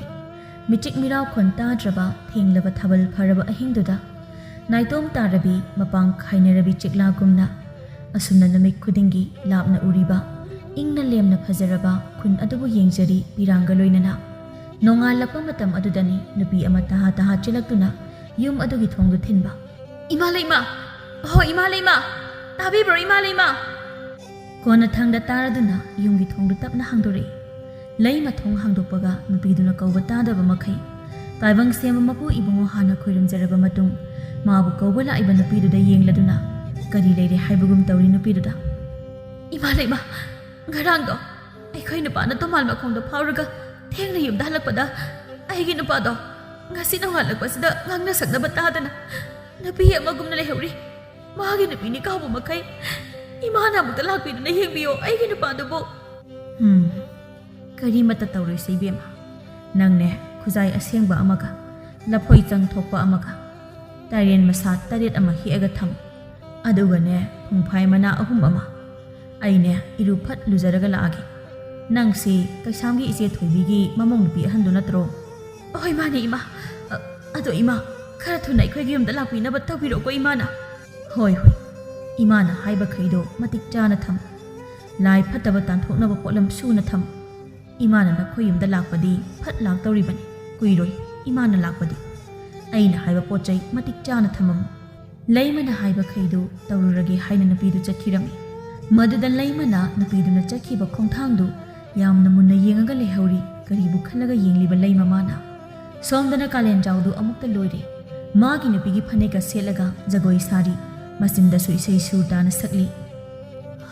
ꯃꯤꯆꯤꯛ ꯃꯤꯔꯥꯎꯈꯣꯟ ꯇꯥꯗ꯭ꯔꯕ ꯊꯦꯡꯂꯕ ꯊꯥꯕꯜ ꯐꯔꯕ ꯑꯍꯤꯡꯗꯨꯗ ꯅꯥꯏꯇꯣꯝ ꯇꯥꯔꯕꯤ ꯃꯄꯥꯡ ꯈꯥꯏꯅꯔꯕꯤ ꯆꯤꯛꯂꯥꯒꯨꯝꯅ ꯑꯁꯨꯝꯅ ꯅꯨꯃꯤꯠ ꯈꯨꯗꯤꯡꯒꯤ ꯂꯥꯞꯅ ꯎꯔꯤꯕ ꯏꯪꯅ ꯂꯦꯝꯅ ꯐꯖꯔꯕ ꯈꯨꯟ ꯑꯗꯨꯕꯨ ꯌꯦꯡꯖꯔꯤ ꯄꯤꯔꯥꯡꯒ ꯂꯣꯏꯅꯅ꯫ ꯅꯣꯡꯉꯥꯜꯂꯛꯄ ꯃꯇꯝ ꯑꯗꯨꯗꯅꯤ ꯅꯨꯄꯤ ꯑꯃ ꯇꯍꯥ ꯇꯍꯥ ꯆꯦꯜꯂꯛꯇꯨꯅ ꯌꯨꯝ ꯑꯗꯨꯒꯤ ꯊꯣꯡꯗꯨ ꯊꯤꯟꯕ꯫ "ꯏꯃꯥ ꯂꯩꯃ! ꯑꯍꯣ ꯏꯃꯥ ꯂꯩꯃ! ꯇꯥꯕꯤꯕ꯭ꯔꯣ ꯏꯃꯥ ꯂꯩꯃ?" ꯀꯣꯟꯅꯊꯪꯗ ꯇꯥꯔꯗꯨꯅ ꯌꯨꯝꯒꯤ ꯊꯣꯡꯗꯨ ꯇꯞꯅ ꯍꯥꯡꯗꯣꯔꯛꯏ꯫ ꯂꯩꯃ ꯊꯣꯡ ꯍꯥꯡꯗꯣꯛꯄꯒ ꯅꯨꯄꯤꯗꯨꯅ ꯀꯧꯕ ꯇꯥꯗꯕ ꯃꯈꯩ ꯇꯥꯏꯕꯪ ꯁꯦꯝꯕ ꯃꯄꯨ ꯏꯕꯨꯡꯉꯣ ꯍꯥꯟꯅ ꯈꯣꯏꯔꯨꯝꯖꯔꯕ ꯃꯇꯨꯡ ꯃꯥꯕꯨ ꯀꯧꯕ ꯂꯥꯛꯏꯕ ꯅꯨꯄꯤꯗꯨꯗ ꯌꯦꯡꯂꯗꯨꯅ ꯀꯔꯤ ꯂꯩꯔꯦ ꯍꯥꯏꯕꯒꯨꯝ ꯇꯧꯔꯤ ꯅꯨꯄꯤꯗꯨꯗ꯫ "ꯏꯃꯥ ꯂꯩꯃ, ꯉꯔꯥꯡꯗꯣ ꯑꯩꯈꯣꯏ ꯅꯨꯄꯥꯅ ꯇꯣꯃꯥꯜ ꯃꯈꯣꯡꯗ ꯐꯥꯎꯔꯒ ꯊꯦꯡꯅ ꯌꯨꯝꯗ ꯍꯜꯂꯛꯄꯗ ꯑꯩꯒꯤ ꯅꯨꯄꯥꯗꯣ ꯉꯁꯤ ꯅꯣꯡꯉꯥꯜꯂꯛꯄꯁꯤꯗ ꯉꯥꯡꯅ ꯁꯛꯅꯕ ꯇꯥꯗꯅ ꯅꯨꯄꯤ ꯑꯃꯒꯨꯝꯅ ꯂꯩꯍꯧꯔꯤ꯫ ꯃꯥꯒꯤ ꯅꯨꯄꯤꯅꯤ ꯀꯥꯎꯕ ꯃꯈꯩ ꯏꯃꯥꯅ ꯑꯃꯨꯛꯇ ꯂꯥꯛꯄꯤꯗꯨꯅ ꯌꯦꯡꯕꯤꯌꯣ ꯑꯩꯒꯤ ꯅꯨꯄꯥꯗꯨꯕꯨ꯫" ꯎꯝ, ꯀꯔꯤꯃꯠꯇ ꯇꯧꯔꯣꯏꯁꯦ ꯏꯕꯦꯝꯃ꯫ ꯅꯪꯅꯦ ꯈꯨꯖꯥꯏ ꯑꯁꯦꯡꯕ ꯑꯃꯒ ꯂꯐꯣꯏ ꯆꯪ ꯊꯣꯛꯄ ꯑꯃꯒ ꯇꯥꯏꯔꯦꯟ ꯃꯁꯥ ꯇꯔꯦꯠ ꯑꯃ ꯍꯦꯛꯑꯒ ꯊꯝꯃꯨ꯫ ꯑꯗꯨꯒꯅꯦ, ꯄꯨꯡꯐꯥꯏ ꯃꯅꯥ ꯑꯍꯨꯝ ꯑꯃ꯫ ꯑꯩꯅꯦ ꯏꯔꯨ ꯐꯠ ꯂꯨꯖꯔꯒ ꯂꯥꯛꯑꯒꯦ꯫ ꯅꯪꯁꯤ ꯀꯩꯁꯥꯝꯒꯤ ꯏꯆꯦ ꯊꯣꯏꯕꯤꯒꯤ ꯃꯃꯧ ꯅꯨꯄꯤ ꯑꯍꯟꯗꯨ ꯅꯠꯇ꯭ꯔꯣ? ꯑꯍꯣꯏ, ꯃꯥꯅꯦ, ꯏꯃꯥ꯫ ꯑ, ꯑꯗꯣ ꯏꯃꯥ, ꯈꯔ ꯊꯨꯅ ꯑꯩꯈꯣꯏꯒꯤ ꯌꯨꯝꯗ ꯂꯥꯛꯄꯤꯅꯕ ꯇꯧꯕꯤꯔꯛꯎꯀꯣ, ꯏꯃꯥꯅ꯫ ꯍꯣꯏ, ꯍꯣꯏ꯫ ꯏꯃꯥꯅ ꯍꯥꯏꯕꯈꯩꯗꯣ ꯃꯇꯤꯛ ꯆꯥꯅ ꯊꯝꯃꯨ꯫ ꯂꯥꯏ ꯐꯠꯇꯕ ꯇꯥꯟꯊꯣꯛꯅꯕ ꯄꯣꯠꯂꯝ ꯁꯨꯅ ꯊꯝꯃꯨ꯫ ꯏꯃꯥꯅ ꯅꯈꯣꯏ ꯌꯨꯝꯗ ꯂꯥꯛꯄꯗꯤ ꯐꯠ ꯂꯥꯛꯇꯧꯔꯤꯕꯅꯤ꯫ ꯀꯨꯏꯔꯣꯏ ꯏꯃꯥꯅ ꯂꯥꯛꯄꯗꯤ꯫ ꯑꯩꯅ ꯍꯥꯏꯕ ꯄꯣꯠ ꯆꯩ ꯃꯇꯤꯛ ꯆꯥꯅ ꯊꯝꯃꯝꯃꯨ꯫ ꯂꯩꯃꯅ ꯍꯥꯏꯕꯈꯩꯗꯨ ꯇꯧꯔꯨꯔꯒꯦ ꯍꯥꯏꯅ ꯅꯨꯄꯤꯗꯨ ꯆꯠꯈꯤꯔꯝꯃꯤ꯫ ꯃꯗꯨꯗ ꯂꯩꯃꯅ ꯅꯨꯄꯤꯗꯨꯅ ꯆꯠꯈꯤꯕ ꯈꯣꯡꯊꯥꯡꯗꯨ ꯌꯥꯝꯅ ꯃꯨꯟꯅ ꯌꯦꯡꯉꯒ ꯂꯩꯍꯧꯔꯤ꯫ ꯀꯔꯤꯕꯨ ꯈꯜꯂꯒ ꯌꯦꯡꯂꯤꯕ ꯂꯩꯃ ꯃꯥꯅ? ꯁꯣꯝꯗꯅ ꯀꯥꯂꯦꯟꯖꯥꯎꯗꯨ ꯑꯃꯨꯛꯇ ꯂꯣꯏꯔꯦ꯫ ꯃꯥꯒꯤ ꯅꯨꯄꯤꯒꯤ ꯐꯅꯦꯛꯀ ꯁꯦꯠꯂꯒ ꯖꯒꯣꯏ ꯁꯥꯔꯤ꯫ ꯃꯆꯤꯟꯗꯁꯨ ꯏꯁꯩ ꯁꯨꯔ ꯇꯥꯅ ꯁꯛꯂꯤ꯫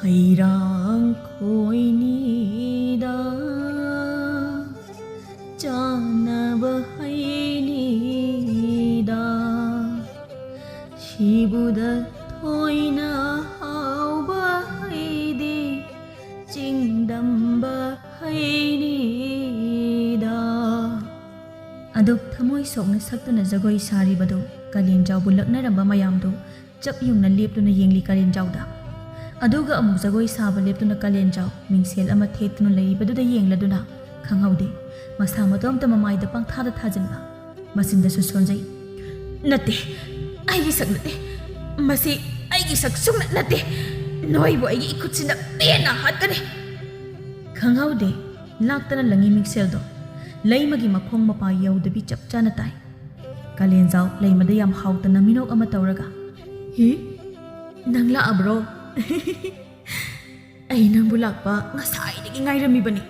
ꯍꯩꯔꯥꯡ ꯈꯣꯏꯅꯤꯗ, ꯆꯥꯅꯕ ꯍꯩꯅꯤꯗ, ꯁꯤꯕꯨꯗ ꯊꯣꯏꯅ ꯍꯥꯎꯕ ꯍꯩꯗꯤ, ꯆꯤꯡꯗꯝꯕ ꯍꯩꯅꯤꯗ꯫ ꯑꯗꯨꯛ ꯊꯃꯣꯏ ꯁꯣꯛꯅ ꯁꯛꯇꯨꯅ ꯖꯒꯣꯏ ꯁꯥꯔꯤꯕꯗꯨ ꯀꯥꯂꯦꯟꯖꯥꯎꯕꯨ ꯂꯛꯅꯔꯝꯕ ꯃꯌꯥꯝꯗꯨ ꯆꯞ ꯌꯨꯡꯅ ꯂꯦꯞꯇꯨꯅ ꯌꯦꯡꯂꯤ ꯀꯥꯂꯦꯟꯖꯥꯎꯗ꯫ ꯑꯗꯨꯒ ꯑꯃꯨꯛ ꯖꯒꯣꯏ ꯁꯥꯕ ꯂꯦꯞꯇꯨꯅ ꯀꯥꯂꯦꯟꯖꯥꯎ ꯃꯤꯡꯁꯦꯜ ꯑꯃ ꯊꯦꯠꯇꯨꯅ ꯂꯩꯔꯤꯕꯗꯨꯗ ꯌꯦꯡꯂꯗꯨꯅ ꯈꯪꯍꯧꯗꯦ꯫ ꯃꯁꯥ ꯃꯇꯣꯝꯇ ꯃꯃꯥꯏꯗ ꯄꯪꯊꯥꯗ ꯊꯥꯖꯤꯟꯕ꯫ ꯃꯆꯤꯟꯗꯁꯨ ꯁꯣꯟꯖꯩ꯫ "ꯅꯠꯇꯦ, ꯑꯩꯒꯤ ꯁꯛ ꯅꯠꯇꯦ꯫ ꯃꯁꯤ ꯑꯩꯒꯤ ꯁꯛ ꯁꯨꯡꯅ ꯅꯠꯇꯦ꯫ ꯅꯣꯏꯕꯨ ꯑꯩꯒꯤ ꯏꯈꯨꯠꯁꯤꯅ ꯄꯦꯟꯅ ꯍꯥꯠꯀꯅꯤ!" ꯈꯪꯍꯧꯗꯦ, ꯂꯥꯛꯇꯅ ꯂꯪꯉꯤ ꯃꯤꯡꯁꯦꯜꯗꯣ꯫ ꯂꯩꯃꯒꯤ ꯃꯈꯣꯡ ꯃꯄꯥ ꯌꯧꯗꯕꯤ ꯆꯞ ꯆꯥꯅ ꯇꯥꯏ꯫ ꯀꯥꯂꯦꯟꯖꯥꯎ ꯂꯩꯃꯗ ꯌꯥꯝ ꯍꯥꯎꯇꯅ ꯃꯤꯅꯣꯛ ꯑꯃ ꯇꯧꯔꯒ, "ꯍꯤ? ꯅꯪ ꯂꯥꯛꯑꯕ꯭ꯔꯣ?" "ꯑꯩ ꯅꯪꯕꯨ ꯂꯥꯛꯄ ꯉꯁꯥꯏꯗꯒꯤ ꯉꯥꯏꯔꯝꯃꯤꯕꯅꯤ꯫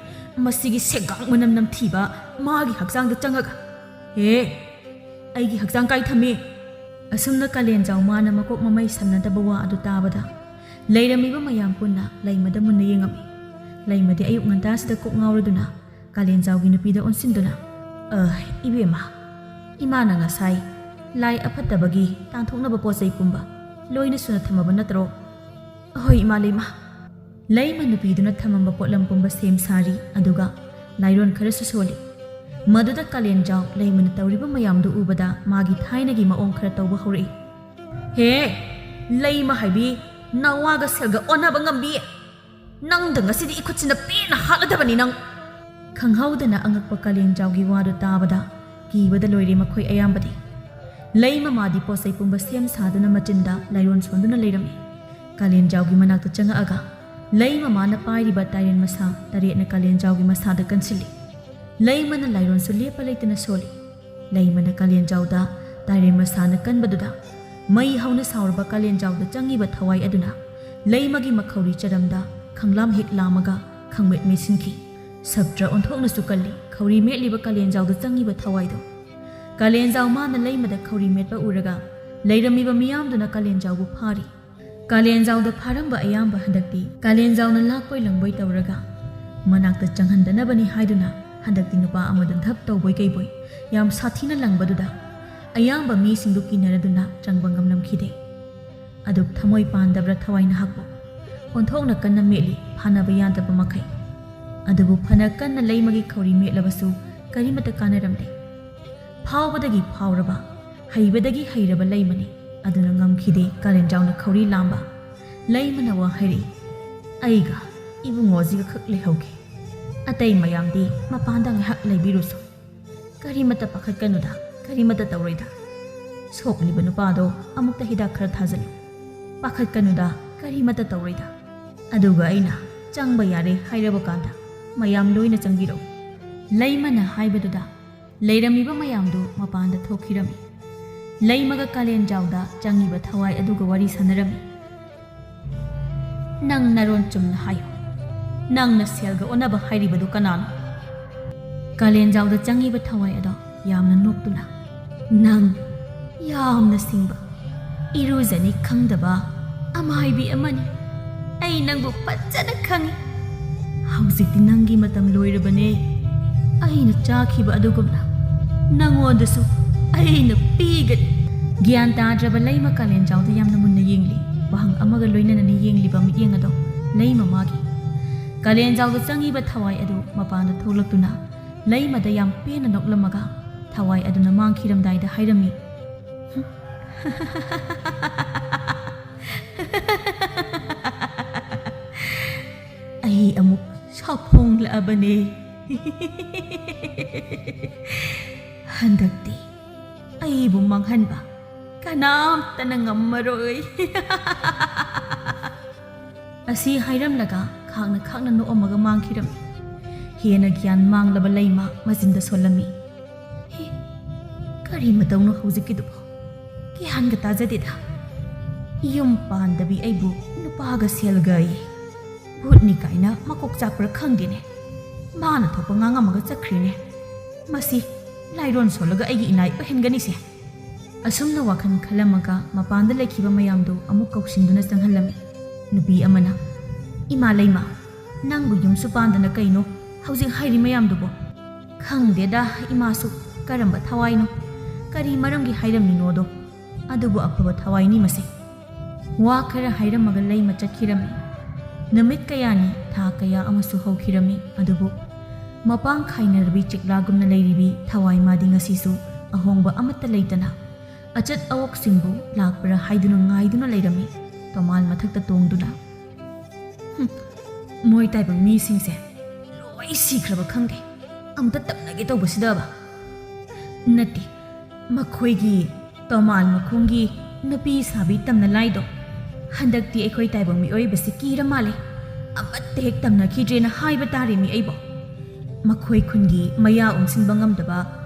ꯃꯁꯤꯒꯤ ꯁꯦꯒꯥꯡ ꯃꯅꯝ ꯅꯝꯊꯤꯕ ꯃꯥꯒꯤ ꯍꯛꯆꯥꯡꯗ ꯆꯪꯉꯒ꯫ ꯍꯦ, ꯑꯩꯒꯤ ꯍꯛꯆꯥꯡ ꯀꯥꯏ ꯊꯝꯃꯤ?" ꯑꯁꯨꯝꯅ ꯀꯥꯂꯦꯟꯖꯥꯎ ꯃꯥꯅ ꯃꯀꯣꯛ ꯃꯃꯩ ꯁꯝꯅꯗꯕ ꯋꯥ ꯑꯗꯨ ꯇꯥꯕꯗ, ꯂꯩꯔꯝꯃꯤꯕ ꯃꯌꯥꯝ ꯄꯨꯟꯅ ꯂꯩꯃꯗ ꯃꯨꯟꯅ ꯌꯦꯡꯉꯝꯃꯤ꯫ ꯂꯩꯃꯗꯤ ꯑꯌꯨꯛ ꯉꯟꯇꯥꯁꯤꯗ ꯀꯣꯛ ꯉꯥꯎꯔꯗꯨꯅ ꯀꯥꯂꯦꯟꯖꯥꯎꯒꯤ ꯅꯨꯄꯤꯗ ꯑꯣꯟꯁꯤꯟꯗꯨꯅ, "ꯑ, ꯏꯕꯦꯝꯃ, ꯏꯃꯥꯅ ꯉꯁꯥꯏ ꯂꯥꯏ ꯑꯐꯠꯇꯕꯒꯤ ꯇꯥꯟꯊꯣꯛꯅꯕ ꯄꯣꯠ ꯆꯩ ꯄꯨꯝꯕ ꯂꯣꯏꯅ ꯁꯨꯅ ꯊꯝꯃꯕ ꯅꯠꯇ꯭ꯔꯣ?" "ꯑꯍꯣꯏ, ꯏꯃꯥ ꯂꯩꯃ꯫" ꯂꯩꯃ ꯅꯨꯄꯤꯗꯨꯅ ꯊꯝꯃꯝꯕ ꯄꯣꯠꯂꯝ ꯄꯨꯝꯕ ꯁꯦꯝ ꯁꯥꯔꯤ, ꯑꯗꯨꯒ ꯂꯥꯏꯔꯣꯟ ꯈꯔꯁꯨ ꯁꯣꯜꯂꯤ꯫ ꯃꯗꯨꯗ ꯀꯥꯂꯦꯟꯖꯥꯎ ꯂꯩꯃꯅ ꯇꯧꯔꯤꯕ ꯃꯌꯥꯝꯗꯨ ꯎꯕꯗ ꯃꯥꯒꯤ ꯊꯥꯏꯅꯒꯤ ꯃꯑꯣꯡ ꯈꯔ ꯇꯧꯕ ꯍꯧꯔꯛꯏ꯫ "ꯍꯦ, "ꯂꯩꯃ ꯍꯥꯏꯕꯤ, ꯅꯋꯥꯒ ꯁꯦꯜꯒ ꯑꯣꯟꯅꯕ ꯉꯝꯕꯤ? ꯅꯪꯗ ꯉꯁꯤꯗꯤ ꯏꯈꯨꯠꯁꯤꯅ ꯄꯦꯟꯅ ꯍꯥꯠꯂꯗꯕꯅꯤ ꯅꯪ!" ꯈꯪꯍꯧꯗꯅ ꯑꯉꯛꯄ ꯀꯥꯂꯦꯟꯖꯥꯎꯒꯤ ꯋꯥꯗꯨ ꯇꯥꯕꯗ ꯀꯤꯕꯗ ꯂꯣꯏꯔꯦ ꯃꯈꯣꯏ ꯑꯌꯥꯝꯕꯗꯤ꯫ ꯂꯩ ꯃꯃꯥꯗꯤ ꯄꯣꯠꯆꯩ ꯄꯨꯝꯕ ꯁꯦꯝ ꯁꯥꯗꯨꯅ ꯃꯆꯤꯟꯗ ꯂꯥꯏꯔꯣꯟ ꯁꯣꯟꯗꯨꯅ ꯂꯩꯔꯝꯃꯤ꯫ ꯀꯥꯂꯦꯟꯖꯥꯎꯒꯤ ꯃꯅꯥꯛꯇ ꯆꯪꯉꯛꯑꯒ ꯂꯩ ꯃꯃꯥꯅ ꯄꯥꯏꯔꯤꯕ ꯇꯥꯏꯔꯦꯟ ꯃꯁꯥ ꯇꯔꯦꯠꯅ ꯀꯥꯂꯦꯟꯖꯥꯎꯒꯤ ꯃꯁꯥꯗ ꯀꯟꯁꯤꯜꯂꯤ꯫ ꯂꯩꯃꯅ ꯂꯥꯏꯔꯣꯟꯁꯨ ꯂꯦꯞꯄ ꯂꯩꯇꯅ ꯁꯣꯜꯂꯤ꯫ ꯂꯩꯃꯅ ꯀꯥꯂꯦꯟꯖꯥꯎꯗ ꯇꯥꯏꯔꯦꯟ ꯃꯁꯥꯅ ꯀꯟꯕꯗꯨꯗ ꯃꯩ ꯍꯧꯅ ꯁꯥꯎꯔꯕ ꯀꯥꯂꯦꯟꯖꯥꯎꯗ ꯆꯪꯉꯤꯕ ꯊꯋꯥꯏ ꯑꯗꯨꯅ ꯂꯩꯃꯒꯤ ꯃꯈꯧꯔꯤ ꯆꯔꯝꯗ ꯈꯪꯂꯥꯝ ꯍꯦꯛ ꯂꯥꯝꯃꯒ ꯈꯪꯃꯦꯠ ꯃꯦꯠꯁꯤꯟꯈꯤ꯫ ꯁꯞꯇ꯭ꯔ ꯑꯣꯟꯊꯣꯛꯅꯁꯨ ꯀꯜꯂꯤ ꯈꯧꯔꯤ ꯃꯦꯠꯂꯤꯕ ꯀꯥꯂꯦꯟꯖꯥꯎꯗ ꯆꯪꯉꯤꯕ ꯊꯋꯥꯏꯗꯣ꯫ ꯀꯥꯂꯦꯟꯖꯥꯎ ꯃꯥꯅ ꯂꯩꯃꯗ ꯈꯧꯔꯤ ꯃꯦꯠꯄ ꯎꯔꯒ ꯂꯩꯔꯝꯃꯤꯕ ꯃꯤꯌꯥꯝꯗꯨꯅ ꯀꯥꯂꯦꯟꯖꯥꯎꯕꯨ ꯐꯥꯔꯤ꯫ ꯀꯥꯂꯦꯟꯖꯥꯎꯗ ꯐꯥꯔꯝꯕ ꯑꯌꯥꯝꯕ ꯍꯟꯗꯛꯇꯤ ꯀꯥꯂꯦꯟꯖꯥꯎꯅ ꯂꯥꯛꯄꯣꯏ ꯂꯪꯕꯣꯏ ꯇꯧꯔꯒ ꯃꯅꯥꯛꯇ ꯆꯪꯍꯟꯗꯅꯕꯅꯤ ꯍꯥꯏꯗꯨꯅ ꯍꯟꯗꯛꯇꯤ ꯅꯨꯄꯥ ꯑꯃꯗ ꯙꯞ ꯇꯧꯕꯣꯏ ꯀꯩꯕꯣꯏ ꯌꯥꯝ ꯁꯥꯊꯤꯅ ꯂꯪꯕꯗꯨꯗ ꯑꯌꯥꯝꯕ ꯃꯤꯁꯤꯡꯗꯨ ꯀꯤꯅꯔꯗꯨꯅ ꯆꯪꯕ ꯉꯝꯂꯝꯈꯤꯗꯦ꯫ ꯑꯗꯨꯛ ꯊꯃꯣꯏ ꯄꯥꯟꯗꯕ꯭ꯔꯥ ꯊꯋꯥꯏ ꯅꯍꯥꯛꯄꯨ? ꯑꯣꯟꯊꯣꯛꯅ ꯀꯟꯅ ꯃꯦꯠꯂꯤ ꯐꯥꯅꯕ ꯌꯥꯗꯕ ꯃꯈꯩ꯫ ꯑꯗꯨꯕꯨ ꯐꯅ ꯀꯟꯅ ꯂꯩꯃꯒꯤ ꯈꯧꯔꯤ ꯃꯦꯠꯂꯕꯁꯨ ꯀꯔꯤꯃꯠꯇ ꯀꯥꯟꯅꯔꯝꯗꯦ꯫ ꯐꯥꯎꯕꯗꯒꯤ ꯐꯥꯎꯔꯕ, ꯍꯩꯕꯗꯒꯤ ꯍꯩꯔꯕ ꯂꯩꯃꯅꯤ꯫ ꯑꯗꯨꯅ ꯉꯝꯈꯤꯗꯦ ꯀꯥꯂꯦꯟꯖꯥꯎꯅ ꯈꯧꯔꯤ ꯂꯥꯝꯕ꯫ ꯂꯩꯃꯅ ꯋꯥ ꯍꯥꯏꯔꯛꯏ, "ꯑꯩꯒ ꯏꯕꯨꯡꯉꯣꯁꯤꯒ ꯈꯛ ꯂꯩꯍꯧꯒꯦ꯫ ꯑꯇꯩ ꯃꯌꯥꯝꯗꯤ ꯃꯄꯥꯟꯗ ꯉꯥꯏꯍꯥꯛ ꯂꯩꯕꯤꯔꯨꯁꯨ꯫ ꯀꯔꯤꯃꯠꯇ ꯄꯥꯈꯠꯀꯅꯨꯗ, ꯀꯔꯤꯃꯠꯇ ꯇꯧꯔꯣꯏꯗ꯫ ꯁꯣꯛꯂꯤꯕ ꯅꯨꯄꯥꯗꯣ ꯑꯃꯨꯛꯇ ꯍꯤꯗꯥꯛ ꯈꯔ ꯊꯥꯖꯤꯜꯂꯨ꯫ ꯄꯥꯈꯠꯀꯅꯨꯗ, ꯀꯔꯤꯃꯠꯇ ꯇꯧꯔꯣꯏꯗ꯫ ꯑꯗꯨꯒ ꯑꯩꯅ ꯆꯪꯕ ꯌꯥꯔꯦ ꯍꯥꯏꯔꯕ ꯀꯥꯟꯗ ꯃꯌꯥꯝ ꯂꯣꯏꯅ ꯆꯪꯕꯤꯔꯛꯎ꯫" ꯂꯩꯃꯅ ꯍꯥꯏꯕꯗꯨꯗ ꯂꯩꯔꯝꯃꯤꯕ ꯃꯌꯥꯝꯗꯨ ꯃꯄꯥꯟꯗ ꯊꯣꯛꯈꯤꯔꯝꯃꯤ꯫ ꯂꯩꯃꯒ ꯀꯥꯂꯦꯟꯖꯥꯎꯗ ꯆꯪꯉꯤꯕ ꯊꯋꯥꯏ ꯑꯗꯨꯒ ꯋꯥꯔꯤ ꯁꯥꯟꯅꯔꯝꯃꯤ꯫ "ꯅꯪ ꯅꯔꯣꯟ ꯆꯨꯝꯅ ꯍꯥꯏꯌꯨ꯫ ꯅꯪꯅ ꯁꯦꯜꯒ ꯑꯣꯟꯅꯕ ꯍꯥꯏꯔꯤꯕꯗꯨ ꯀꯅꯥꯅꯣ?" ꯀꯥꯂꯦꯟꯖꯥꯎꯗ ꯆꯪꯉꯤꯕ ꯊꯋꯥꯏ ꯑꯗꯣ ꯌꯥꯝꯅ ꯅꯣꯛꯇꯨꯅ, "ꯅꯪ ꯌꯥꯝꯅ ꯁꯤꯡꯕ, ꯏꯔꯨꯖꯅꯤ ꯈꯪꯗꯕ ꯑꯃꯥꯏꯕꯤ ꯑꯃꯅꯤ꯫ ꯑꯩ ꯅꯪꯕꯨ ꯐꯖꯅ ꯈꯪꯉꯤ꯫ ꯍꯧꯖꯤꯛꯇꯤ ꯅꯪꯒꯤ ꯃꯇꯝ ꯂꯣꯏꯔꯕꯅꯦ꯫ ꯑꯩꯅ ꯆꯥꯈꯤꯕ ꯑꯗꯨꯒꯨꯝꯅ ꯅꯪꯉꯣꯟꯗꯁꯨ ꯑꯩꯅ ꯄꯤꯒꯅꯤ꯫" ꯒ꯭ꯌꯥꯟ ꯇꯥꯗ꯭ꯔꯕ ꯂꯩꯃ ꯀꯥꯂꯦꯟꯖꯥꯎꯗ ꯌꯥꯝꯅ ꯃꯨꯟꯅ ꯌꯦꯡꯂꯤ꯫ ꯋꯥꯍꯪ ꯑꯃꯒ ꯂꯣꯏꯅꯅꯅꯤ ꯌꯦꯡꯂꯤꯕ ꯃꯤꯠꯌꯦꯡ ꯑꯗꯣ ꯂꯩꯃ ꯃꯥꯒꯤ꯫ ꯀꯥꯂꯦꯟꯖꯥꯎꯗ ꯆꯪꯉꯤꯕ ꯊꯋꯥꯏ ꯑꯗꯨ ꯃꯄꯥꯟꯗ ꯊꯣꯛꯂꯛꯇꯨꯅ ꯂꯩꯃꯗ ꯌꯥꯝ ꯄꯦꯟꯅ ꯅꯣꯛꯂꯝꯃꯒ ꯊꯋꯥꯏ ꯑꯗꯨꯅ ꯃꯥꯡꯈꯤꯔꯝꯗꯥꯏꯗ ꯍꯥꯏꯔꯝꯃꯤ, ꯑꯩ ꯑꯃꯨꯛ ꯁꯥꯐꯣꯡꯂꯛꯑꯕꯅꯦ꯫ ꯍꯟꯗꯛꯇꯤ ꯑꯩꯕꯨ ꯃꯥꯡꯍꯟꯕ ꯀꯅꯥꯝꯇꯅ ꯉꯝꯃꯔꯣꯏ꯫ ꯑꯁꯤ ꯍꯥꯏꯔꯝꯂꯒ ꯈꯥꯛꯅ ꯈꯥꯛꯅ ꯅꯣꯛꯑꯝꯃꯒ ꯃꯥꯡꯈꯤꯔꯝꯃꯤ꯫ ꯍꯦꯟꯅ ꯒ꯭ꯌꯥꯟ ꯃꯥꯡꯂꯕ ꯂꯩꯃ ꯃꯆꯤꯟꯗ ꯁꯣꯜꯂꯝꯃꯤ꯫ "ꯍꯦ, ꯀꯔꯤ ꯃꯇꯧꯅꯣ ꯍꯧꯖꯤꯛꯀꯤꯗꯨꯕꯣ? ꯒ꯭ꯌꯥꯟꯒ ꯇꯥꯖꯗꯦꯗ꯫ ꯌꯨꯝ ꯄꯥꯟꯗꯕꯤ ꯑꯩꯕꯨ ꯅꯨꯄꯥꯒ ꯁꯦꯜꯒꯌꯦ꯫ ꯚꯨꯠꯅꯤ ꯀꯥꯏꯅ ꯃꯀꯣꯛ ꯆꯥꯛꯄ꯭ꯔꯥ ꯈꯪꯗꯦꯅꯦ꯫ ꯃꯥꯅ ꯊꯣꯛꯄ ꯉꯥꯡꯉꯝꯃꯒ ꯆꯠꯈ꯭ꯔꯦꯅꯦ꯫ ꯃꯁꯤ ꯂꯥꯏꯔꯣꯟ ꯁꯣꯜꯂꯒ ꯑꯩꯒꯤ ꯏꯅꯥꯏ ꯑꯣꯏꯍꯟꯒꯅꯤꯁꯦ"꯫ ꯑꯁꯨꯝꯅ ꯋꯥꯈꯜ ꯈꯜꯂꯝꯃꯒ ꯃꯄꯥꯟꯗ ꯂꯩꯈꯤꯕ ꯃꯌꯥꯝꯗꯨ ꯑꯃꯨꯛ ꯀꯧꯁꯤꯟꯗꯨꯅ ꯆꯪꯍꯜꯂꯝꯃꯤ꯫ ꯅꯨꯄꯤ ꯑꯃꯅ, "ꯏꯃꯥ ꯂꯩꯃ, ꯅꯪꯕꯨ ꯌꯨꯝꯁꯨ ꯄꯥꯟꯗꯅ ꯀꯩꯅꯣ ꯍꯧꯖꯤꯛ ꯍꯥꯏꯔꯤ ꯃꯌꯥꯝꯗꯨꯕꯣ?" "ꯈꯪꯗꯦꯗ ꯏꯃꯥꯁꯨ, ꯀꯔꯝꯕ ꯊꯋꯥꯏꯅꯣ, ꯀꯔꯤ ꯃꯔꯝꯒꯤ ꯍꯥꯏꯔꯝꯃꯤꯅꯣꯗꯣ꯫ ꯑꯗꯨꯕꯨ ꯑꯐꯕ ꯊꯋꯥꯏꯅꯤ ꯃꯁꯦ"꯫ ꯋꯥ ꯈꯔ ꯍꯥꯏꯔꯝꯃꯒ ꯂꯩꯃ ꯆꯠꯈꯤꯔꯝꯃꯤ꯫ ꯅꯨꯃꯤꯠ ꯀꯌꯥꯅꯤ, ꯊꯥ ꯀꯌꯥ ꯑꯃꯁꯨ ꯍꯧꯈꯤꯔꯝꯃꯤ꯫ ꯑꯗꯨꯕꯨ ꯃꯄꯥꯡ ꯈꯥꯏꯅꯔꯕꯤ ꯆꯦꯛꯂꯥꯒꯨꯝꯅ ꯂꯩꯔꯤꯕꯤ ꯊꯋꯥꯏ ꯃꯥꯗꯤ ꯉꯁꯤꯁꯨ ꯑꯍꯣꯡꯕ ꯑꯃꯠꯇ ꯂꯩꯇꯅ ꯑꯆꯠ ꯑꯋꯣꯛꯁꯤꯡꯕꯨ ꯂꯥꯛꯄ꯭ꯔꯥ ꯍꯥꯏꯗꯨꯅ ꯉꯥꯏꯗꯨꯅ ꯂꯩꯔꯝꯃꯤ꯫ ꯇꯣꯃꯥꯜ ꯃꯊꯛꯇ ꯇꯣꯡꯗꯨꯅ, "ꯍꯨꯝ, ꯃꯣꯏ ꯇꯥꯏꯕꯪ ꯃꯤꯁꯤꯡꯁꯦ ꯂꯣꯏ ꯁꯤꯈ꯭ꯔꯕ ꯈꯪꯗꯦ꯫ ꯑꯝꯇ ꯇꯝꯅꯒꯦ ꯇꯧꯕꯁꯤꯗꯕ꯫ ꯅꯠꯇꯦ, ꯃꯈꯣꯏꯒꯤ ꯇꯣꯃꯥꯜ ꯃꯈꯣꯡꯒꯤ ꯅꯨꯄꯤ ꯁꯥꯕꯤ ꯇꯝꯅ ꯂꯥꯏꯗꯣ꯫ ꯍꯟꯗꯛꯇꯤ ꯑꯩꯈꯣꯏ ꯇꯥꯏꯕꯪ ꯃꯤꯑꯣꯏꯕꯁꯤ ꯀꯤꯔ ꯃꯥꯜꯂꯦ꯫ ꯑꯃꯠꯇ ꯍꯦꯛ ꯇꯝꯅꯈꯤꯗ꯭ꯔꯦꯅ ꯍꯥꯏꯕ ꯇꯥꯔꯦꯃꯤ ꯑꯩꯕꯣ꯫ ꯃꯈꯣꯏ ꯈꯨꯟꯒꯤ ꯃꯌꯥ ꯎꯝꯁꯤꯟꯕ ꯉꯝꯗꯕ,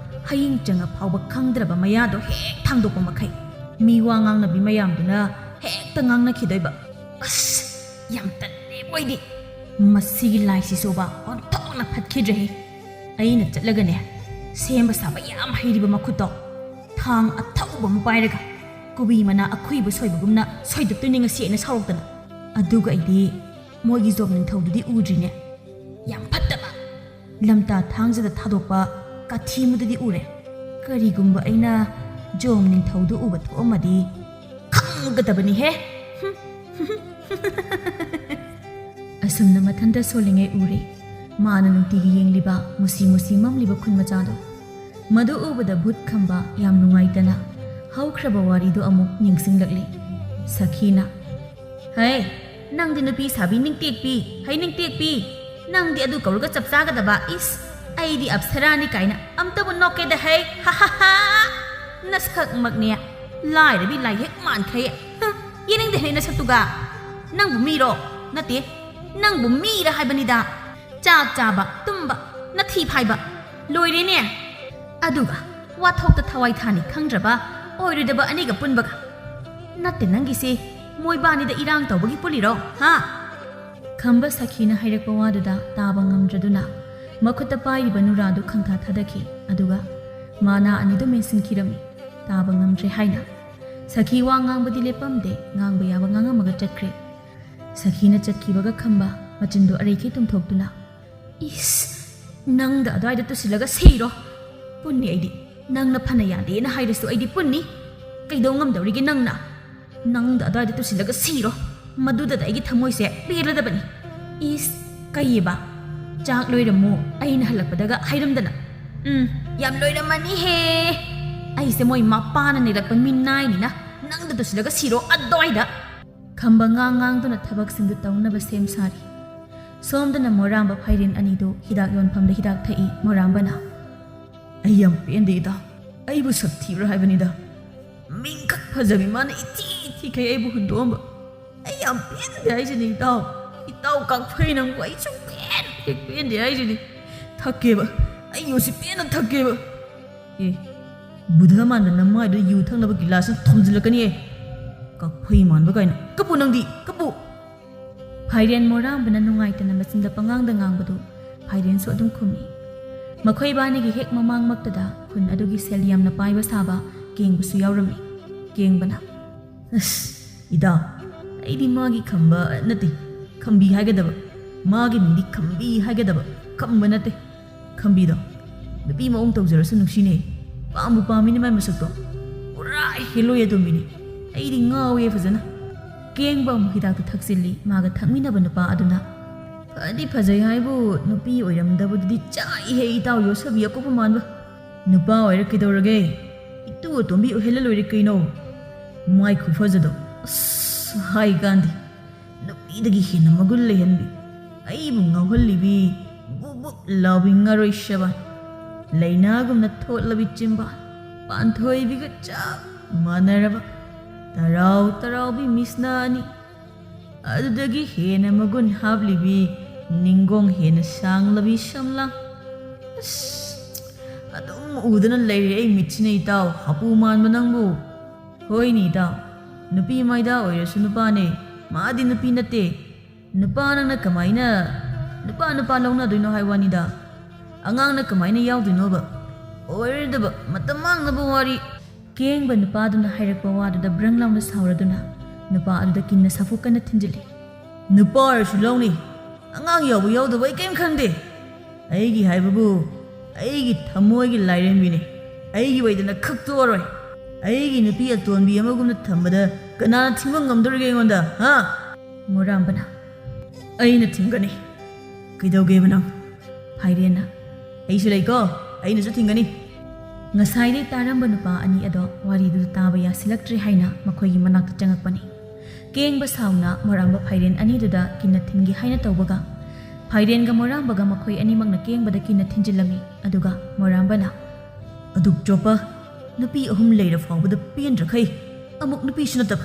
ꯍꯌꯤꯡ ꯆꯪꯉ ꯐꯥꯎꯕ ꯈꯪꯗ꯭ꯔꯕ ꯃꯌꯥꯗꯣ ꯍꯦꯛ ꯊꯥꯡꯗꯣꯛꯄ ꯃꯈꯩ꯫ ꯃꯤ ꯋꯥ ꯉꯥꯡꯅꯕꯤ ꯃꯌꯥꯝꯗꯨꯅ ꯍꯦꯛꯇ ꯉꯥꯡꯅꯈꯤꯗꯣꯏꯕ꯫ ꯑꯁ, ꯌꯥꯝ ꯇꯜꯂꯦ ꯃꯣꯏꯗꯤ꯫ ꯃꯁꯤꯒꯤ ꯂꯥꯏꯁꯤꯁꯨꯕ ꯑꯣꯟꯊꯣꯛꯅ ꯐꯠꯈꯤꯗ꯭ꯔꯦꯍꯦ꯫ ꯑꯩꯅ ꯆꯠꯂꯒꯅꯦ, ꯁꯦꯝꯕ ꯁꯥꯕ ꯌꯥꯝ ꯍꯩꯔꯤꯕ ꯃꯈꯨꯠꯇꯣ ꯊꯥꯡ ꯑꯊꯧꯕ ꯑꯃ ꯄꯥꯏꯔꯒ ꯀꯣꯕꯤ ꯃꯅꯥ ꯑꯈꯨꯏꯕ ꯁꯣꯏꯕꯒꯨꯝꯅ ꯁꯣꯏꯗꯠꯇꯣꯏꯅꯤ ꯉꯁꯤ ꯑꯩꯅ ꯁꯥꯎꯔꯛꯇꯅ꯫ ꯑꯗꯨꯒ ꯑꯩꯗꯤ ꯃꯣꯏꯒꯤ ꯖꯣꯕ ꯅꯤꯡꯊꯧꯗꯨꯗꯤ ꯎꯗ꯭ꯔꯤꯅꯦ꯫ ꯌꯥꯝ ꯐꯠꯇꯕ꯫ ꯂꯝꯇꯥ ꯊꯥꯡꯖꯗ ꯊꯥꯗꯣꯛꯄ ꯀꯥꯊꯤ ꯑꯃꯗꯨꯗꯤ ꯎꯔꯦ꯫ ꯀꯔꯤꯒꯨꯝꯕ ꯑꯩꯅ ꯖꯣꯕ ꯅꯤꯡꯊꯧꯗꯨ ꯎꯕ ꯊꯣꯛꯑꯝꯃꯗꯤ ꯈꯪꯒꯗꯕꯅꯤꯍꯦ꯫ ꯑꯁꯨꯝꯅ ꯃꯊꯟꯇ ꯁꯣꯜꯂꯤꯉꯩ ꯎꯔꯦ꯫ ꯃꯥꯅ ꯅꯨꯡꯇꯤꯒꯤ ꯌꯦꯡꯂꯤꯕ ꯃꯨꯁꯤ ꯃꯨꯁꯤ ꯃꯝꯂꯤꯕ ꯈꯨꯟ ꯃꯆꯥꯗꯣ꯫ ꯃꯗꯨ ꯎꯕꯗ ꯚꯨꯠ ꯈꯝꯕ ꯌꯥꯝ ꯅꯨꯡꯉꯥꯏꯇꯅ ꯍꯧꯈ꯭ꯔꯕ ꯋꯥꯔꯤꯗꯨ ꯑꯃꯨꯛ ꯅꯤꯡꯁꯤꯡꯂꯛꯂꯤ꯫ ꯁꯈꯤꯅ, "ꯍꯩ, ꯅꯪꯗꯤ ꯅꯨꯄꯤ ꯁꯥꯕꯤ ꯅꯤꯡꯇꯦꯛꯄꯤ, ꯍꯩ ꯅꯤꯡꯇꯦꯛꯄꯤ꯫ ꯅꯪꯗꯤ ꯑꯗꯨ ꯀꯧꯔꯒ ꯆꯞ ꯆꯥꯒꯗꯕ꯫ ꯏꯁ, ꯑꯩꯗꯤ ꯑꯞꯁꯔꯥꯅꯤ ꯀꯥꯏꯅ ꯑꯝꯇꯕꯨ ꯅꯣꯛꯀꯦꯗ ꯍꯩ꯫ ꯍꯥ ꯍꯥ ꯍꯥ꯫ ꯅꯁꯛꯃꯛꯅꯦ ꯂꯥꯏꯔꯕꯤ ꯂꯥꯏꯍꯦꯛ ꯃꯥꯟꯈꯩ꯫ ꯍ, ꯌꯦꯡꯅꯤꯡꯗꯦ ꯍꯩ ꯅꯁꯛꯇꯨꯒ꯫ ꯅꯪꯕꯨ ꯃꯤꯔꯣ? ꯅꯠꯇꯦ, ꯅꯪꯕꯨ ꯃꯤꯔ ꯍꯥꯏꯕꯅꯤꯗ꯫ ꯆꯥꯛ ꯆꯥꯕ, ꯇꯨꯝꯕ, ꯅꯊꯤ ꯐꯥꯏꯕ꯫ ꯂꯣꯏꯔꯦꯅꯦ꯫ ꯑꯗꯨꯒ ꯋꯥꯊꯣꯛꯇ ꯊꯋꯥꯏ ꯊꯥꯅꯤ ꯈꯪꯗ꯭ꯔꯕ ꯑꯣꯏꯔꯣꯏꯗꯕ ꯑꯅꯤꯒ ꯄꯨꯟꯕꯒ꯫ ꯅꯠꯇꯦ ꯅꯪꯒꯤꯁꯦ ꯃꯣꯏꯕꯥꯅꯤꯗ ꯏꯔꯥꯡ ꯇꯧꯕꯒꯤ ꯄꯨꯜꯂꯤꯔꯣ? ꯍꯥ? ꯈꯝꯕ ꯁꯈꯤꯅ ꯍꯥꯏꯔꯛꯄ ꯋꯥꯗꯨꯗ ꯇꯥꯕ ꯉꯝꯗ꯭ꯔꯗꯨꯅ ꯃꯈꯨꯠꯇ ꯄꯥꯏꯔꯤꯕ ꯅꯨꯔꯥꯗꯨ ꯈꯪꯊꯥ ꯊꯥꯗꯈꯤ꯫ ꯑꯗꯨꯒ ꯃꯥꯅꯥ ꯑꯅꯤꯗꯨ ꯃꯦꯟꯁꯤꯟꯈꯤꯔꯝꯃꯤ꯫ ꯇꯥꯕ ꯉꯝꯗ꯭ꯔꯦ ꯍꯥꯏꯅ꯫ ꯁꯈꯤ ꯋꯥ ꯉꯥꯡꯕꯗꯤ ꯂꯦꯞꯄꯝꯗꯦ, ꯉꯥꯡꯕ ꯌꯥꯕ ꯉꯥꯡꯉꯝꯃꯒ ꯆꯠꯈ꯭ꯔꯦ꯫ ꯁꯈꯤꯅ ꯆꯠꯈꯤꯕꯒ ꯈꯝꯕ ꯃꯆꯤꯟꯗꯨ ꯑꯔꯩꯈꯩ ꯇꯨꯝꯊꯣꯛꯇꯨꯅ, "ꯏꯁ, ꯅꯪꯗ ꯑꯗꯨꯋꯥꯏꯗ ꯇꯨꯁꯤꯜꯂꯒ ꯁꯤꯔꯣ꯫ ꯄꯨꯟꯅꯤ ꯑꯩꯗꯤ꯫ ꯅꯪꯅ ꯐꯅ ꯌꯥꯗꯦꯅ ꯍꯥꯏꯔꯁꯨ ꯑꯩꯗꯤ ꯄꯨꯟꯅꯤ꯫ ꯀꯩꯗꯧ ꯉꯝꯗꯧꯔꯤꯒꯦ ꯅꯪꯅ? ꯅꯪꯗ ꯑꯗꯨꯋꯥꯏꯗ ꯇꯨꯁꯤꯜꯂꯒ ꯁꯤꯔꯣ꯫ ꯃꯗꯨꯗꯗ ꯑꯩꯒꯤ ꯊꯃꯣꯏꯁꯦ ꯄꯦꯜꯂꯗꯕꯅꯤ꯫" "ꯏꯁ, ꯀꯩꯌꯦꯕ? ꯆꯥꯛ ꯂꯣꯏꯔꯝꯃꯣ ꯑꯩꯅ ꯍꯜꯂꯛꯄꯗꯒ ꯍꯥꯏꯔꯝꯗꯅ?" "ꯎꯝ, ꯌꯥꯝ ꯂꯣꯏꯔꯝꯃꯅꯤꯍꯦ꯫ ꯑꯩꯁꯦ ꯃꯣꯏ ꯃꯄꯥꯅ ꯅꯩꯔꯛꯄ ꯃꯤꯅꯥꯏꯅꯤꯅ ꯅꯪꯗ ꯇꯨꯁꯤꯜꯂꯒ ꯁꯤꯔꯣ ꯑꯗꯨꯋꯥꯏꯗ꯫" ꯈꯝꯕ ꯉꯥꯡ ꯉꯥꯡꯗꯨꯅ ꯊꯕꯛꯁꯤꯡꯗꯨ ꯇꯧꯅꯕ ꯁꯦꯝ ꯁꯥꯔꯤ꯫ ꯁꯣꯝꯗꯅ ꯃꯣꯔꯥꯝꯕ ꯐꯥꯏꯔꯦꯟ ꯑꯅꯤꯗꯨ ꯍꯤꯗꯥꯛ ꯌꯣꯟꯐꯝꯗ ꯍꯤꯗꯥꯛ ꯊꯛꯏ꯫ ꯃꯣꯔꯥꯝꯕꯅ, "ꯑꯩ ꯌꯥꯝ ꯄꯦꯟꯗꯦ ꯏꯇꯥꯎ꯫ ꯑꯩꯕꯨ ꯁꯛ ꯊꯤꯕ꯭ꯔꯥ ꯍꯥꯏꯕꯅꯤꯗ꯫ ꯃꯤꯡꯈꯛ ꯐꯖꯕꯤ ꯃꯥꯅ ꯏꯊꯤ ꯊꯤꯈꯩ ꯑꯩꯕꯨ ꯍꯨꯟꯗꯣꯛꯑꯝꯕ꯫ ꯑꯩ ꯌꯥꯝ ꯄꯦꯟꯗꯦ ꯍꯥꯏꯁꯤꯅꯤ ꯏꯇꯥꯎ꯫ ꯏꯇꯥꯎ ꯀꯥꯛꯐꯩ ꯅꯪꯕꯨ ꯑꯩ ꯁꯨꯡꯄꯦꯟ ꯍꯦꯛ ꯄꯦꯟꯗꯦ ꯍꯥꯏꯁꯤꯅꯤ꯫ ꯊꯛꯀꯦꯕ꯫ ꯑꯩ ꯌꯨꯁꯤ ꯄꯦꯟꯅ ꯊꯛꯀꯦꯕ꯫" "ꯑꯦ, ꯕꯨꯙ ꯃꯥꯟꯕ ꯅꯃꯥꯏꯗꯨ ꯌꯨ ꯊꯛꯅꯕ ꯒꯤꯂꯥꯁꯅ ꯊꯣꯝꯖꯤꯜꯂꯛꯀꯅꯤꯌꯦ꯫ ꯀꯛꯐꯩ ꯃꯥꯟꯕ ꯀꯥꯏꯅ꯫ ꯀꯞꯄꯨ ꯅꯪꯗꯤ, ꯀꯞꯄꯨ!" ꯐꯥꯏꯔꯦꯟ ꯃꯣꯔꯥꯝꯕꯅ ꯅꯨꯡꯉꯥꯏꯇꯅ ꯃꯆꯤꯟꯗ ꯄꯉꯥꯡꯗ ꯉꯥꯡꯕꯗꯨ ꯐꯥꯏꯔꯦꯟꯁꯨ ꯑꯗꯨꯝ ꯈꯨꯝꯃꯤ꯫ ꯃꯈꯣꯏꯕꯥꯅꯤꯒꯤ ꯍꯦꯛ ꯃꯃꯥꯡꯃꯛꯇꯗ ꯈꯨꯟ ꯑꯗꯨꯒꯤ ꯁꯦꯜ ꯌꯥꯝꯅ ꯄꯥꯏꯕ ꯁꯥꯕ ꯀꯦꯡꯕꯁꯨ ꯌꯥꯎꯔꯝꯃꯤ꯫ ꯀꯦꯡꯕꯅ, "ꯑꯁ, ꯏꯇꯥꯎ, ꯑꯩꯗꯤ ꯃꯥꯒꯤ ꯈꯝꯕ ꯅꯠꯇꯦ, ꯈꯝꯕꯤ ꯍꯥꯏꯒꯗꯕ꯫ ꯃꯥꯒꯤ ꯃꯤꯡꯗꯤ ꯈꯝꯕꯤ ꯍꯥꯏꯒꯗꯕ, ꯈꯝꯕ ꯅꯠꯇꯦ꯫ ꯈꯝꯕꯤꯗꯣ ꯅꯨꯄꯤ ꯃꯑꯣꯡ ꯇꯧꯖꯔꯁꯨ ꯅꯨꯡꯁꯤꯅꯦ꯫ ꯄꯥꯝꯕꯨ ꯄꯥꯝꯃꯤꯅꯦ ꯃꯥꯏ ꯃꯁꯛꯇꯣ꯫ ꯄꯨꯔꯥ ꯍꯦꯂꯣꯏ ꯑꯇꯣꯝꯕꯤꯅꯤ꯫ ꯑꯩꯗꯤ ꯉꯥꯎꯋꯦ ꯐꯖꯅ꯫" ꯀꯦꯡꯕ ꯑꯃꯨꯛ ꯍꯤꯗꯥꯛꯇꯨ ꯊꯛꯆꯤꯜꯂꯤ꯫ ꯃꯥꯒ ꯊꯛꯃꯤꯟꯅꯕ ꯅꯨꯄꯥ ꯑꯗꯨꯅ, "ꯐꯗꯤ ꯐꯖꯩ ꯍꯥꯏꯕꯨ ꯅꯨꯄꯤ ꯑꯣꯏꯔꯝꯗꯕꯗꯨꯗꯤ ꯆꯥꯛꯏꯍꯦ ꯏꯇꯥꯎ ꯌꯣꯠꯁꯕꯤ ꯑꯀꯨꯞꯄ ꯃꯥꯟꯕ꯫ ꯅꯨꯄꯥ ꯑꯣꯏꯔ ꯀꯩꯗꯧꯔꯒꯦ? ꯏꯇꯨ ꯑꯇꯣꯝꯕꯤ ꯑꯣꯏꯍꯜꯂ ꯂꯣꯏꯔꯦ ꯀꯩꯅꯣ꯫ ꯃꯥꯏ ꯈꯨꯐꯖꯗꯣ꯫ ꯑꯁ, ꯍꯥꯏ ꯀꯥꯟꯗꯦ꯫ ꯅꯨꯄꯤ ꯑꯩꯗꯒꯤ ꯍꯦꯟꯅ ꯃꯒꯨꯟ ꯂꯩꯍꯟꯕꯤ, ꯑꯩꯕꯨ ꯉꯥꯎꯍꯜꯂꯤꯕꯤ, ꯕꯨꯛ ꯕꯨꯛ ꯂꯥꯎꯕꯤ ꯉꯥꯔꯣꯏ ꯁꯦꯕꯥ, ꯂꯩꯅꯥꯒꯨꯝꯅ ꯊꯣꯠꯂꯕꯤ ꯆꯤꯝꯕꯥꯜ, ꯄꯥꯟꯊꯣꯏꯕꯤꯒ ꯆꯞ ꯃꯥꯟꯅꯔꯕ ꯇꯔꯥꯎ ꯇꯔꯥꯎꯕꯤ ꯃꯤꯁꯅꯥ ꯑꯅꯤ, ꯑꯗꯨꯗꯒꯤ ꯍꯦꯟꯅ ꯃꯒꯨꯟ ꯍꯥꯞꯂꯤꯕꯤ, ꯅꯤꯡꯒꯣꯡ ꯍꯦꯟꯅ ꯁꯥꯡꯂꯕꯤ ꯁꯝꯂꯥꯡ꯫ ꯑꯁ, ꯑꯗꯨꯝ ꯎꯗꯅ ꯂꯩꯔꯦ ꯑꯩ ꯃꯤꯠꯁꯤꯅ, ꯏꯇꯥꯎ ꯍꯥꯄꯨ ꯃꯥꯟꯕ ꯅꯪꯕꯨ꯫ ꯍꯣꯏꯅꯦ ꯏꯇꯥꯎ, ꯅꯨꯄꯤ ꯃꯥꯏꯗ ꯑꯣꯏꯔꯁꯨ ꯅꯨꯄꯥꯅꯦ, ꯃꯥꯗꯤ ꯅꯨꯄꯤ ꯅꯠꯇꯦ꯫ ꯅꯨꯄꯥ ꯅꯪꯅ ꯀꯃꯥꯏꯅ ꯅꯨꯄꯥ ꯅꯨꯄꯥ ꯂꯧꯅꯗꯣꯏꯅꯣ ꯍꯥꯏ ꯋꯥꯅꯤꯗ꯫ ꯑꯉꯥꯡꯅ ꯀꯃꯥꯏꯅ ꯌꯥꯎꯗꯣꯏꯅꯣꯕ? ꯑꯣꯏꯔꯣꯏꯗꯕ, ꯃꯇꯝ ꯃꯥꯡꯅꯕ ꯋꯥꯔꯤ꯫ ꯀꯦꯡꯕ ꯅꯨꯄꯥꯗꯨꯅ ꯍꯥꯏꯔꯛꯄ ꯋꯥꯗꯨꯗ ꯕ꯭ꯔꯪ ꯂꯥꯎꯅ ꯁꯥꯎꯔꯗꯨꯅ ꯅꯨꯄꯥ ꯑꯗꯨꯗ ꯀꯤꯟꯅ ꯁꯥꯐꯨ ꯀꯟꯅ ꯊꯤꯟꯖꯤꯜꯂꯤ꯫ ꯅꯨꯄꯥ ꯑꯣꯏꯔꯁꯨ ꯂꯧꯅꯤ, ꯑꯉꯥꯡ ꯌꯥꯎꯕ ꯌꯥꯎꯗꯕ ꯑꯩ ꯀꯔꯤꯝ ꯈꯪꯗꯦ꯫ ꯑꯩꯒꯤ ꯍꯥꯏꯕꯕꯨ ꯑꯩꯒꯤ ꯊꯃꯣꯏꯒꯤ ꯂꯥꯏꯔꯦꯝꯕꯤꯅꯤ꯫ ꯑꯩꯒꯤ ꯑꯣꯏꯗꯅ ꯈꯛꯇꯣꯛꯑꯔꯣꯏ꯫ ꯑꯩꯒꯤ ꯅꯨꯄꯤ ꯑꯇꯣꯟꯕꯤ ꯑꯃꯒꯨꯝꯅ ꯊꯝꯕꯗ ꯀꯅꯥꯅ ꯊꯤꯡꯕ ꯉꯝꯗꯣꯔꯤꯒꯦ ꯑꯩꯉꯣꯟꯗ, ꯍꯥ? ꯃꯣꯔꯥꯝꯕꯅ, ꯑꯩꯅ ꯊꯤꯡꯒꯅꯤ꯫ ꯀꯩꯗꯧꯒꯦꯕ ꯅꯪ? ꯐꯥꯏꯔꯦꯟꯅ, ꯑꯩꯁꯨ ꯂꯩꯀꯣ, ꯑꯩꯅꯁꯨ ꯊꯤꯡꯒꯅꯤ꯫ ꯉꯁꯥꯏꯗꯩ ꯇꯥꯔꯝꯕ ꯅꯨꯄꯥ ꯑꯅꯤ ꯑꯗꯣ ꯋꯥꯔꯤꯗꯨ ꯇꯥꯕ ꯌꯥꯁꯤꯜꯂꯛꯇ꯭ꯔꯦ ꯍꯥꯏꯅ ꯃꯈꯣꯏꯒꯤ ꯃꯅꯥꯛꯇ ꯆꯪꯉꯛꯄꯅꯤ꯫ ꯀꯦꯡꯕ ꯁꯥꯎꯅ ꯃꯣꯔꯥꯝꯕ ꯐꯥꯏꯔꯦꯟ ꯑꯅꯤꯗꯨꯗ ꯀꯤꯟꯅ ꯊꯤꯟꯒꯦ ꯍꯥꯏꯅ ꯇꯧꯕꯒ, ꯐꯥꯏꯔꯦꯟꯒ ꯃꯣꯔꯥꯝꯕꯒ ꯃꯈꯣꯏ ꯑꯅꯤꯃꯛꯅ ꯀꯦꯡꯕꯗ ꯀꯤꯟꯅ ꯊꯤꯟꯖꯤꯜꯂꯝꯃꯤ꯫ ꯑꯗꯨꯒ ꯃꯣꯔꯥꯝꯕꯅ, ꯑꯗꯨꯛ ꯆꯣꯞꯄ ꯅꯨꯄꯤ ꯑꯍꯨꯝ ꯂꯩꯔ ꯐꯥꯎꯕꯗ ꯄꯦꯟꯗ꯭ꯔꯈꯩ ꯑꯃꯨꯛ ꯅꯨꯄꯤꯁꯨ ꯅꯠꯇꯕ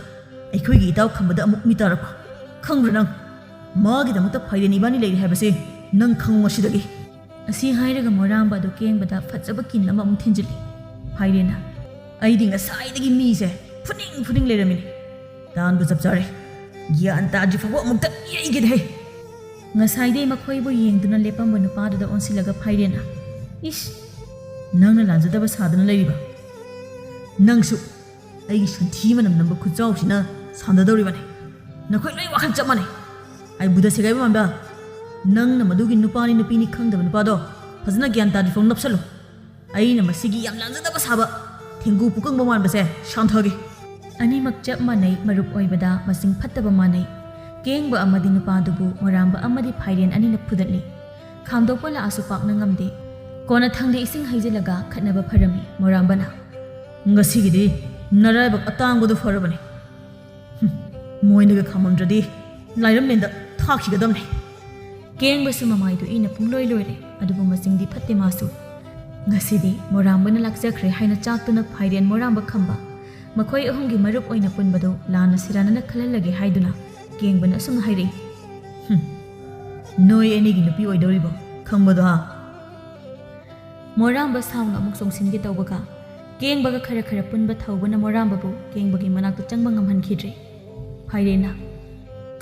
ꯑꯩꯈꯣꯏꯒꯤ ꯏꯇꯥꯎ ꯈꯝꯕꯗ ꯑꯃꯨꯛ ꯃꯤ ꯇꯥꯔꯛꯄ꯫ ꯈꯪꯕ꯭ꯔꯥ ꯅꯪ? ꯃꯥꯒꯤꯗꯃꯛꯇ ꯐꯥꯏꯔꯦꯟ ꯏꯕꯥꯅꯤ ꯂꯩꯔꯤ ꯍꯥꯏꯕꯁꯦ ꯅꯪ ꯈꯪꯉꯨ ꯉꯁꯤꯗꯒꯤ꯫ ꯑꯁꯤ ꯍꯥꯏꯔꯒ ꯃꯣꯔꯥꯝꯕ ꯑꯗꯨ ꯀꯦꯡꯕꯗ ꯐꯖꯕ ꯀꯤꯟ ꯑꯃ ꯑꯃꯨꯛ ꯊꯤꯟꯖꯤꯜꯂꯤ꯫ ꯐꯥꯏꯔꯦꯟꯅ, ꯑꯩꯗꯤ ꯉꯁꯥꯏꯗꯒꯤ ꯃꯤꯁꯦ ꯐꯨꯅꯤꯡ ꯐꯨꯅꯤꯡ ꯂꯩꯔꯝꯃꯤꯅꯤ꯫ ꯇꯥꯟꯕꯨ ꯆꯞ ꯆꯥꯔꯦ꯫ ꯒ꯭ꯌꯥꯟ ꯇꯥꯗ꯭ꯔꯤ ꯐꯥꯎꯕ ꯑꯃꯨꯛꯇ ꯌꯩꯒꯦꯗꯍꯦ꯫ ꯉꯁꯥꯏꯗꯩ ꯃꯈꯣꯏꯕꯨ ꯌꯦꯡꯗꯨꯅ ꯂꯦꯞꯄꯝꯕ ꯅꯨꯄꯥꯗꯨꯗ ꯑꯣꯟꯁꯤꯜꯂꯒ ꯐꯥꯏꯔꯦꯟꯅ, ꯏꯁ, ꯅꯪꯅ ꯂꯥꯟꯖꯗꯕ ꯁꯥꯗꯨꯅ ꯂꯩꯔꯤꯕ? ꯅꯪꯁꯨ ꯑꯩꯒꯤ ꯁꯟꯊꯤ ꯃꯅꯝ ꯅꯝꯕ ꯈꯨꯠꯆꯥꯎꯁꯤꯅ ꯁꯥꯟꯅꯗꯧꯔꯤꯕꯅꯤ꯫ ꯅꯈꯣꯏ ꯂꯣꯏ ꯋꯥꯈꯜ ꯆꯞ ꯃꯥꯟꯅꯩ꯫ ꯑꯩ ꯕꯨꯙ ꯁꯦꯒꯥꯏꯕ ꯃꯥꯟꯕ꯫ ꯅꯪꯅ ꯃꯗꯨꯒꯤ ꯅꯨꯄꯥꯅꯤ ꯅꯨꯄꯤꯅꯤ ꯈꯪꯗꯕ ꯅꯨꯄꯥꯗꯣ ꯐꯖꯅ ꯒ꯭ꯌꯥꯟ ꯇꯥꯗ꯭ꯔꯤ ꯐꯥꯎ ꯅꯞꯁꯜꯂꯨ꯫ ꯑꯩꯅ ꯃꯁꯤꯒꯤ ꯌꯥꯝ ꯂꯥꯟꯖꯗꯕ ꯁꯥꯕ ꯊꯦꯡꯒꯨ ꯄꯨꯀꯪꯕ ꯃꯥꯟꯕꯁꯦ ꯁꯥꯟꯊꯒꯦ꯫ ꯑꯅꯤꯃꯛ ꯆꯞ ꯃꯥꯟꯅꯩ, ꯃꯔꯨꯞ ꯑꯣꯏꯕꯗ ꯃꯁꯤꯡ ꯐꯠꯇꯕ ꯃꯥꯟꯅꯩ꯫ ꯀꯦꯡꯕ ꯑꯃꯗꯤ ꯅꯨꯄꯥꯗꯨꯕꯨ ꯃꯣꯔꯥꯝꯕ ꯑꯃꯗꯤ ꯐꯥꯏꯔꯦꯟ ꯑꯅꯤꯅ ꯐꯨꯗꯠꯂꯤ꯫ ꯈꯥꯝꯗꯣꯛꯄ ꯂꯥꯛꯑꯁꯨ ꯄꯥꯛꯅ ꯉꯝꯗꯦ꯫ ꯀꯣꯟꯅꯊꯪꯗ ꯏꯁꯤꯡ ꯍꯩꯖꯤꯜꯂꯒ ꯈꯠꯅꯕ ꯐꯔꯝꯃꯤ꯫ ꯃꯣꯔꯥꯝꯕꯅ, ꯉꯁꯤꯒꯤꯗꯤ ꯅꯔꯥꯏꯕꯛ ꯑꯇꯥꯡꯕꯗꯨ ꯐꯔꯕꯅꯤ꯫ ꯍꯨꯝ, ꯃꯣꯏꯅꯒ ꯈꯥꯝꯃꯝꯗ꯭ꯔꯗꯤ ꯂꯥꯏꯔꯝꯂꯦꯟꯗ ꯊꯥꯈꯤꯒꯗꯕꯅꯦ꯫ ꯀꯦꯡꯕꯁꯨ ꯃꯃꯥꯏꯗꯨ ꯏꯅ ꯄꯨꯡꯂꯣꯏ ꯂꯣꯏꯔꯦ, ꯑꯗꯨꯕꯨ ꯃꯆꯤꯡꯗꯤ ꯐꯠꯇꯦ ꯃꯥꯁꯨ꯫ ꯉꯁꯤꯗꯤ ꯃꯣꯔꯥꯝꯕꯅ ꯂꯥꯛꯆꯈ꯭ꯔꯦ ꯍꯥꯏꯅ ꯆꯥꯛꯇꯨꯅ ꯐꯥꯏꯔꯦꯟ ꯃꯣꯔꯥꯝꯕ ꯈꯝꯕ, ꯃꯈꯣꯏ ꯑꯍꯨꯝꯒꯤ ꯃꯔꯨꯞ ꯑꯣꯏꯅ ꯄꯨꯟꯕꯗꯨ ꯂꯥꯟꯅ ꯁꯤꯔꯥꯟꯅꯅ ꯈꯜꯍꯜꯂꯒꯦ ꯍꯥꯏꯗꯨꯅ ꯀꯦꯡꯕꯅ ꯑꯁꯨꯝꯅ ꯍꯥꯏꯔꯛꯏ꯫ "ꯍꯨꯝ, ꯅꯣꯏ ꯑꯅꯤꯒꯤ ꯅꯨꯄꯤ ꯑꯣꯏꯗꯧꯔꯤꯕꯣ ꯈꯪꯕꯗꯣ, ꯍꯥ?" ꯃꯣꯔꯥꯝꯕ ꯁꯥꯎꯅ ꯑꯃꯨꯛ ꯆꯣꯡꯁꯤꯟꯒꯦ ꯇꯧꯕꯒ, ꯀꯦꯡꯕꯒ ꯈꯔ ꯈꯔ ꯄꯨꯟꯕ ꯊꯧꯕꯅ ꯃꯣꯔꯥꯝꯕꯕꯨ ꯀꯦꯡꯕꯒꯤ ꯃꯅꯥꯛꯇ ꯆꯪꯕ ꯉꯝꯍꯟꯈꯤꯗ꯭ꯔꯦ꯫ ꯐꯥꯏꯔꯦꯟꯅ,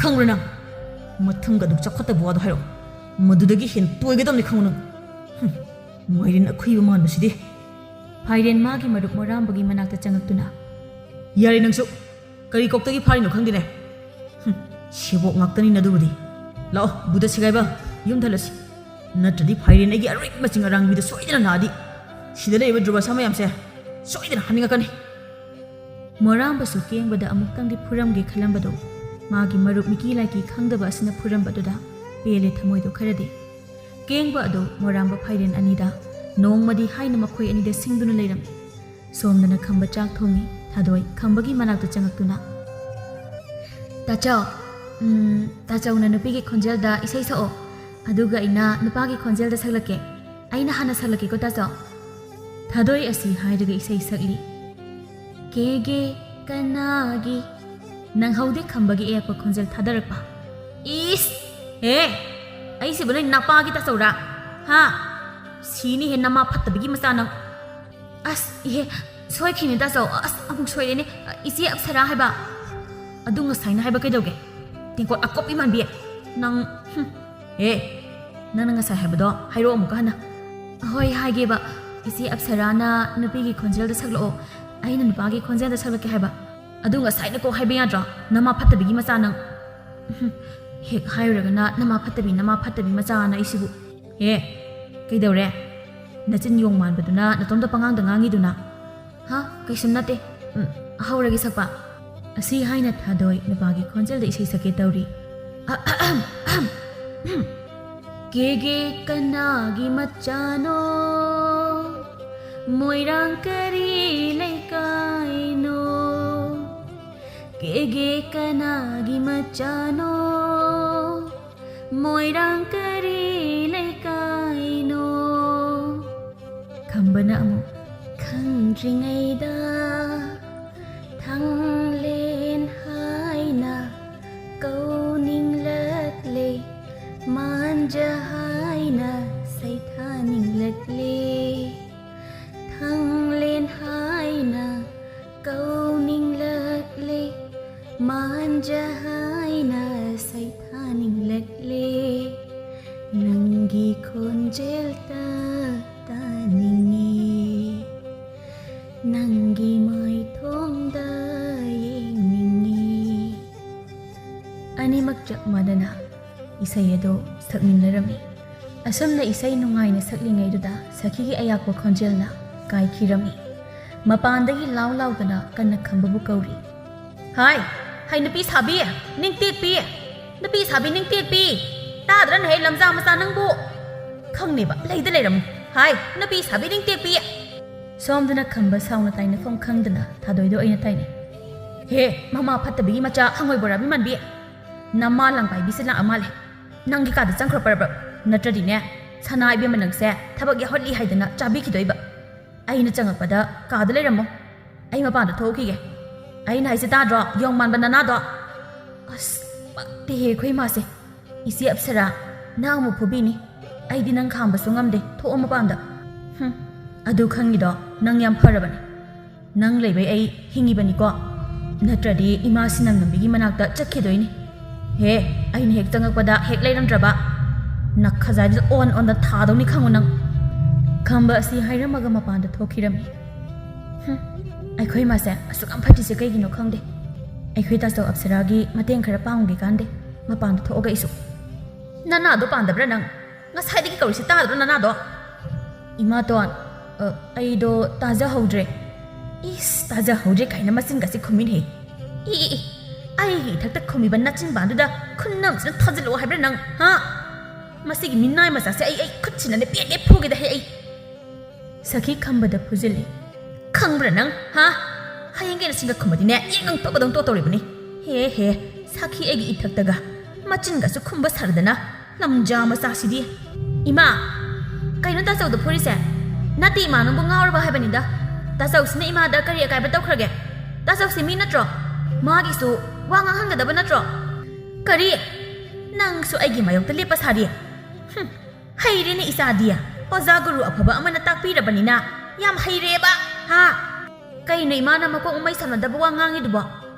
"ꯈꯪꯕ꯭ꯔꯥ ꯅꯪ? ꯃꯊꯪꯒ ꯑꯗꯨꯝ ꯆꯥꯎꯈꯠꯇꯕ ꯋꯥꯗꯣ ꯍꯥꯏꯔꯛꯑꯣ꯫ ꯃꯗꯨꯗꯒꯤ ꯍꯦꯟꯅ ꯇꯣꯏꯒꯗꯕꯅꯤ ꯈꯪꯉꯨ ꯅꯪ꯫ ꯍꯨꯝ, ꯃꯥꯏꯔꯦꯟ ꯑꯈꯨꯏꯕ ꯃꯥꯟꯕꯁꯤꯗꯤ!" ꯐꯥꯏꯔꯦꯟ ꯃꯥꯒꯤ ꯃꯔꯨꯞ ꯃꯣꯔꯥꯝꯕꯒꯤ ꯃꯅꯥꯛꯇ ꯆꯪꯉꯛꯇꯨꯅ, "ꯌꯥꯔꯦ ꯅꯪꯁꯨ꯫ ꯀꯔꯤ ꯀꯣꯛꯇꯒꯤ ꯐꯥꯔꯤꯅꯣ ꯈꯪꯗꯦꯅꯦ꯫ ꯍꯨꯝ, ꯁꯦꯕꯣꯛ ꯉꯥꯛꯇꯅꯤꯅ ꯑꯗꯨꯕꯨꯗꯤ꯫ ꯂꯥꯛꯑꯣ, ꯕꯨꯗ ꯁꯤꯒꯥꯏꯕ, ꯌꯨꯝꯗ ꯍꯜꯂꯁꯤ꯫ ꯅꯠꯇ꯭ꯔꯗꯤ ꯐꯥꯏꯔꯦꯟ ꯑꯩꯒꯤ ꯑꯔꯣꯏꯕ ꯃꯆꯤꯡ ꯑꯔꯥꯡꯕꯤꯗ ꯁꯣꯏꯗꯅ ꯂꯥꯛꯑꯗꯤ, ꯁꯤꯗ ꯂꯩꯔꯤꯕ ꯗ꯭ꯔꯨꯕ ꯁꯥ ꯃꯌꯥꯝꯁꯦ ꯁꯣꯏꯗꯅ ꯍꯥꯠꯅꯤꯡꯉꯛꯀꯅꯤ꯫" ꯃꯣꯔꯥꯝꯕꯁꯨ ꯀꯦꯡꯕꯗ ꯑꯃꯨꯛꯇꯪꯗꯤ ꯐꯨꯔꯝꯒꯦ ꯈꯜꯂꯝꯕꯗꯣ, ꯃꯥꯒꯤ ꯃꯔꯨꯞ ꯃꯤꯀꯤ ꯂꯥꯏꯀꯤ ꯈꯪꯗꯕ ꯑꯁꯤꯅ ꯐꯨꯔꯝꯕꯗꯨꯗ ꯄꯦꯜꯂꯦ ꯊꯃꯣꯏꯗꯣ ꯈꯔꯗꯤ꯫ ꯀꯦꯡꯕ ꯑꯗꯨ ꯃꯣꯔꯥꯝꯕ ꯐꯥꯏꯔꯦꯟ ꯑꯅꯤꯗ ꯅꯣꯡꯃꯗꯤ ꯍꯥꯏꯅ ꯃꯈꯣꯏ ꯑꯅꯤꯗ ꯁꯤꯡꯗꯨꯅ ꯂꯩꯔꯝꯃꯤ꯫ ꯁꯣꯝꯗꯅ ꯈꯝꯕ ꯆꯥꯛ ꯊꯣꯡꯉꯤ꯫ ꯊꯥꯗꯣꯏ ꯈꯝꯕꯒꯤ ꯃꯅꯥꯛꯇ ꯆꯪꯉꯛꯇꯨꯅ, "ꯇꯥꯆꯧ, ꯎꯝ, ꯇꯥꯆꯧꯅ ꯅꯨꯄꯤꯒꯤ ꯈꯣꯟꯖꯦꯜꯗ ꯏꯁꯩ ꯁꯛꯑꯣ, ꯑꯗꯨꯒ ꯑꯩꯅ ꯅꯨꯄꯥꯒꯤ ꯈꯣꯟꯖꯦꯜꯗ ꯁꯛꯂꯛꯀꯦ꯫ ꯑꯩꯅ ꯍꯥꯟꯅ ꯁꯛꯂꯛꯀꯦꯀꯣ, ꯇꯥꯆꯧ꯫" ꯊꯥꯗꯣꯏ ꯑꯁꯤ ꯍꯥꯏꯔꯒ ꯏꯁꯩ ꯁꯛꯂꯤ꯫ "ꯀꯦꯒꯦ ꯀꯅꯥꯒꯤ?" ꯅꯪꯍꯧꯗꯦ ꯈꯝꯕꯒꯤ ꯑꯌꯥꯛꯄ ꯈꯣꯟꯖꯦꯜ ꯊꯥꯗꯔꯛꯄ꯫ "ꯏꯁ! ꯍꯦ! ꯑꯩꯁꯤꯕꯨ ꯅꯣꯏ ꯅꯄꯥꯒꯤ ꯇꯥꯆꯧꯔꯥ? ꯍꯥ? ꯁꯤꯅꯤ ꯍꯦ, ꯅꯃꯥ ꯐꯠꯇꯕꯤꯒꯤ ꯃꯆꯥ ꯅꯪ!" "ꯑꯁ, ꯏꯍꯦ, ꯁꯣꯏꯈꯤꯅꯦ ꯇꯥꯆꯧ꯫ ꯑꯁ, ꯑꯃꯨꯛ ꯁꯣꯏꯔꯦꯅꯦ꯫ ꯏꯆꯦ ꯑꯞꯁꯔꯥ ꯍꯥꯏꯕ?" "ꯑꯗꯨ ꯉꯁꯥꯏꯅ ꯍꯥꯏꯕ ꯀꯩꯗꯧꯒꯦ? ꯇꯦꯡꯀꯣꯠ ꯑꯀꯣꯞꯄꯤ ꯃꯥꯟꯕꯤ꯫ ꯅꯪ, ꯍꯨꯝ꯫ ꯑꯦ, ꯅꯪꯅ ꯉꯁꯥꯏ ꯍꯥꯏꯕꯗꯣ ꯍꯥꯏꯔꯛꯑꯣ ꯑꯃꯨꯛꯀ ꯍꯟꯅ꯫" "ꯍꯣꯏ, ꯍꯥꯏꯒꯦꯕ꯫ ꯏꯆꯦ ꯑꯞꯁꯔꯥꯅ ꯅꯨꯄꯤꯒꯤ ꯈꯣꯟꯖꯦꯜꯗ ꯁꯛꯂꯛꯑꯣ, ꯑꯩꯅ ꯅꯨꯄꯥꯒꯤ ꯈꯣꯟꯖꯦꯜꯗ ꯁꯛꯂꯛꯀꯦ ꯍꯥꯏꯕ꯫" "ꯑꯗꯨ ꯉꯁꯥꯏꯅ ꯀꯣꯛ ꯍꯥꯏꯕ ꯌꯥꯗ꯭ꯔꯣ? ꯅꯃꯥ ꯐꯠꯇꯕꯤꯒꯤ ꯃꯆꯥ ꯅꯪ!" "ꯍꯦꯛ ꯍꯥꯏꯔꯨꯔꯒꯅ ꯅꯃꯥ ꯐꯠꯇꯕꯤ, ꯅꯃꯥ ꯐꯠꯇꯕꯤ ꯃꯆꯥꯅ ꯑꯩꯁꯤꯕꯨ!" "ꯑꯦ, ꯀꯩꯗꯧꯔꯦ? ꯅꯆꯤꯟ ꯌꯣꯡ ꯃꯥꯟꯕꯗꯨꯅ ꯅꯇꯣꯝꯇ ꯄꯉꯥꯡꯗ ꯉꯥꯡꯉꯤꯗꯨꯅ?" "ꯍꯥ? ꯀꯩꯁꯨꯝ ꯅꯠꯇꯦ꯫ ꯎꯝ, ꯍꯧꯔꯒꯦ ꯁꯛꯄ꯫" ꯑꯁꯤ ꯍꯥꯏꯅ ꯊꯥꯗꯣꯏ ꯅꯨꯄꯥꯒꯤ ꯈꯣꯟꯖꯦꯜꯗ ꯏꯁꯩ ꯁꯛꯀꯦ ꯇꯧꯔꯤ꯫ "ꯀꯦꯒꯦ ꯀꯅꯥꯒꯤ ꯃꯆꯥꯅꯣ, ꯃꯣꯏꯔꯥꯡ ꯀꯔꯤ ꯂꯩꯀꯥꯏꯅꯣ, ꯑꯩꯒꯤ ꯀꯅꯥꯒꯤ ꯃꯆꯥꯅꯣ? ꯃꯣꯏꯔꯥꯡ ꯀꯔꯤ ꯂꯩꯀꯥꯏꯅꯣ? ꯈꯝꯕꯅ ꯑꯃꯨꯛ, ꯈꯪꯗ꯭ꯔꯤꯉꯩꯗ ꯊꯥꯡꯂꯦꯟ ꯍꯥꯏꯅ ꯀꯧꯅꯤꯡꯂꯛꯂꯦ, ꯃꯥꯟꯖ ꯍꯥꯏꯅ ꯁꯩꯊꯥꯅꯤꯡꯂꯛꯂꯦ꯫ ꯊꯥꯡꯂꯦꯟ ꯍꯥꯏꯅ ꯀꯧꯅꯤꯡꯂꯛꯂꯦ, ꯃꯥꯟꯖ ꯍꯥꯏꯅ ꯁꯩꯊꯥꯅꯤꯡꯂꯛꯂꯦ꯫ ꯅꯪꯒꯤ ꯈꯣꯟꯖꯦꯜꯇ ꯇꯥꯅꯤꯡꯉꯤ, ꯅꯪꯒꯤ ꯃꯥꯏꯊꯣꯡꯗ ꯌꯦꯡꯅꯤꯡꯉꯤ꯫ ꯑꯅꯤꯃꯛ ꯆꯞ ꯃꯥꯟꯅꯅ ꯏꯁꯩ ꯑꯗꯨ ꯁꯛꯃꯤꯟꯅꯔꯝꯃꯤ꯫ ꯑꯁꯨꯝꯅ ꯏꯁꯩ ꯅꯨꯡꯉꯥꯏꯅ ꯁꯛꯂꯤꯉꯩꯗꯨꯗ ꯁꯈꯤꯒꯤ ꯑꯌꯥꯛꯄ ꯈꯣꯟꯖꯦꯜꯅ ꯀꯥꯏꯈꯤꯔꯝꯃꯤ꯫ ꯃꯄꯥꯟꯗꯒꯤ ꯂꯥꯎ ꯂꯥꯎꯗꯅ ꯀꯟꯅ ꯈꯝꯕꯕꯨ ꯀꯧꯔꯤ꯫ "ꯍꯥꯏ, ꯍꯥꯏ, ꯅꯨꯄꯤ ꯁꯥꯕꯤ, ꯅꯤꯡꯇꯦꯛꯄꯤ, ꯅꯨꯄꯤ ꯁꯥꯕꯤ ꯅꯤꯡꯇꯦꯛꯄꯤ, ꯇꯥꯗ꯭ꯔꯅꯦꯍꯦ ꯂꯝꯖꯥ ꯃꯆꯥ ꯅꯪꯕꯨ? ꯈꯪꯅꯦꯕ, ꯂꯩꯗ ꯂꯩꯔꯝꯃꯨ꯫ ꯍꯥꯏ, ꯅꯨꯄꯤ ꯁꯥꯕꯤ ꯅꯤꯡꯇꯦꯛꯄꯤ!" ꯁꯣꯝꯗꯅ ꯈꯝꯕ ꯁꯥꯎꯅ ꯇꯥꯏꯅꯐꯝ ꯈꯪꯗꯅ ꯊꯥꯗꯣꯏꯗ ꯑꯣꯏꯅ ꯇꯥꯏꯅꯩ꯫ "ꯍꯦ, ꯃꯃꯥ ꯐꯠꯇꯕꯤꯒꯤ ꯃꯆꯥ, ꯍꯪꯉꯣꯏ ꯕꯣꯔꯥꯕꯤ ꯃꯥꯟꯕꯤ, ꯅꯃꯥ ꯂꯥꯡꯄꯥꯏꯕꯤꯁꯦ ꯂꯥꯛꯑ ꯃꯥꯜꯂꯦ꯫ ꯅꯪꯒꯤ ꯀꯥꯗ ꯆꯪꯈ꯭ꯔꯣ ꯄꯔꯕ꯭ꯔꯞ, ꯅꯠꯇ꯭ꯔꯗꯤꯅꯦ, ꯁꯅꯥ ꯏꯕꯦꯝꯃ ꯅꯪꯁꯦ ꯊꯕꯛ ꯌꯥꯎꯍꯜꯂꯤ ꯍꯥꯏꯗꯅ ꯆꯥꯕꯤꯈꯤꯗꯣꯏꯕ꯫ ꯑꯩꯅ ꯆꯪꯉꯛꯄꯗ ꯀꯥꯗ ꯂꯩꯔꯝꯃꯣ, ꯑꯩ ꯃꯄꯥꯟꯗ ꯊꯣꯛꯎꯈꯤꯒꯦ꯫ ꯑꯩꯅ ꯍꯥꯏꯁꯦ ꯇꯥꯗ꯭ꯔꯣ, ꯌꯣꯡ ꯃꯥꯟꯕ ꯅꯅꯥꯗꯣ?" ꯑꯁ, ꯄꯛꯇꯦꯍꯦ ꯑꯩꯈꯣꯏ ꯏꯃꯥꯁꯦ꯫ "ꯏꯆꯦ ꯑꯞꯁꯔꯥ, ꯅꯪ ꯑꯃꯨꯛ ꯐꯨꯕꯤꯅꯤ꯫ ꯑꯩꯗꯤ ꯅꯪ ꯈꯥꯝꯕꯁꯨ ꯉꯝꯗꯦ, ꯊꯣꯛꯑꯣ ꯃꯄꯥꯟꯗ꯫" ꯍꯨꯝ, ꯑꯗꯨ ꯈꯪꯉꯤꯗꯣ ꯅꯪ ꯌꯥꯝ ꯐꯔꯕꯅꯤ꯫ ꯅꯪ ꯂꯩꯕꯩ ꯑꯩ ꯍꯤꯡꯉꯤꯕꯅꯤꯀꯣ, ꯅꯠꯇ꯭ꯔꯗꯤ ꯏꯃꯥ ꯁꯤꯅꯝ ꯂꯝꯕꯤꯒꯤ ꯃꯅꯥꯛꯇ ꯆꯠꯈꯤꯗꯣꯏꯅꯤ꯫ ꯍꯦ, ꯑꯩꯅ ꯍꯦꯛ ꯆꯪꯉꯛꯄꯗ ꯍꯦꯛ ꯂꯩꯔꯝꯗ꯭ꯔꯕ, ꯅꯈꯖꯥꯏꯗꯨꯗ ꯑꯣꯟ ꯑꯣꯟꯗ ꯊꯥꯗꯧꯅꯤ ꯈꯪꯉꯨ ꯅꯪ꯫ ꯈꯝꯕ ꯑꯁꯤ ꯍꯥꯏꯔꯝꯃꯒ ꯃꯄꯥꯟꯗ ꯊꯣꯛꯈꯤꯔꯝꯃꯤ꯫ ꯍꯨꯝ, ꯑꯩꯈꯣꯏ ꯏꯃꯥꯁꯦ ꯑꯁꯨꯛ ꯌꯥꯝ ꯐꯠꯇ꯭ꯔꯤꯁꯦ ꯀꯩꯒꯤꯅꯣ ꯈꯪꯗꯦ꯫ ꯑꯩꯈꯣꯏ ꯇꯥꯆꯧ ꯑꯞꯁꯔꯥꯒꯤ ꯃꯇꯦꯡ ꯈꯔ ꯄꯥꯡꯒꯦ ꯀꯥꯟꯗꯦ꯫ ꯃꯄꯥꯟꯗ ꯊꯣꯛꯑꯒ ꯑꯩꯁꯨ꯫ "ꯅꯅꯥꯗꯣ ꯄꯥꯟꯗꯕ꯭ꯔꯥ ꯅꯪ? ꯉꯁꯥꯏꯗꯒꯤ ꯀꯧꯔꯤꯁꯦ ꯇꯥꯗ꯭ꯔꯣ ꯅꯅꯥꯗꯣ?" "ꯏꯃꯥꯇꯣꯟ, ꯑ, ꯑꯩꯗꯣ ꯇꯥꯖꯍꯧꯗ꯭ꯔꯦ꯫" ꯏꯁ, ꯇꯥꯖꯍꯧꯗ꯭ꯔꯦ ꯀꯥꯏꯅ ꯃꯆꯤꯟꯒꯁꯦ ꯈꯨꯝꯃꯤꯅꯦꯍꯦ꯫ ꯏ, ꯏ, ꯏ, ꯑꯩꯒꯤ ꯏꯊꯛꯇ ꯈꯨꯝꯃꯤꯕ ꯅꯆꯤꯟꯕꯥꯟꯗꯨꯗ ꯈꯨꯟꯅꯝꯁꯤꯅ ꯊꯥꯖꯤꯜꯂꯛꯑꯣ ꯍꯥꯏꯕ꯭ꯔꯥ ꯅꯪ, ꯍꯥ? ꯃꯁꯤꯒꯤ ꯃꯤꯅꯥꯏ ꯃꯆꯥꯁꯦ ꯑꯩ, ꯑꯩ ꯈꯨꯠꯁꯤꯅꯅꯦ ꯄꯦꯠ ꯄꯦꯠ ꯐꯨꯒꯦꯗ ꯍꯦ ꯑꯩ꯫ ꯁꯈꯤ ꯈꯝꯕꯗ ꯐꯨꯖꯤꯜꯂꯤ꯫ "ꯈꯪꯕ꯭ꯔꯥ ꯅꯪ, ꯍꯥ? ꯍꯌꯦꯡ ꯀꯩꯅ ꯁꯤꯡꯒ ꯈꯨꯝꯃꯗꯤꯅꯦ, ꯌꯦꯡꯉꯪ ꯇꯣꯛꯄꯗꯧ ꯇꯣꯛꯇꯧꯔꯤꯕꯅꯤ꯫ ꯍꯦ ꯍꯦ, ꯁꯥꯈꯤ ꯑꯩꯒꯤ ꯏꯊꯛꯇꯒ ꯃꯆꯤꯟꯒꯁꯨ ꯈꯨꯝꯕ ꯁꯥꯔꯗꯅ, ꯂꯝꯖꯥ ꯃꯆꯥꯁꯤꯗꯤ꯫ ꯏꯃꯥ, ꯀꯩꯅꯣ ꯇꯥꯆꯧꯗ ꯐꯨꯔꯤꯁꯦ? ꯅꯠꯇꯦ ꯏꯃꯥ, ꯅꯪꯕꯨ ꯉꯥꯎꯔꯕ ꯍꯥꯏꯕꯅꯤꯗ꯫ ꯇꯥꯆꯧꯁꯤꯅ ꯏꯃꯥꯗ ꯀꯔꯤ ꯑꯀꯥꯏꯕ ꯇꯧꯈ꯭ꯔꯒꯦ? ꯇꯥꯆꯧꯁꯤ ꯃꯤ ꯅꯠꯇ꯭ꯔꯣ? ꯃꯥꯒꯤꯁꯨ ꯋꯥ ꯉꯥꯡꯍꯟꯒꯗꯕ ꯅꯠꯇ꯭ꯔꯣ? ꯀꯔꯤ? ꯅꯪꯁꯨ ꯑꯩꯒꯤ ꯃꯥꯌꯣꯛꯇ ꯂꯦꯞꯄ ꯁꯥꯔꯤ? ꯍꯨꯝ, ꯍꯩꯔꯦꯅꯦ ꯏꯆꯥꯗꯤ꯫ ꯑꯣꯖꯥ ꯒꯨꯔꯨ ꯑꯐꯕ ꯑꯃꯅ ꯇꯥꯛꯄꯤꯔꯕꯅꯤꯅ ꯌꯥꯝ ꯍꯩꯔꯦꯕ, ꯍꯥ? ꯀꯩꯅꯣ ꯏꯃꯥꯅ ꯃꯀꯣꯛ ꯃꯃꯩ ꯁꯝꯅꯗꯕ ꯋꯥ ꯉꯥꯡꯉꯤꯗꯨꯕꯣ?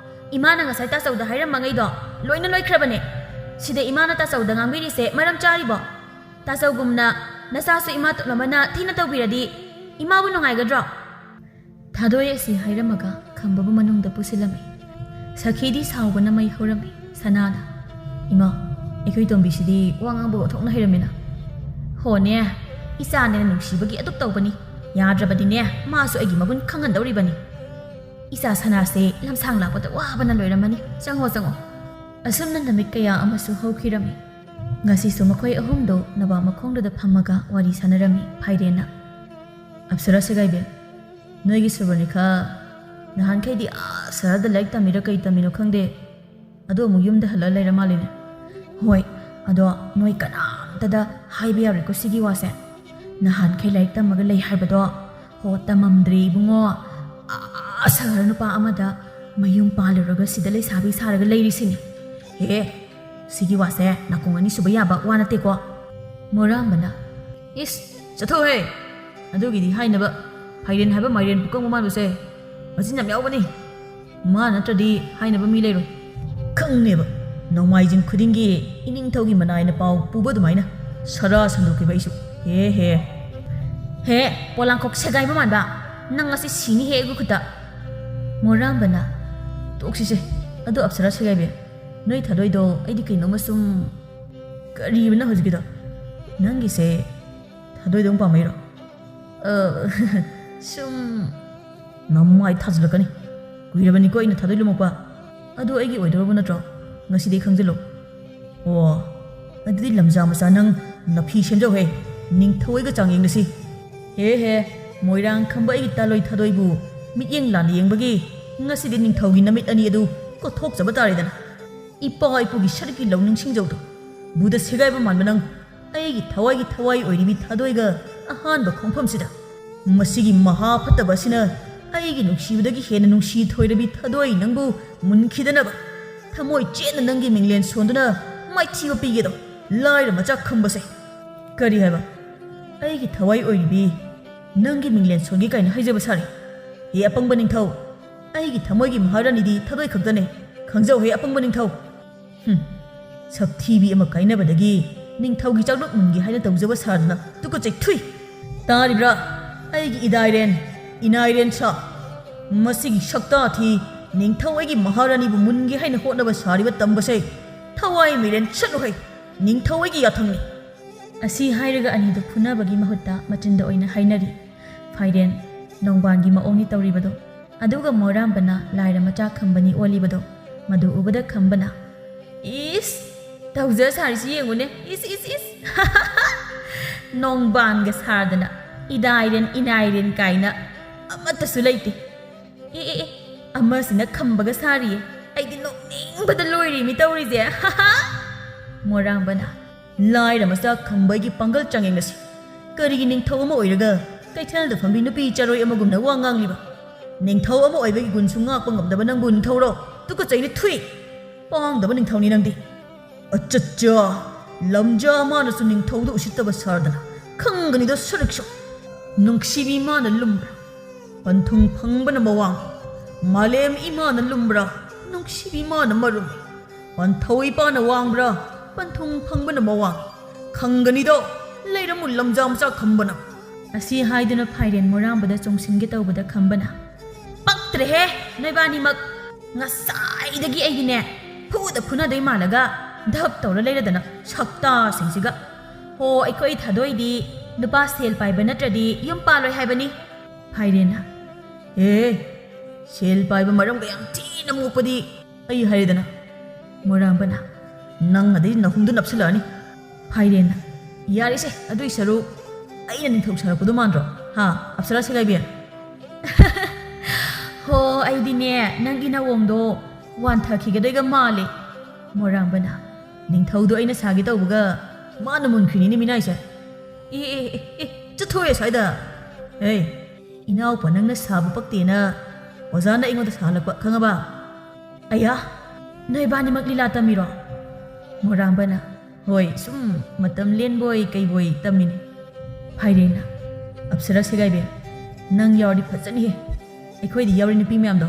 ꯏꯃꯥꯅ ꯉꯁꯥꯏ ꯇꯥꯆꯧꯗ ꯍꯥꯏꯔꯝꯃꯉꯩꯗꯣ ꯂꯣꯏꯅ ꯂꯣꯏꯈ꯭ꯔꯕꯅꯦ꯫ ꯁꯤꯗ ꯏꯃꯥꯅ ꯇꯥꯆꯧꯗ ꯉꯥꯡꯕꯤꯔꯤꯁꯦ ꯃꯔꯝ ꯆꯥꯔꯤꯕꯣ? ꯇꯥꯆꯧꯒꯨꯝꯅ ꯅꯆꯥꯁꯨ ꯏꯃꯥ ꯇꯣꯞꯂꯝꯕꯅ ꯊꯤꯅ ꯇꯧꯕꯤꯔꯗꯤ ꯏꯃꯥꯕꯨ ꯅꯨꯡꯉꯥꯏꯒꯗ꯭ꯔꯣ? ꯊꯥꯗꯣꯏ ꯑꯁꯤ ꯍꯥꯏꯔꯝꯃꯒ ꯈꯝꯕꯕꯨ ꯃꯅꯨꯡꯗ ꯄꯨꯁꯤꯜꯂꯝꯃꯤ꯫ ꯁꯈꯤꯗꯤ ꯁꯥꯎꯕꯅ ꯃꯩ ꯍꯧꯔꯝꯃꯤ꯫ ꯁꯅꯥꯅ, "ꯏꯃꯥ, ꯑꯩꯈꯣꯏ ꯇꯣꯝꯕꯤꯁꯤꯗꯤ ꯋꯥ ꯉꯥꯡꯕ ꯑꯣꯟꯊꯣꯛꯅ ꯍꯩꯔꯝꯃꯤꯅ꯫ ꯍꯣꯅꯦ, ꯏꯆꯥꯅꯦꯅ ꯅꯨꯡꯁꯤꯕꯒꯤ ꯑꯗꯨꯛ ꯇꯧꯕꯅꯤ꯫ ꯌꯥꯗ꯭ꯔꯕꯗꯤꯅꯦ, ꯃꯥꯁꯨ ꯑꯩꯒꯤ ꯃꯒꯨꯟ ꯈꯪꯍꯟꯗꯧꯔꯤꯕꯅꯤ꯫ ꯏꯆꯥ ꯁꯅꯥꯁꯦ ꯂꯝꯁꯥꯡ ꯂꯥꯛꯄꯗ ꯋꯥꯕꯅ ꯂꯣꯏꯔꯝꯃꯅꯤ꯫ ꯆꯪꯉꯣ, ꯆꯪꯉꯣ꯫" ꯑꯁꯨꯝꯅ ꯅꯨꯃꯤꯠ ꯀꯌꯥ ꯑꯃꯁꯨ ꯍꯧꯈꯤꯔꯝꯃꯤ꯫ ꯉꯁꯤꯁꯨ ꯃꯈꯣꯏ ꯑꯍꯨꯝꯗꯣ ꯅꯕꯥ ꯃꯈꯣꯡꯗꯨꯗ ꯐꯝꯃꯒ ꯋꯥꯔꯤ ꯁꯥꯟꯅꯔꯝꯃꯤ꯫ ꯐꯥꯏꯔꯦꯟꯅ, "ꯑꯞꯁꯔꯥ ꯁꯦꯒꯥꯏꯕꯤ, ꯅꯣꯏꯒꯤ ꯁꯨꯕꯔꯅꯤꯈꯥ ꯅꯍꯥꯟꯈꯩꯗꯤ ꯑꯥ ꯁꯍꯔꯗ ꯂꯥꯏꯔꯤꯛ ꯇꯝꯃꯤꯔ ꯀꯩ ꯇꯝꯃꯤꯅꯣ ꯈꯪꯗꯦ, ꯑꯗꯣ ꯑꯃꯨꯛ ꯌꯨꯝꯗ ꯍꯜꯂ ꯂꯩꯔ ꯃꯥꯜꯂꯦꯅꯦ꯫" "ꯍꯣꯏ, ꯑꯗꯣ ꯅꯣꯏ ꯀꯅꯥꯝꯇꯗ ꯍꯥꯏꯕ ꯌꯥꯔꯣꯏꯀꯣ ꯁꯤꯒꯤ ꯋꯥꯁꯦ꯫ ꯅꯍꯥꯟꯈꯩ ꯂꯥꯏꯔꯤꯛ ꯇꯝꯃꯒ ꯂꯩ ꯍꯥꯏꯕꯗꯣ, ꯍꯣ, ꯇꯝꯃꯝꯗ꯭ꯔꯦ ꯏꯕꯨꯡꯉꯣ꯫ ꯑꯥ ꯁꯍꯔ ꯅꯨꯄꯥ ꯑꯃꯗ ꯃꯌꯨꯝ ꯄꯥꯜꯂꯨꯔꯒ ꯁꯤꯗ ꯂꯩꯁꯥꯕꯤ ꯁꯥꯔꯒ ꯂꯩꯔꯤꯁꯤꯅꯤ꯫ ꯍꯦ, ꯁꯤꯒꯤ ꯋꯥꯁꯦ ꯅꯥꯀꯣꯡ ꯑꯅꯤ ꯁꯨꯕ ꯌꯥꯕ ꯋꯥ ꯅꯠꯇꯦꯀꯣ꯫" ꯃꯣꯔꯥꯝꯕꯅ, "ꯏꯁ, ꯆꯠꯊꯣꯛꯍꯦ! ꯑꯗꯨꯒꯤꯗꯤ ꯍꯥꯏꯅꯕ ꯐꯥꯏꯔꯦꯟ ꯍꯥꯏꯕ ꯃꯥꯏꯔꯦꯟ ꯄꯨꯀꯪ ꯃꯃꯥꯟꯕꯁꯦ ꯃꯆꯤꯟ ꯌꯥꯝ ꯌꯥꯎꯕꯅꯤ꯫ ꯃꯥ ꯅꯠꯇ꯭ꯔꯗꯤ ꯍꯥꯏꯅꯕ ꯃꯤ ꯂꯩꯔꯣꯏ꯫ ꯈꯪꯅꯦꯕ, ꯅꯣꯡꯃꯥꯏꯖꯤꯡ ꯈꯨꯗꯤꯡꯒꯤ ꯏꯅꯤꯡꯊꯧꯒꯤ ꯃꯅꯥꯏꯅ ꯄꯥꯎ ꯄꯨꯕ ꯑꯗꯨꯃꯥꯏꯅ ꯁꯔꯥ ꯁꯟꯗꯣꯛꯈꯤꯕ ꯑꯩꯁꯨ꯫ ꯍꯦ ꯍꯦ꯫ ꯍꯦ, ꯄꯣꯂꯥꯡꯈꯣꯛ ꯁꯦꯒꯥꯏꯕ ꯃꯥꯟꯕ, ꯅꯪ ꯉꯁꯤ ꯁꯤꯅꯤꯍꯦ ꯑꯩꯒꯤ ꯈꯨꯠꯇ꯫" ꯃꯣꯔꯥꯝꯕꯅ, "ꯇꯣꯛꯁꯤꯁꯦ꯫ ꯑꯗꯣ ꯑꯞꯁꯔꯥ ꯁꯦꯒꯥꯏꯕꯤ, ꯅꯣꯏ ꯊꯥꯗꯣꯏꯗꯣ ꯑꯩꯗꯤ ꯀꯩꯅꯣꯝꯃ ꯁꯨꯝ..." "ꯀꯔꯤꯕꯅꯣ ꯍꯧꯖꯤꯛꯀꯤꯗꯣ? ꯅꯪꯒꯤꯁꯦ ꯊꯥꯗꯣꯏꯗꯧ ꯄꯥꯝꯃꯛꯏꯔꯣ?" "ꯑ, ꯁꯨꯝ..." "ꯅꯃꯥꯏ ꯊꯥꯖꯤꯜꯂꯛꯀꯅꯤ꯫ ꯀꯨꯏꯔꯕꯅꯤꯀꯣ ꯑꯩꯅ ꯊꯥꯗꯣꯏ ꯂꯨꯝꯃꯛꯄ꯫ ꯑꯗꯨ ꯑꯩꯒꯤ ꯑꯣꯏꯗꯧꯔꯕ ꯅꯠꯇ꯭ꯔꯣ? ꯉꯁꯤꯗꯩ ꯈꯪꯖꯤꯜꯂꯣ꯫" "ꯑꯣ, ꯑꯗꯨꯗꯤ ꯂꯝꯖꯥ ꯃꯆꯥ ꯅꯪ ꯅꯐꯤ ꯁꯦꯝꯖꯧꯍꯦ꯫ ꯅꯤꯡꯊꯧ ꯑꯩꯒ ꯆꯥꯡꯌꯦꯡꯅꯁꯤ꯫" "ꯍꯦ ꯍꯦ, ꯃꯣꯏꯔꯥꯡ ꯈꯝꯕ ꯑꯩꯒꯤ ꯇꯥꯂꯣꯏ ꯊꯥꯗꯣꯏꯕꯨ ꯃꯤꯠꯌꯦꯡ ꯂꯥꯟꯅ ꯌꯦꯡꯕꯒꯤ ꯉꯁꯤꯗꯤ ꯅꯤꯡꯊꯧꯒꯤ ꯅꯃꯤꯠ ꯑꯅꯤ ꯑꯗꯨ ꯀꯣꯠꯊꯣꯛꯆꯕ ꯇꯥꯔꯦꯗꯅ꯫ ꯏꯄꯥ ꯏꯄꯨꯒꯤ ꯁꯔꯤꯛꯀꯤ ꯂꯧ ꯅꯤꯡꯁꯤꯡꯖꯧꯗꯣ ꯕꯨꯗ ꯁꯦꯒꯥꯏꯕ ꯃꯥꯟꯕ ꯅꯪ ꯑꯩꯒꯤ ꯊꯋꯥꯏꯒꯤ ꯊꯋꯥꯏ ꯑꯣꯏꯔꯤꯕꯤ ꯊꯥꯗꯣꯏꯒ ꯑꯍꯥꯟꯕ ꯈꯣꯡꯐꯝꯁꯤꯗ꯫ ꯃꯁꯤꯒꯤ ꯃꯍꯥ ꯐꯠꯇꯕ ꯑꯁꯤꯅ ꯑꯩꯒꯤ ꯅꯨꯡꯁꯤꯕꯗꯒꯤ ꯍꯦꯟꯅ ꯅꯨꯡꯁꯤ ꯊꯣꯏꯔꯕꯤ ꯊꯥꯗꯣꯏ ꯅꯪꯕꯨ ꯃꯨꯟꯈꯤꯗꯅꯕ ꯊꯃꯣꯏ ꯆꯦꯠꯅ ꯅꯪꯒꯤ ꯃꯤꯡꯂꯦꯟ ꯁꯣꯟꯗꯨꯅ ꯃꯥꯏꯊꯤꯕ ꯄꯤꯒꯦꯗꯣ ꯂꯥꯏꯔ ꯃꯆꯥ ꯈꯪꯕꯁꯦ꯫ ꯀꯔꯤ ꯍꯥꯏꯕ? ꯑꯩꯒꯤ ꯊꯋꯥꯏ ꯑꯣꯏꯔꯤꯕꯤ ꯅꯪꯒꯤ ꯃꯤꯡꯂꯦꯟ ꯁꯣꯟꯒꯦ ꯀꯥꯏꯅ ꯍꯥꯏꯖꯕ ꯁꯥꯔꯤ꯫ ꯍꯦ ꯑꯄꯪꯕ ꯅꯤꯡꯊꯧ, ꯑꯩꯒꯤ ꯊꯃꯣꯏꯒꯤ ꯃꯍꯥꯔꯥꯅꯤꯗꯤ ꯊꯥꯗꯣꯏ ꯈꯛꯇꯅꯦ꯫ ꯈꯪꯖꯧ ꯍꯦ ꯑꯄꯪꯕ ꯅꯤꯡꯊꯧ꯫ ꯍꯨꯝ, ꯁꯛꯊꯤꯕꯤ ꯑꯃ ꯀꯥꯏꯅꯕꯗꯒꯤ ꯅꯤꯡꯊꯧꯒꯤ ꯆꯥꯛꯂꯨꯛ ꯃꯨꯟꯒꯦ ꯍꯥꯏꯅ ꯇꯧꯖꯕ ꯁꯥꯗꯅ ꯇꯨꯀꯠꯆꯩ ꯊꯨꯏ꯫ ꯇꯥꯔꯤꯕ꯭ꯔꯥ? ꯑꯩꯒꯤ ꯏꯗꯥꯏꯔꯦꯟ, ꯏꯅꯥꯏꯔꯦꯟ ꯁꯥ꯫ ꯃꯁꯤꯒꯤ ꯁꯛꯇꯥ ꯊꯤ ꯅꯤꯡꯊꯧ ꯑꯩꯒꯤ ꯃꯍꯥꯔꯥꯅꯤꯕꯨ ꯃꯨꯟꯒꯦ ꯍꯥꯏꯅ ꯍꯣꯠꯅꯕ ꯁꯥꯔꯤꯕ ꯇꯝꯕꯁꯦ꯫ ꯊꯋꯥꯏ ꯃꯤꯔꯦꯟ ꯆꯠꯂꯨ ꯍꯩ꯫ ꯅꯤꯡꯊꯧ ꯑꯩꯒꯤ ꯌꯥꯊꯪꯅꯤ꯫ ꯑꯁꯤ ꯍꯥꯏꯔꯒ ꯑꯅꯤꯗꯨ ꯐꯨꯅꯕꯒꯤ ꯃꯍꯨꯠꯇ ꯃꯆꯤꯟꯗ ꯑꯣꯏꯅ ꯍꯥꯏꯅꯔꯤ꯫ ꯐꯥꯏꯔꯦꯟ, ꯅꯣꯡꯕꯥꯟꯒꯤ ꯃꯑꯣꯡꯅꯤ ꯇꯧꯔꯤꯕꯗꯣ꯫ ꯑꯗꯨꯒ ꯃꯣꯔꯥꯝꯕꯅ ꯂꯥꯏꯔ ꯃꯆꯥ ꯈꯝꯕꯅꯤ ꯑꯣꯜꯂꯤꯕꯗꯣ꯫ ꯃꯗꯨ ꯎꯕꯗ ꯈꯝꯕꯅ, "ꯏꯁ! ꯇꯧꯖ ꯁꯥꯔꯤꯁꯤ ꯌꯦꯡꯉꯨꯅꯦ, ꯏꯁ, ꯏꯁ, ꯏꯁ!" ꯅꯣꯡꯕꯥꯟꯒ ꯁꯥꯗꯅ, ꯏꯗꯥꯏꯔꯦꯟ, ꯏꯅꯥꯏꯔꯦꯟ ꯀꯥꯏꯅ ꯑꯃꯠꯇꯁꯨ ꯂꯩꯇꯦ꯫ "ꯑꯦ, ꯑꯦ, ꯑꯦ, ꯑꯃꯁꯤꯅ ꯈꯝꯕꯒ ꯁꯥꯔꯤꯌꯦ꯫ ꯑꯩꯗꯤ ꯅꯣꯛꯅꯤꯡꯕꯗ ꯂꯣꯏꯔꯦ ꯃꯤ ꯇꯧꯔꯤꯁꯦ!" ꯃꯣꯔꯥꯝꯕꯅ, "ꯂꯥꯏꯔ ꯃꯆꯥ ꯈꯝꯕꯒꯤ ꯄꯥꯡꯒꯜ ꯆꯥꯡꯌꯦꯡ ꯑꯁꯤ ꯀꯔꯤꯒꯤ ꯅꯤꯡꯊꯧ ꯑꯃ ꯑꯣꯏꯔꯒ ꯀꯩꯊꯦꯜꯗ ꯐꯝꯕꯤ ꯅꯨꯄꯤ ꯆꯔꯣꯏ ꯑꯃꯒꯨꯝꯅ ꯋꯥ ꯉꯥꯡꯂꯤꯕ? ꯅꯤꯡꯊꯧ ꯑꯃ ꯑꯣꯏꯕꯒꯤ ꯒꯨꯟꯁꯨ ꯉꯥꯛꯄ ꯉꯝꯗꯕ ꯅꯪꯕꯨ ꯅꯤꯡꯊꯧꯔꯣ? ꯇꯨꯀꯠꯆꯩꯅꯦ ꯊꯨꯏ! ꯄꯥꯡꯗꯕ ꯅꯤꯡꯊꯧꯅꯤ ꯅꯪꯗꯤ!" ꯑꯆꯠꯆꯥ! ꯂꯝꯖꯥ ꯃꯥꯅꯁꯨ ꯅꯤꯡꯊꯧꯗ ꯎꯁꯤꯠꯇꯕ ꯁꯥꯔꯗꯅ ꯈꯪꯒꯅꯤꯗ ꯁꯔꯤꯛꯁꯨ! ꯅꯨꯡꯁꯤꯕꯤ ꯃꯥꯅ ꯂꯨꯝꯕ꯭ꯔꯥ? ꯄꯟꯊꯨꯡ ꯐꯪꯕꯅ ꯃꯋꯥꯡ꯫ ꯃꯥꯂꯦꯝ ꯏꯃꯥꯅ ꯂꯨꯝꯕ꯭ꯔꯥ? ꯅꯨꯡꯁꯤꯕꯤ ꯃꯥꯅ ꯃꯔꯨꯝ꯫ ꯄꯟꯊꯧ ꯏꯄꯥꯅ ꯋꯥꯡꯕ꯭ꯔꯥ? ꯄꯟꯊꯨꯡ ꯐꯪꯕꯅ ꯃꯋꯥꯡ꯫ ꯈꯪꯒꯅꯤꯗꯣ, ꯂꯩꯔꯝꯃꯨ ꯂꯝꯖꯥ ꯃꯆꯥ ꯈꯝꯕꯅ꯫ ꯑꯁꯤ ꯍꯥꯏꯗꯨꯅ ꯐꯥꯏꯔꯦꯟ ꯃꯣꯔꯥꯝꯕꯗ ꯆꯣꯡꯁꯤꯟꯒꯦ ꯇꯧꯕꯗ ꯈꯝꯕꯅ, "ꯄꯛꯇ꯭ꯔꯦꯍꯦ ꯅꯣꯏꯕꯥꯅꯤꯃꯛ! ꯉꯁꯥꯏꯗꯒꯤ ꯑꯩꯒꯤꯅꯦ ꯐꯨꯗ ꯐꯨꯅꯗꯣꯏ ꯃꯥꯜꯂꯒ ꯙꯞ ꯇꯧꯔ ꯂꯩꯔꯗꯅ ꯁꯛꯇꯥꯁꯤꯡꯁꯤꯒ! ꯍꯣ, ꯑꯩꯈꯣꯏ ꯊꯥꯗꯣꯏꯗꯤ ꯅꯨꯄꯥ ꯁꯦꯜ ꯄꯥꯏꯕ ꯅꯠꯇ꯭ꯔꯗꯤ ꯌꯨꯝ ꯄꯥꯜꯂꯣꯏ ꯍꯥꯏꯕꯅꯤ!" ꯐꯥꯏꯔꯦꯟꯅ, "ꯑꯦ, ꯁꯦꯜ ꯄꯥꯏꯕ ꯃꯔꯝꯒ ꯌꯥꯝ ꯊꯤꯅ ꯃꯣꯛꯄꯗꯤ ꯑꯩ ꯍꯥꯏꯔꯦꯗꯅ!" ꯃꯣꯔꯥꯝꯕꯅ, "ꯅꯪ ꯑꯗꯩ ꯅꯍꯨꯝꯗꯨ ꯅꯞꯁꯤꯜꯂꯛꯑꯅꯤ!" ꯐꯥꯏꯔꯦꯟꯅ, "ꯌꯥꯔꯦꯁꯦ, ꯑꯗꯨꯏ ꯁꯔꯨꯛ ꯑꯩꯅ ꯅꯤꯡꯊꯧ ꯁꯥꯔꯛꯄꯗꯣ ꯃꯥꯟꯗ꯭ꯔꯣ? ꯍꯥ, ꯑꯞꯁꯔꯥ ꯁꯦꯒꯥꯏꯕꯤ?" ꯑꯩꯗꯤꯅꯦ, ꯅꯪꯒꯤ ꯅꯥꯋꯣꯡꯗꯣ ꯋꯥꯟꯊꯈꯤꯒꯗꯣꯏꯒ ꯃꯥꯜꯂꯦ꯫ ꯃꯣꯔꯥꯡꯕꯅ, "ꯅꯤꯡꯊꯧꯗꯣ ꯑꯩꯅ ꯁꯥꯒꯦ ꯇꯧꯕꯒ ꯃꯥꯅ ꯃꯨꯟꯈ꯭ꯔꯤꯅꯤꯅꯦ ꯃꯤꯅꯥꯏꯁꯦ꯫ ꯑꯦ, ꯑꯦ, ꯑꯦ, ꯑꯦ, ꯆꯠꯊꯣꯛꯑꯦ ꯁ꯭ꯋꯥꯏꯗ꯫ ꯍꯦ, ꯏꯅꯥꯎꯄꯥ ꯅꯪꯅ ꯁꯥꯕ ꯄꯛꯇꯦꯅ ꯑꯣꯖꯥꯅ ꯑꯩꯉꯣꯟꯗ ꯁꯥꯍꯜꯂꯛꯄ, ꯈꯪꯉꯕ?" "ꯑꯌꯥ, ꯅꯣꯏꯕꯥꯅꯤꯃꯛ ꯂꯤꯂꯥ ꯇꯝꯃꯤꯔꯣ?" ꯃꯣꯔꯥꯡꯕꯅ, "ꯍꯣꯏ, ꯁꯨꯝ ꯃꯇꯝ ꯂꯦꯟꯕꯣꯏ ꯀꯩꯕꯣꯏ ꯇꯝꯃꯤꯅꯤ꯫" ꯐꯥꯏꯔꯦꯟꯅ, "ꯑꯞꯁꯔꯥ ꯁꯦꯒꯥꯏꯕꯤ, ꯅꯪ ꯌꯥꯎꯔꯗꯤ ꯐꯖꯅꯤꯍꯦ꯫ ꯑꯩꯈꯣꯏꯗꯤ ꯌꯥꯎꯔꯤ ꯅꯨꯄꯤ ꯃꯌꯥꯝꯗꯣ,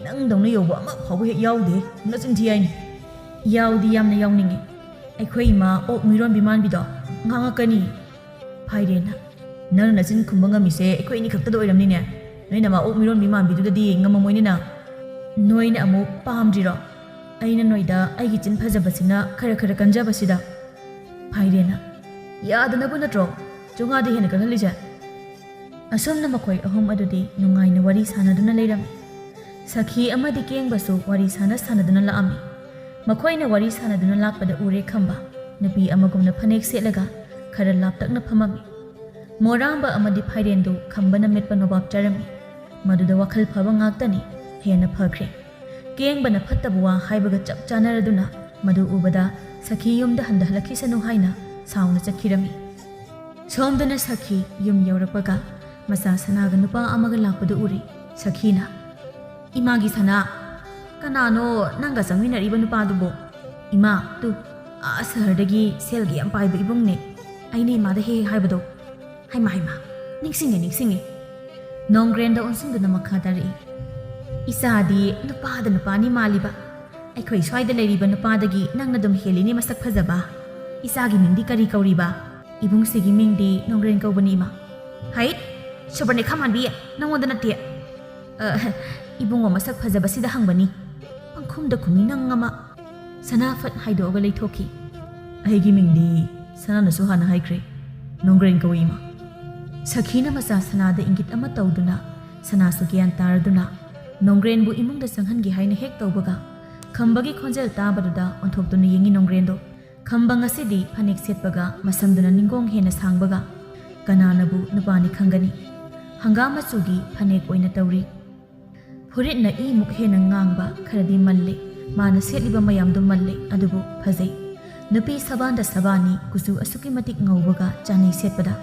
ꯅꯪꯗꯧꯅ ꯌꯧꯕ ꯑꯃ ꯐꯥꯎꯕ ꯍꯦꯛ ꯌꯥꯎꯗꯦ꯫ ꯅꯆꯤꯟ ꯊꯤ ꯍꯥꯏꯅꯤ꯫" "ꯌꯥꯎꯗꯤ ꯌꯥꯝꯅ ꯌꯥꯎꯅꯤꯡꯉꯤ꯫ ꯑꯩꯈꯣꯏ ꯏꯃꯥ ꯑꯣꯛ ꯃꯤꯔꯣꯟꯕꯤ ꯃꯥꯟꯕꯤꯗꯣ ꯉꯥꯡꯉꯛꯀꯅꯤ꯫" ꯐꯥꯏꯔꯦꯟꯅ, "ꯅꯪꯅ ꯅꯆꯤꯟ ꯈꯨꯝꯕ ꯉꯝꯃꯤꯁꯦ ꯑꯩꯈꯣꯏ ꯑꯅꯤ ꯈꯛꯇꯗ ꯑꯣꯏꯔꯝꯅꯤꯅꯦ꯫ ꯅꯣꯏ ꯅꯃꯥ ꯑꯣꯛ ꯃꯤꯔꯣꯟꯕꯤ ꯃꯥꯟꯕꯤꯗꯨꯗꯗꯤ ꯉꯝꯃꯝꯃꯣꯏꯅꯦ ꯅꯪ꯫ ꯅꯣꯏꯅ ꯑꯃꯨꯛ ꯄꯥꯝꯗ꯭ꯔꯤꯔꯣ? ꯑꯩꯅ ꯅꯣꯏꯗ ꯑꯩꯒꯤ ꯆꯤꯟ ꯐꯖꯕꯁꯤꯅ ꯈꯔ ꯈꯔ ꯀꯟꯖꯕꯁꯤꯗ꯫" ꯐꯥꯏꯔꯦꯟꯅ, "ꯌꯥꯗꯅꯕ ꯅꯠꯇ꯭ꯔꯣ ꯆꯥꯝꯃꯉꯥꯗꯤ ꯍꯦꯟꯅ ꯀꯜꯍꯜꯂꯤꯁꯦ?" ꯑꯁꯨꯝꯅ ꯃꯈꯣꯏ ꯑꯍꯨꯝ ꯑꯗꯨꯗꯤ ꯅꯨꯡꯉꯥꯏꯅ ꯋꯥꯔꯤ ꯁꯥꯟꯅꯗꯨꯅ ꯂꯩꯔꯝꯃꯤ꯫ ꯁꯈꯤ ꯑꯃꯗꯤ ꯀꯦꯡꯕꯁꯨ ꯋꯥꯔꯤ ꯁꯥꯟꯅ ꯁꯥꯟꯅꯗꯨꯅ ꯂꯥꯛꯑꯝꯃꯤ꯫ ꯃꯈꯣꯏꯅ ꯋꯥꯔꯤ ꯁꯥꯟꯅꯗꯨꯅ ꯂꯥꯛꯄꯗ ꯎꯔꯦ ꯈꯝꯕ, ꯅꯨꯄꯤ ꯑꯃꯒꯨꯝꯅ ꯐꯅꯦꯛ ꯁꯦꯠꯂꯒ ꯈꯔ ꯂꯥꯞꯇꯛꯅ ꯐꯝꯃꯝꯃꯤ꯫ ꯃꯣꯔꯥꯝꯕ ꯑꯃꯗꯤ ꯐꯥꯏꯔꯦꯟꯗꯨ ꯈꯝꯕꯅ ꯃꯦꯠꯄ ꯅꯣꯕꯥꯞ ꯆꯥꯔꯝꯃꯤ꯫ ꯃꯗꯨꯗ ꯋꯥꯈꯜ ꯐꯕ ꯉꯥꯛꯇꯅꯤ꯫ ꯍꯦꯟꯅ ꯐꯈ꯭ꯔꯦ꯫ ꯀꯦꯡꯕꯅ ꯐꯠꯇꯕ ꯋꯥ ꯍꯥꯏꯕꯒ ꯆꯞ ꯆꯥꯅꯔꯗꯨꯅ ꯃꯗꯨ ꯎꯕꯗ ꯁꯈꯤ ꯌꯨꯝꯗ ꯍꯟꯊꯍꯜꯂꯛꯈꯤꯁꯅꯨ ꯍꯥꯏꯅ ꯁꯥꯎꯅ ꯆꯠꯈꯤꯔꯝꯃꯤ꯫ ꯁꯣꯝꯗꯅ ꯁꯈꯤ ꯌꯨꯝ ꯌꯧꯔꯛꯄꯒ ꯃꯆꯥ ꯁꯅꯥꯒ ꯅꯨꯄꯥ ꯑꯃꯒ ꯂꯥꯛꯄꯗꯨ ꯎꯔꯦ꯫ ꯁꯈꯤꯅ, "ꯏꯃꯥꯒꯤ ꯁꯅꯥ, ꯀꯅꯥꯅꯣ ꯅꯪꯒ ꯆꯪꯃꯤꯟꯅꯔꯤꯕ ꯅꯨꯄꯥꯗꯨꯕꯣ?" "ꯏꯃꯥ, ꯇꯨ, ꯑꯥ ꯁꯍꯔꯗꯒꯤ ꯁꯦꯜꯒ ꯌꯥꯝ ꯄꯥꯏꯕ ꯏꯕꯨꯡꯅꯦ꯫ ꯑꯩꯅ ꯏꯃꯥꯗ ꯍꯦꯛ ꯍꯦꯛ ꯍꯥꯏꯕꯗꯣ꯫" "ꯍꯩꯃꯥ, ꯍꯩꯃꯥ, ꯅꯤꯡꯁꯤꯡꯉꯦ, ꯅꯤꯡꯁꯤꯡꯉꯦ꯫" ꯅꯣꯡꯒ꯭ꯔꯦꯟꯗ ꯑꯣꯟꯁꯤꯟꯗꯨꯅ ꯃꯈꯥ ꯇꯥꯔꯛꯏ, "ꯏꯆꯥꯗꯤ ꯅꯨꯄꯥꯗ ꯅꯨꯄꯥꯅꯤ ꯃꯥꯜꯂꯤꯕ꯫ ꯑꯩꯈꯣꯏ ꯁ꯭ꯋꯥꯏꯗ ꯂꯩꯔꯤꯕ ꯅꯨꯄꯥꯗꯒꯤ ꯅꯪꯅ ꯑꯗꯨꯝ ꯍꯦꯜꯂꯤꯅꯦ ꯃꯁꯛ ꯐꯖꯕ꯫ ꯏꯆꯥꯒꯤ ꯃꯤꯡꯗꯤ ꯀꯔꯤ ꯀꯧꯔꯤꯕ?" "ꯏꯕꯨꯡꯁꯤꯒꯤ ꯃꯤꯡꯗꯤ ꯅꯣꯡꯒ꯭ꯔꯦꯟ ꯀꯧꯕꯅꯤ, ꯏꯃꯥ꯫" "ꯍꯩꯠ, ꯁꯨꯕꯔꯅꯦꯈꯥ ꯃꯥꯟꯕꯤ, ꯅꯉꯣꯟꯗ ꯅꯠꯇꯦ꯫ ꯑ, ꯏꯕꯨꯡꯉꯣ ꯃꯁꯛ ꯐꯖꯕꯁꯤꯗ ꯍꯪꯕꯅꯤ꯫ ꯄꯪꯈꯨꯝꯗ ꯈꯨꯝꯃꯤ ꯅꯪ ꯑꯃ꯫" ꯁꯅꯥ ꯐꯠ ꯍꯥꯏꯗꯣꯛꯑꯒ ꯂꯩꯊꯣꯛꯈꯤ꯫ "ꯑꯩꯒꯤ ꯃꯤꯡꯗꯤ ꯁꯅꯥꯅꯁꯨ ꯍꯥꯟꯅ ꯍꯥꯏꯈ꯭ꯔꯦ, ꯅꯣꯡꯒ꯭ꯔꯦꯟ ꯀꯧꯏ, ꯏꯃꯥ꯫" ꯁꯈꯤꯅ ꯃꯆꯥ ꯁꯅꯥꯗ ꯏꯪꯒꯤꯠ ꯑꯃ ꯇꯧꯗꯨꯅ, ꯁꯅꯥꯁꯨ ꯒ꯭ꯌꯥꯟ ꯇꯥꯔꯗꯨꯅ, ꯅꯣꯡꯒ꯭ꯔꯦꯟꯕꯨ ꯏꯃꯨꯡꯗ ꯆꯪꯍꯟꯒꯦ ꯍꯥꯏꯅ ꯍꯦꯛ ꯇꯧꯕꯒ, ꯈꯝꯕꯒꯤ ꯈꯣꯟꯖꯦꯜ ꯇꯥꯕꯗꯨꯗ ꯑꯣꯟꯊꯣꯛꯇꯨꯅ ꯌꯦꯡꯉꯤ ꯅꯣꯡꯒ꯭ꯔꯦꯟꯗꯣ꯫ ꯈꯝꯕ ꯉꯁꯤꯗꯤ ꯐꯅꯦꯛ ꯁꯦꯠꯄꯒ, ꯃꯁꯝꯗꯨꯅ ꯅꯤꯡꯒꯣꯡ ꯍꯦꯟꯅ ꯁꯥꯡꯕꯒ, ꯀꯅꯥꯅꯕꯨ ꯅꯨꯄꯥꯅꯤ ꯈꯪꯒꯅꯤ꯫ ꯍꯪꯒꯥꯝ ꯃꯆꯨꯒꯤ ꯐꯅꯦꯛ ꯑꯣꯏꯅ ꯇꯧꯔꯤ꯫ ꯐꯨꯔꯤꯠꯅ ꯏꯃꯨꯛ ꯍꯦꯟꯅ ꯉꯥꯡꯕ ꯈꯔꯗꯤ ꯃꯜꯂꯦ꯫ ꯃꯥꯅ ꯁꯦꯠꯂꯤꯕ ꯃꯌꯥꯝꯗꯣ ꯃꯜꯂꯦ, ꯑꯗꯨꯕꯨ ꯐꯖꯩ꯫ ꯅꯨꯄꯤ ꯁꯕꯥꯟꯗ ꯁꯕꯥꯟꯅꯤ, ꯀꯨꯆꯨ ꯑꯁꯨꯛꯀꯤ ꯃꯇꯤꯛ ꯉꯧꯕꯒ ꯆꯥꯅꯩ ꯁꯦꯠꯄꯗ꯫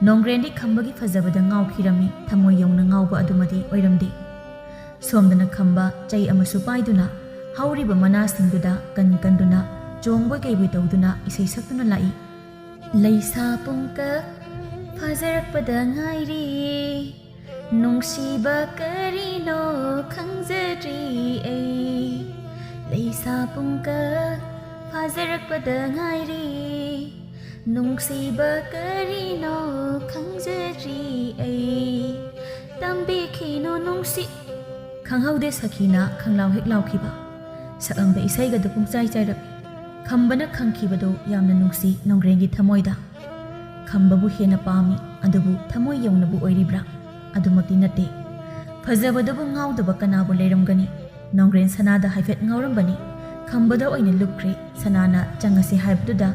ꯅꯣꯡꯒ꯭ꯔꯦꯟꯗꯤ ꯈꯝꯕꯒꯤ ꯐꯖꯕꯗ ꯉꯥꯎꯈꯤꯔꯝꯃꯤ, ꯊꯃꯣꯏ ꯌꯧꯅ ꯉꯥꯎꯕ ꯑꯗꯨꯃꯗꯤ ꯑꯣꯏꯔꯝꯗꯦ꯫ ꯁꯣꯝꯗꯅ ꯈꯝꯕ ꯆꯩ ꯑꯃꯁꯨ ꯄꯥꯏꯗꯨꯅ ꯍꯧꯔꯤꯕ ꯃꯅꯥꯁꯤꯡꯗꯨꯗ ꯀꯟ ꯀꯟꯗꯨꯅ ꯆꯣꯡꯕꯣꯏ ꯀꯩꯕꯣꯏ ꯇꯧꯗꯨꯅ ꯏꯁꯩ ꯁꯛꯇꯨꯅ ꯂꯥꯛꯏ꯫ ꯂꯩꯁꯥ ꯄꯨꯡꯀꯛ ꯐꯥꯖꯔꯛꯄꯗ ꯉꯥꯏꯔꯤ, ꯅꯨꯡꯁꯤꯕ ꯀꯔꯤꯅꯣ ꯈꯪꯖꯗ꯭ꯔꯤ ꯑꯩ꯫ ꯂꯩꯁꯥ ꯄꯨꯡꯀꯛ ꯐꯥꯖꯔꯛꯄꯗ ꯉꯥꯏꯔꯤ, ꯅꯨꯡꯁꯤꯕ ꯀꯔꯤꯅꯣ ꯈꯪꯖꯗ꯭ꯔꯤ ꯑꯩ꯫ ꯇꯝꯕꯤꯈꯤꯅꯨ ꯅꯨꯡꯁꯤ꯫ ꯈꯪꯍꯧꯗꯦ ꯁꯈꯤꯅ ꯈꯪꯂꯥꯎ ꯍꯦꯛ ꯂꯥꯎꯈꯤꯕ꯫ ꯁꯛꯂꯝꯕ ꯏꯁꯩꯒꯗꯨ ꯄꯨꯡꯆꯥꯏ ꯆꯥꯏꯔꯛꯏ꯫ ꯈꯝꯕꯅ ꯈꯪꯈꯤꯕꯗꯨ ꯌꯥꯝꯅ ꯅꯨꯡꯁꯤ ꯅꯣꯡꯒ꯭ꯔꯦꯟꯒꯤ ꯊꯃꯣꯏꯗ꯫ ꯈꯝꯕꯕꯨ ꯍꯦꯟꯅ ꯄꯥꯝꯃꯤ, ꯑꯗꯨꯕꯨ ꯊꯃꯣꯏ ꯌꯧꯅꯕꯨ ꯑꯣꯏꯔꯤꯕ꯭ꯔꯥ? ꯑꯗꯨꯃꯛꯇꯤ ꯅꯠꯇꯦ꯫ ꯐꯖꯕꯗꯨꯕꯨ ꯉꯥꯎꯗꯕ ꯀꯅꯥꯕꯨ ꯂꯩꯔꯝꯒꯅꯤ? ꯅꯣꯡꯒ꯭ꯔꯦꯟ ꯁꯅꯥꯗ ꯍꯥꯏꯐꯦꯠ ꯉꯥꯎꯔꯝꯕꯅꯤ꯫ ꯈꯝꯕꯗ ꯑꯣꯏꯅ ꯂꯨꯞꯈ꯭ꯔꯦ꯫ ꯁꯅꯥꯅ ꯆꯪꯉꯁꯤ ꯍꯥꯏꯕꯗꯨꯗ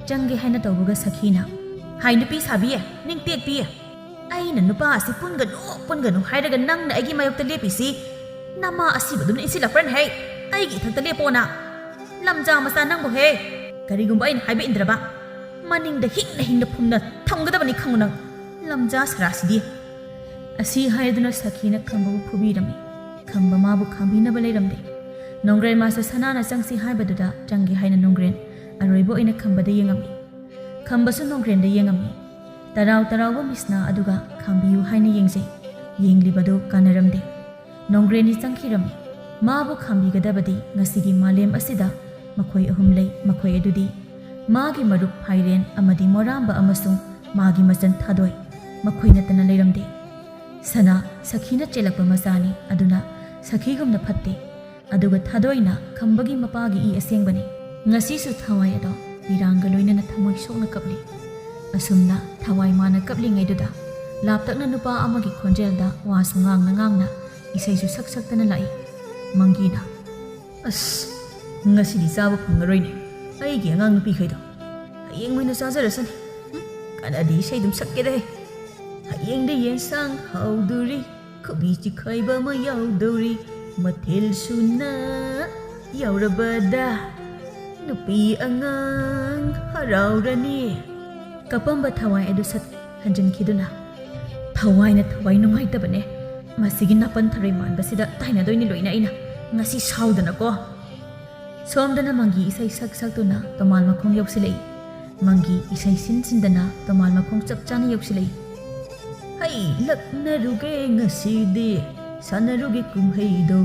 ꯆꯪꯒꯦ ꯍꯥꯏꯅ ꯇꯧꯕꯒ ꯁꯈꯤꯅ, "ꯍꯥꯏ ꯅꯨꯄꯤ ꯁꯥꯕꯤ, ꯅꯤꯡ ꯇꯦꯛꯄꯤ, ꯑꯩꯅ ꯅꯨꯄꯥ ꯑꯁꯤ ꯄꯨꯟꯒꯅꯨ, ꯄꯨꯟꯒꯅꯨ ꯍꯥꯏꯔꯒ ꯅꯪꯅ ꯑꯩꯒꯤ ꯃꯥꯌꯣꯛꯇ ꯂꯦꯞꯄꯤꯁꯤ? ꯅꯃꯥ ꯑꯁꯤꯕꯗꯨꯅ ꯏꯟꯁꯤꯜꯂꯛꯄ꯭ꯔꯅꯦ ꯍꯦ? ꯑꯩꯒꯤ ꯏꯊꯛꯇ ꯂꯦꯞꯄꯣꯅ꯫ ꯂꯝꯖꯥ ꯃꯆꯥ ꯅꯪꯕꯨ ꯍꯦ! ꯀꯔꯤꯒꯨꯝꯕ ꯑꯩꯅ ꯍꯥꯏꯕ ꯏꯟꯗ꯭ꯔꯕ, ꯃꯅꯤꯡꯗ ꯍꯤꯡꯅ ꯍꯤꯡꯅ ꯐꯨꯝꯅ ꯊꯝꯒꯗꯕꯅꯤ ꯈꯪꯉꯨ ꯅꯪ꯫ ꯂꯝꯖꯥ ꯁꯔꯥꯁꯤꯗꯤ!" ꯑꯁꯤ ꯍꯥꯏꯗꯨꯅ ꯁꯈꯤꯅ ꯈꯝꯕꯕꯨ ꯐꯨꯕꯤꯔꯝꯃꯤ꯫ ꯈꯝꯕ ꯃꯥꯕꯨ ꯈꯥꯝꯕꯤꯅꯕ ꯂꯩꯔꯝꯗꯦ꯫ ꯅꯣꯡꯒ꯭ꯔꯦꯟ ꯃꯥꯁꯨ ꯁꯅꯥꯅ ꯆꯪꯁꯤ ꯍꯥꯏꯕꯗꯨꯗ ꯆꯪꯒꯦ ꯍꯥꯏꯅ ꯅꯣꯡꯒ꯭ꯔꯦꯟ ꯑꯔꯣꯏꯕ ꯑꯣꯏꯅ ꯈꯝꯕꯗ ꯌꯦꯡꯉꯝꯃꯤ꯫ ꯈꯝꯕꯁꯨ ꯅꯣꯡꯒ꯭ꯔꯦꯟꯗ ꯌꯦꯡꯉꯝꯃꯤ꯫ ꯇꯔꯥꯎ ꯇꯔꯥꯎꯕ ꯃꯤꯁꯅꯥ ꯑꯗꯨꯒ ꯈꯥꯝꯕꯤꯌꯨ ꯍꯥꯏꯅ ꯌꯦꯡꯖꯩ꯫ ꯌꯦꯡꯂꯤꯕꯗꯨ ꯀꯥꯟꯅꯔꯝꯗꯦ꯫ ꯅꯣꯡꯒ꯭ꯔꯦꯟꯗꯤ ꯆꯪꯈꯤꯔꯝꯃꯤ꯫ ꯃꯥꯕꯨ ꯈꯥꯝꯕꯤꯒꯗꯕꯗꯤ ꯉꯁꯤꯒꯤ ꯃꯥꯂꯦꯝ ꯑꯁꯤꯗ ꯃꯈꯣꯏ ꯑꯍꯨꯝ ꯂꯩ꯫ ꯃꯈꯣꯏ ꯑꯗꯨꯗꯤ ꯃꯥꯒꯤ ꯃꯔꯨꯞ ꯐꯥꯏꯔꯦꯟ ꯑꯃꯗꯤ ꯃꯣꯔꯥꯝꯕ ꯑꯃꯁꯨꯡ ꯃꯥꯒꯤ ꯃꯆꯟ ꯊꯥꯗꯣꯏ꯫ ꯃꯈꯣꯏ ꯅꯠꯇꯅ ꯂꯩꯔꯝꯗꯦ꯫ ꯁꯅꯥ ꯁꯈꯤꯅ ꯆꯦꯜꯂꯛꯄ ꯃꯆꯥꯅꯤ, ꯑꯗꯨꯅ ꯁꯈꯤꯒꯨꯝꯅ ꯐꯠꯇꯦ꯫ ꯑꯗꯨꯒ ꯊꯥꯗꯣꯏꯅ ꯈꯝꯕꯒꯤ ꯃꯄꯥꯒꯤ ꯏ ꯑꯁꯦꯡꯕꯅꯤ꯫ ꯉꯁꯤꯁꯨ ꯊꯋꯥꯏ ꯑꯗꯣ ꯄꯤꯔꯥꯡꯒ ꯂꯣꯏꯅꯅ ꯊꯃꯣꯏ ꯁꯣꯛꯅ ꯀꯞꯂꯤ꯫ ꯑꯁꯨꯝꯅ ꯊꯋꯥꯏ ꯃꯥꯅ ꯀꯞꯂꯤꯉꯩꯗꯨꯗ ꯂꯥꯞꯇꯛꯅ ꯅꯨꯄꯥ ꯑꯃꯒꯤ ꯈꯣꯟꯖꯦꯜꯗ ꯋꯥꯁꯨ ꯉꯥꯡꯅ ꯉꯥꯡꯅ ꯏꯁꯩꯁꯨ ꯁꯛ ꯁꯛꯇꯅ ꯂꯥꯛꯏ꯫ ꯃꯪꯒꯤꯅ, "ꯑꯁ, ꯉꯁꯤꯗꯤ ꯆꯥꯕ ꯐꯪꯉꯔꯣꯏꯅꯦ, ꯑꯩꯒꯤ ꯑꯉꯥꯡ ꯅꯨꯄꯤꯈꯩꯗꯣ꯫ ꯍꯌꯦꯡ ꯑꯣꯏꯅ ꯆꯥꯖꯔꯁꯅꯤ꯫ ꯍꯨꯝ, ꯀꯅꯥꯗꯤ ꯏꯁꯩ ꯑꯗꯨꯝ ꯁꯛꯀꯦꯗ ꯍꯦ꯫ ꯍꯌꯦꯡꯗꯤ ꯌꯦꯟꯁꯥꯡ ꯍꯥꯎꯗꯣꯔꯤ, ꯀꯣꯕꯤ ꯆꯤꯛꯈꯥꯏꯕ ꯑꯃ ꯌꯥꯎꯗꯧꯔꯤ꯫ ꯃꯊꯦꯜ ꯁꯨꯅ ꯌꯥꯎꯔꯕꯗ ꯅꯨꯄꯤ ꯑꯉꯥꯡ ꯍꯔꯥꯎꯔꯅꯤ꯫ ꯀꯞꯄꯝꯕ ꯊꯋꯥꯏ ꯑꯗꯨ ꯁꯠ ꯍꯟꯖꯤꯟꯈꯤꯗꯨꯅ, "ꯊꯋꯥꯏꯅ ꯊꯋꯥꯏ ꯅꯨꯡꯉꯥꯏꯇꯕꯅꯦ꯫ ꯃꯁꯤꯒꯤ ꯅꯥꯄꯟ ꯊꯔꯣꯏ ꯃꯥꯟꯕꯁꯤꯗ ꯇꯥꯏꯅꯗꯣꯏꯅꯤ ꯂꯣꯏꯅ ꯑꯩꯅ꯫ ꯉꯁꯤ ꯁꯥꯎꯗꯅꯀꯣ!" ꯁꯣꯝꯗꯅ ꯃꯪꯒꯤ ꯏꯁꯩ ꯁꯛ ꯁꯛꯇꯨꯅ ꯇꯣꯃꯥꯜ ꯃꯈꯣꯡ ꯌꯧꯁꯤꯜꯂꯛꯏ꯫ ꯃꯪꯒꯤ ꯏꯁꯩ ꯁꯤꯟ ꯁꯤꯟꯗꯅ ꯇꯣꯃꯥꯜ ꯃꯈꯣꯡ ꯆꯞ ꯆꯥꯅ ꯌꯧꯁꯤꯜꯂꯛꯏ꯫ "ꯍꯩ ꯂꯛꯅꯔꯨꯒꯦ ꯉꯁꯤꯗꯤ, ꯁꯥꯟꯅꯔꯨꯒꯦ ꯀꯨꯝꯍꯩꯗꯣ,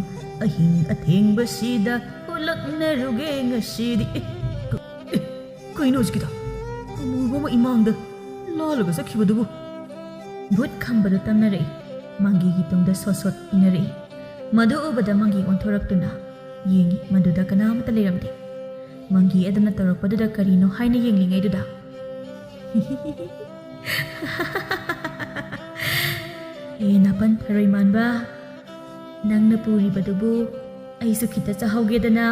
ꯑꯍꯤꯡ ꯑꯊꯦꯡꯕꯁꯤꯗ ꯍꯨꯂꯛꯅꯔꯨꯒꯦ ꯉꯁꯤꯗꯤ"꯫ ꯑꯦ, ꯀ-, ꯑꯦ, ꯀꯩꯅꯣ ꯍꯧꯖꯤꯛꯀꯤꯗꯣ? ꯑꯃꯨꯕ ꯑꯃ ꯏꯃꯥꯡꯗ ꯂꯥꯜꯂꯒ ꯆꯠꯈꯤꯕꯗꯨꯕꯨ꯫ ꯚꯨꯠ ꯈꯝꯕꯗꯨ ꯇꯝꯅꯔꯛꯏ꯫ ꯃꯪꯒꯤꯒꯤ ꯇꯨꯡꯗ ꯁꯣꯠ ꯁꯣꯠ ꯏꯟꯅꯔꯛꯏ꯫ ꯃꯗꯨ ꯎꯕꯗ ꯃꯪꯒꯤ ꯑꯣꯟꯊꯣꯔꯛꯇꯨꯅ ꯌꯦꯡꯉꯤ꯫ ꯃꯗꯨꯗ ꯀꯅꯥ ꯑꯃꯠꯇ ꯂꯩꯔꯝꯗꯦ꯫ ꯃꯪꯒꯤ ꯑꯗꯨꯅ ꯇꯧꯔꯛꯄꯗꯨꯗ ꯀꯔꯤꯅꯣ ꯍꯥꯏꯅ ꯌꯦꯡꯂꯤꯉꯩꯗꯨꯗ, "ꯑꯦ, ꯅꯥꯄꯟ ꯊꯔꯣꯏ ꯃꯥꯟꯕ, ꯅꯪꯅ ꯄꯨꯔꯤꯕꯗꯨꯕꯨ ꯑꯩꯁꯨ ꯈꯤꯇ ꯆꯥꯍꯧꯒꯦꯗꯅ꯫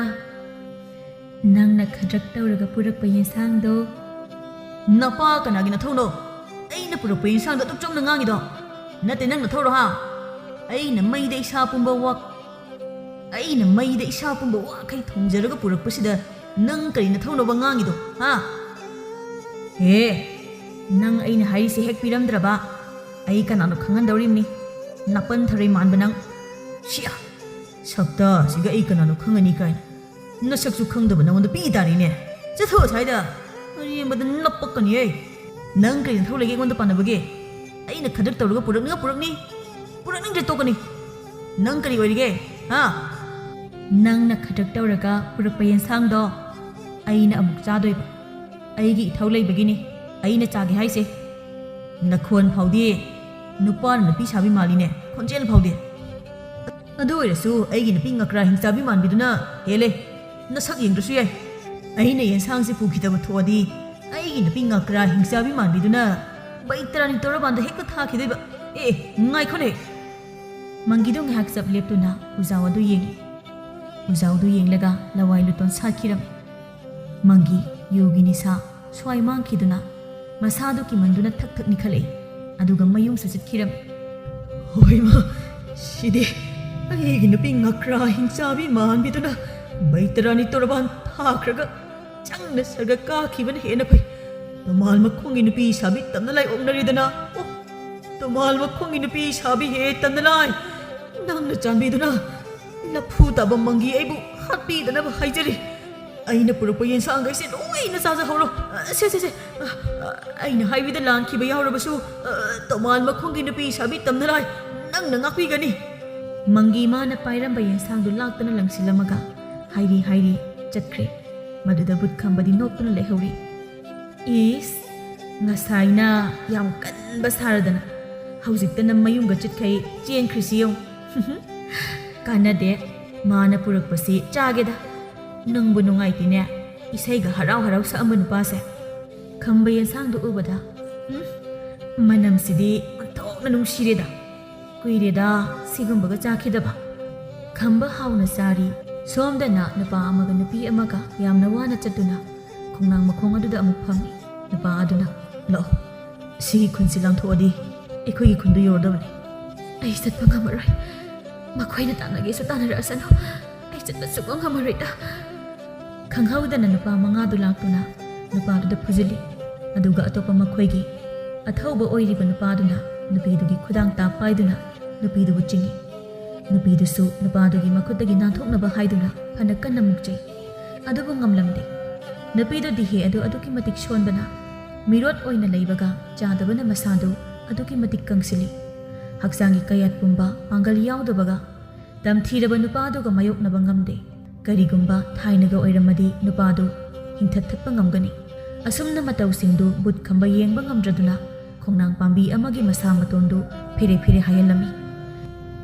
ꯅꯪꯅ ꯈꯗ꯭ꯔꯛ ꯇꯧꯔꯒ ꯄꯨꯔꯛꯄ ꯌꯦꯟꯁꯥꯡꯗꯣ"꯫ "ꯅꯄꯥ ꯀꯅꯥꯒꯤ ꯅꯊꯧꯅꯣ? ꯑꯩꯅ ꯄꯨꯔꯛꯄ ꯌꯦꯟꯁꯥꯡꯗꯣ ꯑꯗꯨꯛ ꯆꯝꯅ ꯉꯥꯡꯉꯤꯗꯣ? ꯅꯠꯇꯦ, ꯅꯪ ꯅꯊꯧꯔꯣ, ꯍꯥ? ꯑꯩꯅ ꯃꯩꯗ ꯏꯁꯥ ꯄꯨꯝꯕ ꯋꯥ-, ꯑꯩꯅ ꯃꯩꯗ ꯏꯁꯥ ꯄꯨꯝꯕ ꯋꯥꯈꯩ ꯊꯣꯡꯖꯔꯒ ꯄꯨꯔꯛꯄꯁꯤꯗ ꯅꯪ ꯀꯔꯤ ꯅꯊꯧꯅꯣꯕ ꯉꯥꯡꯉꯤꯗꯣ, ꯍꯥ?" "ꯍꯦ, ꯅꯪ ꯑꯩꯅ ꯍꯥꯏꯔꯤꯁꯦ ꯍꯦꯛ ꯄꯤꯔꯝꯗ꯭ꯔꯕ ꯑꯩ ꯀꯅꯥꯅꯣ ꯈꯪꯍꯟꯗꯧꯔꯤꯕꯅꯤ? ꯅꯥꯄꯟ ꯊꯔꯣꯏ ꯃꯥꯟꯕ ꯅꯪ꯫ ꯁꯤꯌꯥ, ꯁꯛꯇꯥꯁꯤꯒ ꯑꯩ ꯀꯅꯥꯅꯣ ꯈꯪꯉꯅꯤ ꯀꯥꯏꯅ꯫ ꯅꯁꯛꯁꯨ ꯈꯪꯗꯕ ꯅꯉꯣꯟꯗ ꯄꯤ ꯇꯥꯔꯦꯅꯦ꯫ ꯆꯠꯊꯣꯛ ꯑꯁ꯭ꯋꯥꯏꯗ꯫ ꯑꯔꯦꯝꯕꯗ ꯅꯞꯄꯛꯀꯅꯤꯍꯦ꯫ ꯅꯪ ꯀꯔꯤ ꯅꯊꯧ ꯂꯩꯒꯦ ꯑꯩꯉꯣꯟꯗ ꯄꯥꯟꯅꯕꯒꯤ? ꯑꯩꯅ ꯈꯗ꯭ꯔꯛ ꯇꯧꯔꯒ ꯄꯨꯔꯛꯅꯤꯡꯉ ꯄꯨꯔꯛꯅꯤ, ꯄꯨꯔꯛꯅꯤꯡꯗ꯭ꯔꯦ ꯇꯣꯛꯀꯅꯤ꯫ ꯅꯪ ꯀꯔꯤ ꯑꯣꯏꯔꯤꯒꯦ, ꯍꯥ?" "ꯅꯪꯅ ꯈꯗ꯭ꯔꯛ ꯇꯧꯔꯒ ꯄꯨꯔꯛꯄ ꯌꯦꯟꯁꯥꯡꯗꯣ ꯑꯩꯅ ꯑꯃꯨꯛ ꯆꯥꯗꯣꯏꯕ꯫ ꯑꯩꯒꯤ ꯏꯊꯧ ꯂꯩꯕꯒꯤꯅꯤ ꯑꯩꯅ ꯆꯥꯒꯦ ꯍꯥꯏꯁꯦ꯫ ꯅꯈꯣꯟ ꯐꯥꯎꯗꯤ ꯅꯨꯄꯥꯅ ꯅꯨꯄꯤ ꯁꯥꯕꯤ ꯃꯥꯜꯂꯤꯅꯦ, ꯈꯣꯟꯖꯦꯜ ꯐꯥꯎꯗꯤ꯫ ꯑꯗꯨ ꯑꯣꯏꯔꯁꯨ ꯑꯩꯒꯤ ꯅꯨꯄꯤ ꯉꯀ꯭ꯔꯥ ꯍꯤꯡꯆꯥꯕꯤ ꯃꯥꯟꯕꯤꯗꯨꯅ ꯍꯦꯜꯂꯦ꯫ ꯅꯁꯛ ꯌꯦꯡꯗ꯭ꯔꯁꯨ ꯌꯥꯏ꯫ ꯑꯩꯅ ꯌꯦꯟꯁꯥꯡꯁꯤ ꯄꯨꯈꯤꯗꯕ ꯊꯣꯛꯑꯗꯤ ꯑꯩꯒꯤ ꯅꯨꯄꯤ ꯉꯀ꯭ꯔꯥ ꯍꯤꯡꯆꯥꯕꯤ ꯃꯥꯟꯕꯤꯗꯨꯅ ꯕꯩꯇꯔꯥꯅꯤ ꯇꯧꯔꯕꯥꯟꯗ ꯍꯦꯛꯇ ꯊꯥꯈꯤꯗꯣꯏꯕ꯫ ꯑꯦ, ꯑꯦ, ꯉꯥꯏꯈꯣꯅꯦ!" ꯃꯪꯒꯤꯗꯣ ꯉꯥꯏꯍꯥꯛ ꯆꯞ ꯂꯦꯞꯇꯨꯅ ꯎꯖꯥꯎ ꯑꯗꯨ ꯌꯦꯡꯉꯤ꯫ ꯎꯖꯥꯎꯗꯨ ꯌꯦꯡꯂꯒ ꯂꯋꯥꯏ ꯂꯨꯇꯣꯟ ꯁꯥꯠꯈꯤꯔꯝꯃꯤ꯫ ꯃꯪꯒꯤ ꯌꯨꯒꯤ ꯅꯤꯁꯥ ꯁ꯭ꯋꯥꯏ ꯃꯥꯡꯈꯤꯗꯨꯅ ꯃꯁꯥꯗꯨ ꯀꯤꯃꯟꯗꯨꯅ ꯊꯛ ꯊꯛ ꯅꯤꯛꯈꯠꯂꯛꯏ꯫ ꯑꯗꯨꯒ ꯃꯌꯨꯝꯁꯨ ꯆꯠꯈꯤꯔꯝꯃꯤ꯫ ꯍꯣꯏ ꯃꯥ, "ꯁꯤꯗꯤ ꯑꯩꯒꯤ ꯅꯨꯄꯤ ꯉꯀ꯭ꯔꯥ ꯍꯤꯡꯆꯥꯕꯤ ꯃꯥꯟꯕꯤꯗꯨꯅ ꯕꯩꯇꯔꯥꯅꯤ ꯇꯣꯔꯕꯥꯟ ꯊꯥꯈ꯭ꯔꯒ ꯆꯪꯅ ꯁꯔꯒ ꯀꯥꯈꯤꯕꯅ ꯍꯦꯟꯅ ꯐꯩ꯫ ꯇꯣꯃꯥꯜ ꯃꯈꯣꯡꯒꯤ ꯅꯨꯄꯤ ꯁꯥꯕꯤ ꯇꯝꯅ ꯂꯥꯏ ꯑꯣꯛꯅꯔꯤꯗꯅ꯫ ꯑꯣ, ꯇꯣꯃꯥꯜ ꯃꯈꯣꯡꯒꯤ ꯅꯨꯄꯤ ꯁꯥꯕꯤ ꯍꯦ ꯇꯝꯅ ꯂꯥꯏ, ꯅꯪꯅ ꯆꯥꯟꯕꯤꯗꯨꯅ ꯂꯐꯨ ꯇꯥꯕ ꯃꯪꯒꯤ ꯑꯩꯕꯨ ꯍꯥꯠꯄꯤꯗꯅꯕ ꯍꯥꯏꯖꯔꯤ꯫ ꯑꯩꯅ ꯄꯨꯔꯛꯄ ꯌꯦꯟꯁꯥꯡꯈꯩꯁꯦ ꯂꯣꯏꯅ ꯆꯥꯖꯍꯧꯔꯣ꯫ ꯑ, ꯁꯦ, ꯁꯦ, ꯁꯦ꯫ ꯑ, ꯑ, ꯑꯩꯅ ꯍꯥꯏꯕꯗ ꯂꯥꯟꯈꯤꯕ ꯌꯥꯎꯔꯕꯁꯨ, ꯑ, ꯇꯣꯃꯥꯜ ꯃꯈꯣꯡꯒꯤ ꯅꯨꯄꯤ ꯁꯥꯕꯤ ꯇꯝꯅ ꯂꯥꯏ, ꯅꯪꯅ ꯉꯥꯛꯄꯤꯒꯅꯤ꯫" ꯃꯪꯒꯤ ꯃꯥꯅ ꯄꯥꯏꯔꯝꯕ ꯌꯦꯟꯁꯥꯡꯗꯨ ꯂꯥꯛꯇꯅ ꯂꯪꯁꯤꯜꯂꯝꯃꯒ ꯍꯥꯏꯔꯤ ꯍꯥꯏꯔꯤ ꯆꯠꯈ꯭ꯔꯦ꯫ ꯃꯗꯨꯗ ꯕꯨꯠ ꯈꯝꯕꯗꯤ ꯅꯣꯛꯇꯨꯅ ꯂꯩꯍꯧꯔꯤ꯫ "ꯏꯁ, ꯉꯁꯥꯏꯅ ꯌꯥꯝ ꯀꯟꯕ ꯁꯥꯔꯗꯅ ꯍꯧꯖꯤꯛꯇꯅ ꯃꯌꯨꯝꯒ ꯆꯠꯈꯩ ꯆꯦꯟꯈ꯭ꯔꯤꯁꯤ ꯌꯦꯡꯉꯨ꯫ ꯀꯥꯟꯅꯗꯦ, ꯃꯥꯅ ꯄꯨꯔꯛꯄꯁꯤ ꯆꯥꯒꯦꯗ꯫ ꯅꯨꯡꯕꯨ ꯅꯨꯡꯉꯥꯏꯇꯦꯅꯦ, ꯏꯁꯩꯒ ꯍꯔꯥꯎ ꯍꯔꯥꯎ ꯁꯛꯑꯝꯕ ꯅꯨꯄꯥꯁꯦ꯫" ꯈꯝꯕ ꯌꯦꯟꯁꯥꯡꯗꯨ ꯎꯕꯗ, "ꯎꯝ, ꯃꯅꯝꯁꯤꯗꯤ ꯑꯣꯟꯊꯣꯛꯅ ꯅꯨꯡꯁꯤꯔꯦꯗ꯫ ꯀꯨꯏꯔꯦꯗ ꯁꯤꯒꯨꯝꯕꯒ ꯆꯥꯈꯤꯗꯕ꯫" ꯈꯝꯕ ꯍꯥꯎꯅ ꯆꯥꯔꯤ꯫ ꯁꯣꯝꯗꯅ ꯅꯨꯄꯥ ꯑꯃꯒ ꯅꯨꯄꯤ ꯑꯃꯒ ꯌꯥꯝꯅ ꯋꯥꯅ ꯆꯠꯇꯨꯅ ꯈꯣꯡꯅꯥꯡ ꯃꯈꯣꯡ ꯑꯗꯨꯗ ꯑꯃꯨꯛ ꯐꯝꯃꯤ꯫ ꯅꯨꯄꯥ ꯑꯗꯨꯅ, "ꯂꯥꯛꯑꯣ, ꯁꯤꯒꯤ ꯈꯨꯟꯁꯤ ꯂꯥꯟꯊꯣꯛꯑꯗꯤ ꯑꯩꯈꯣꯏꯒꯤ ꯈꯨꯟꯗꯨ ꯌꯧꯔꯗꯕꯅꯤ꯫" "ꯑꯩ ꯆꯠꯄ ꯉꯝꯃꯔꯣꯏ꯫ ꯃꯈꯣꯏꯅ ꯇꯥꯟꯅꯒꯦꯁꯨ ꯇꯥꯟꯅꯔꯛꯑꯁꯅꯨ꯫ ꯑꯩ ꯆꯠꯄ ꯁꯨꯛꯉꯝ ꯉꯝꯃꯔꯣꯏꯗ꯫" ꯈꯪꯍꯧꯗꯅ ꯅꯨꯄꯥ ꯃꯉꯥꯗꯨ ꯂꯥꯛꯇꯨꯅ ꯅꯨꯄꯥꯗꯨꯗ ꯐꯨꯖꯤꯜꯂꯤ꯫ ꯑꯗꯨꯒ ꯑꯇꯣꯞꯄ ꯃꯈꯣꯏꯒꯤ ꯑꯊꯧꯕ ꯑꯣꯏꯔꯤꯕ ꯅꯨꯄꯥꯗꯨꯅ ꯅꯨꯄꯤꯗꯨꯒꯤ ꯈꯨꯗꯥꯡ ꯇꯥ ꯄꯥꯏꯗꯨꯅ ꯅꯨꯄꯤꯗꯨꯕꯨ ꯆꯤꯡꯏ꯫ ꯅꯨꯄꯤꯗꯨꯁꯨ ꯅꯨꯄꯥꯗꯨꯒꯤ ꯃꯈꯨꯠꯇꯒꯤ ꯅꯥꯟꯊꯣꯛꯅꯕ ꯍꯥꯏꯗꯨꯅ ꯐꯅ ꯀꯟꯅ ꯃꯨꯛꯆꯩ꯫ ꯑꯗꯨꯕꯨ ꯉꯝꯂꯝꯗꯦ꯫ ꯅꯨꯄꯤꯗꯨ ꯗꯤꯍꯦ ꯑꯗꯨ ꯑꯗꯨꯛꯀꯤ ꯃꯇꯤꯛ ꯁꯣꯟꯕꯅ, ꯃꯤꯔꯣꯠ ꯑꯣꯏꯅ ꯂꯩꯕꯒ ꯆꯥꯗꯕꯅ ꯃꯁꯥꯗꯨ ꯑꯗꯨꯛꯀꯤ ꯃꯇꯤꯛ ꯀꯪꯁꯤꯜꯂꯤ꯫ ꯍꯛꯆꯥꯡꯒꯤ ꯀꯌꯥꯠ ꯄꯨꯝꯕ ꯄꯥꯡꯒꯜ ꯌꯥꯎꯗꯕꯒ ꯇꯝꯊꯤꯔꯕ ꯅꯨꯄꯥꯗꯨꯒ ꯃꯥꯌꯣꯛꯅꯕ ꯉꯝꯗꯦ꯫ ꯀꯔꯤꯒꯨꯝꯕ ꯊꯥꯏꯅꯒ ꯑꯣꯏꯔꯝꯃꯗꯤ ꯅꯨꯄꯥꯗꯨ ꯍꯤꯡꯊꯠ ꯊꯠꯄ ꯉꯝꯒꯅꯤ꯫ ꯑꯁꯨꯝꯅ ꯃꯇꯧꯁꯤꯡꯗꯨ ꯕꯨꯠ ꯈꯝꯕ ꯌꯦꯡꯕ ꯉꯝꯗ꯭ꯔꯗꯨꯅ ꯈꯣꯡꯅꯥꯡ ꯄꯥꯝꯕꯤ ꯑꯃꯒꯤ ꯃꯁꯥ ꯃꯇꯣꯟꯗꯨ ꯐꯦꯔꯦ ꯐꯦꯔꯦ ꯍꯥꯏꯍꯜꯂꯝꯃꯤ꯫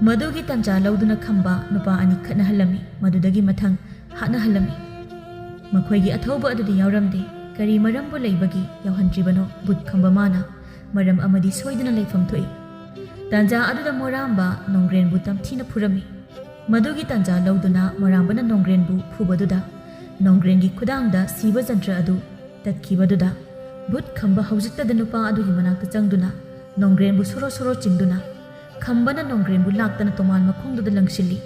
ꯃꯗꯨꯒꯤ ꯇꯟꯖꯥ ꯂꯧꯗꯨꯅ ꯈꯝꯕ ꯅꯨꯄꯥ ꯑꯅꯤ ꯈꯠꯅꯍꯜꯂꯝꯃꯤ꯫ ꯃꯗꯨꯗꯒꯤ ꯃꯊꯪ ꯍꯥꯠꯅꯍꯜꯂꯝꯃꯤ꯫ ꯃꯈꯣꯏꯒꯤ ꯑꯊꯧꯕ ꯑꯗꯨꯗꯤ ꯌꯥꯎꯔꯝꯗꯦ꯫ ꯀꯔꯤ ꯃꯔꯝꯕꯨ ꯂꯩꯕꯒꯤ ꯌꯥꯎꯍꯟꯗ꯭ꯔꯤꯕꯅꯣ ꯕꯨꯠ ꯈꯝꯕ ꯃꯥꯅ? ꯃꯔꯝ ꯑꯃꯗꯤ ꯁꯣꯏꯗꯅ ꯂꯩꯐꯝ ꯊꯣꯛꯏ꯫ ꯇꯥꯟꯖꯥ ꯑꯗꯨꯗ ꯃꯣꯔꯥꯝꯕ ꯅꯣꯡꯒ꯭ꯔꯦꯟꯕꯨ ꯇꯝꯊꯤꯅ ꯐꯨꯔꯝꯃꯤ꯫ ꯃꯗꯨꯒꯤ ꯇꯥꯟꯖꯥ ꯂꯧꯗꯨꯅ ꯃꯣꯔꯥꯝꯕꯅ ꯅꯣꯡꯒ꯭ꯔꯦꯟꯕꯨ ꯐꯨꯕꯗꯨꯗ ꯅꯣꯡꯒ꯭ꯔꯦꯟꯒꯤ ꯈꯨꯗꯥꯡꯗ ꯁꯤꯕ ꯖꯟꯇ꯭ꯔ ꯑꯗꯨ ꯇꯠꯈꯤꯕꯗꯨꯗ ꯕꯨꯠ ꯈꯝꯕ ꯍꯧꯖꯤꯛꯇꯗ ꯅꯨꯄꯥ ꯑꯗꯨꯒꯤ ꯃꯅꯥꯛꯇ ꯆꯪꯗꯨꯅ ꯅꯣꯡꯒ꯭ꯔꯦꯟꯕꯨ ꯁꯣꯔꯣ ꯁꯣꯔꯣ ꯆꯤꯡꯗꯨꯅ ꯈꯝꯕꯅ ꯅꯣꯡꯒ꯭ꯔꯦꯟꯕꯨ ꯂꯥꯛꯇꯅ ꯇꯣꯃꯥꯟ ꯃꯈꯣꯡꯗꯨꯗ ꯂꯪꯁꯤꯜꯂꯤ꯫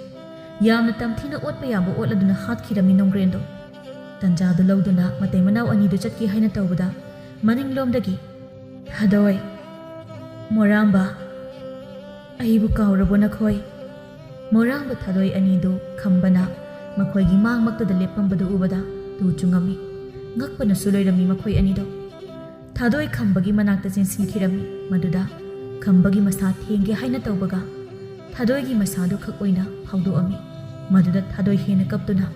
ꯌꯥꯝꯅ ꯇꯝꯊꯤꯅ ꯑꯣꯠꯄ ꯌꯥꯕ ꯑꯣꯠꯂꯗꯨꯅ ꯍꯥꯠꯈꯤꯔꯝꯃꯤ ꯅꯣꯡꯒ꯭ꯔꯦꯟꯗꯣ꯫ ꯇꯟꯖꯥꯗꯨ ꯂꯧꯗꯨꯅ ꯃꯇꯩ ꯃꯅꯥꯎ ꯑꯅꯤꯗꯨ ꯆꯠꯀꯦ ꯍꯥꯏꯅ ꯇꯧꯕꯗ, ꯃꯅꯤꯡꯂꯣꯝꯗꯒꯤ, "ꯊꯥꯗꯣꯏ, ꯃꯣꯔꯥꯝꯕ, ꯑꯩꯕꯨ ꯀꯥꯎꯔꯕꯣ ꯅꯈꯣꯏ?" ꯃꯣꯔꯥꯝꯕ ꯊꯥꯗꯣꯏ ꯑꯅꯤꯗꯨ ꯈꯝꯕꯅ ꯃꯈꯣꯏꯒꯤ ꯃꯥꯡꯃꯛꯇꯗ ꯂꯦꯞꯄꯝꯕꯗꯨ ꯎꯕꯗ ꯇꯨ ꯆꯨꯡꯉꯝꯃꯤ꯫ ꯉꯛꯄꯅꯁꯨ ꯂꯣꯏꯔꯝꯃꯤ ꯃꯈꯣꯏ ꯑꯅꯤꯗꯣ꯫ ꯊꯥꯗꯣꯏ ꯈꯝꯕꯒꯤ ꯃꯅꯥꯛꯇ ꯆꯦꯟꯁꯤꯟꯈꯤꯔꯝꯃꯤ꯫ ꯃꯗꯨꯗ ꯈꯝꯕꯒꯤ ꯃꯁꯥ ꯊꯦꯡꯒꯦ ꯍꯥꯏꯅ ꯇꯧꯕꯒ, ꯊꯥꯗꯣꯏꯒꯤ ꯃꯁꯥꯗꯨ ꯈꯛ ꯑꯣꯏꯅ ꯐꯥꯎꯗꯣꯛꯑꯝꯃꯤ꯫ ꯃꯗꯨꯗ ꯊꯥꯗꯣꯏ ꯍꯦꯟꯅ ꯀꯞꯇꯨꯅ,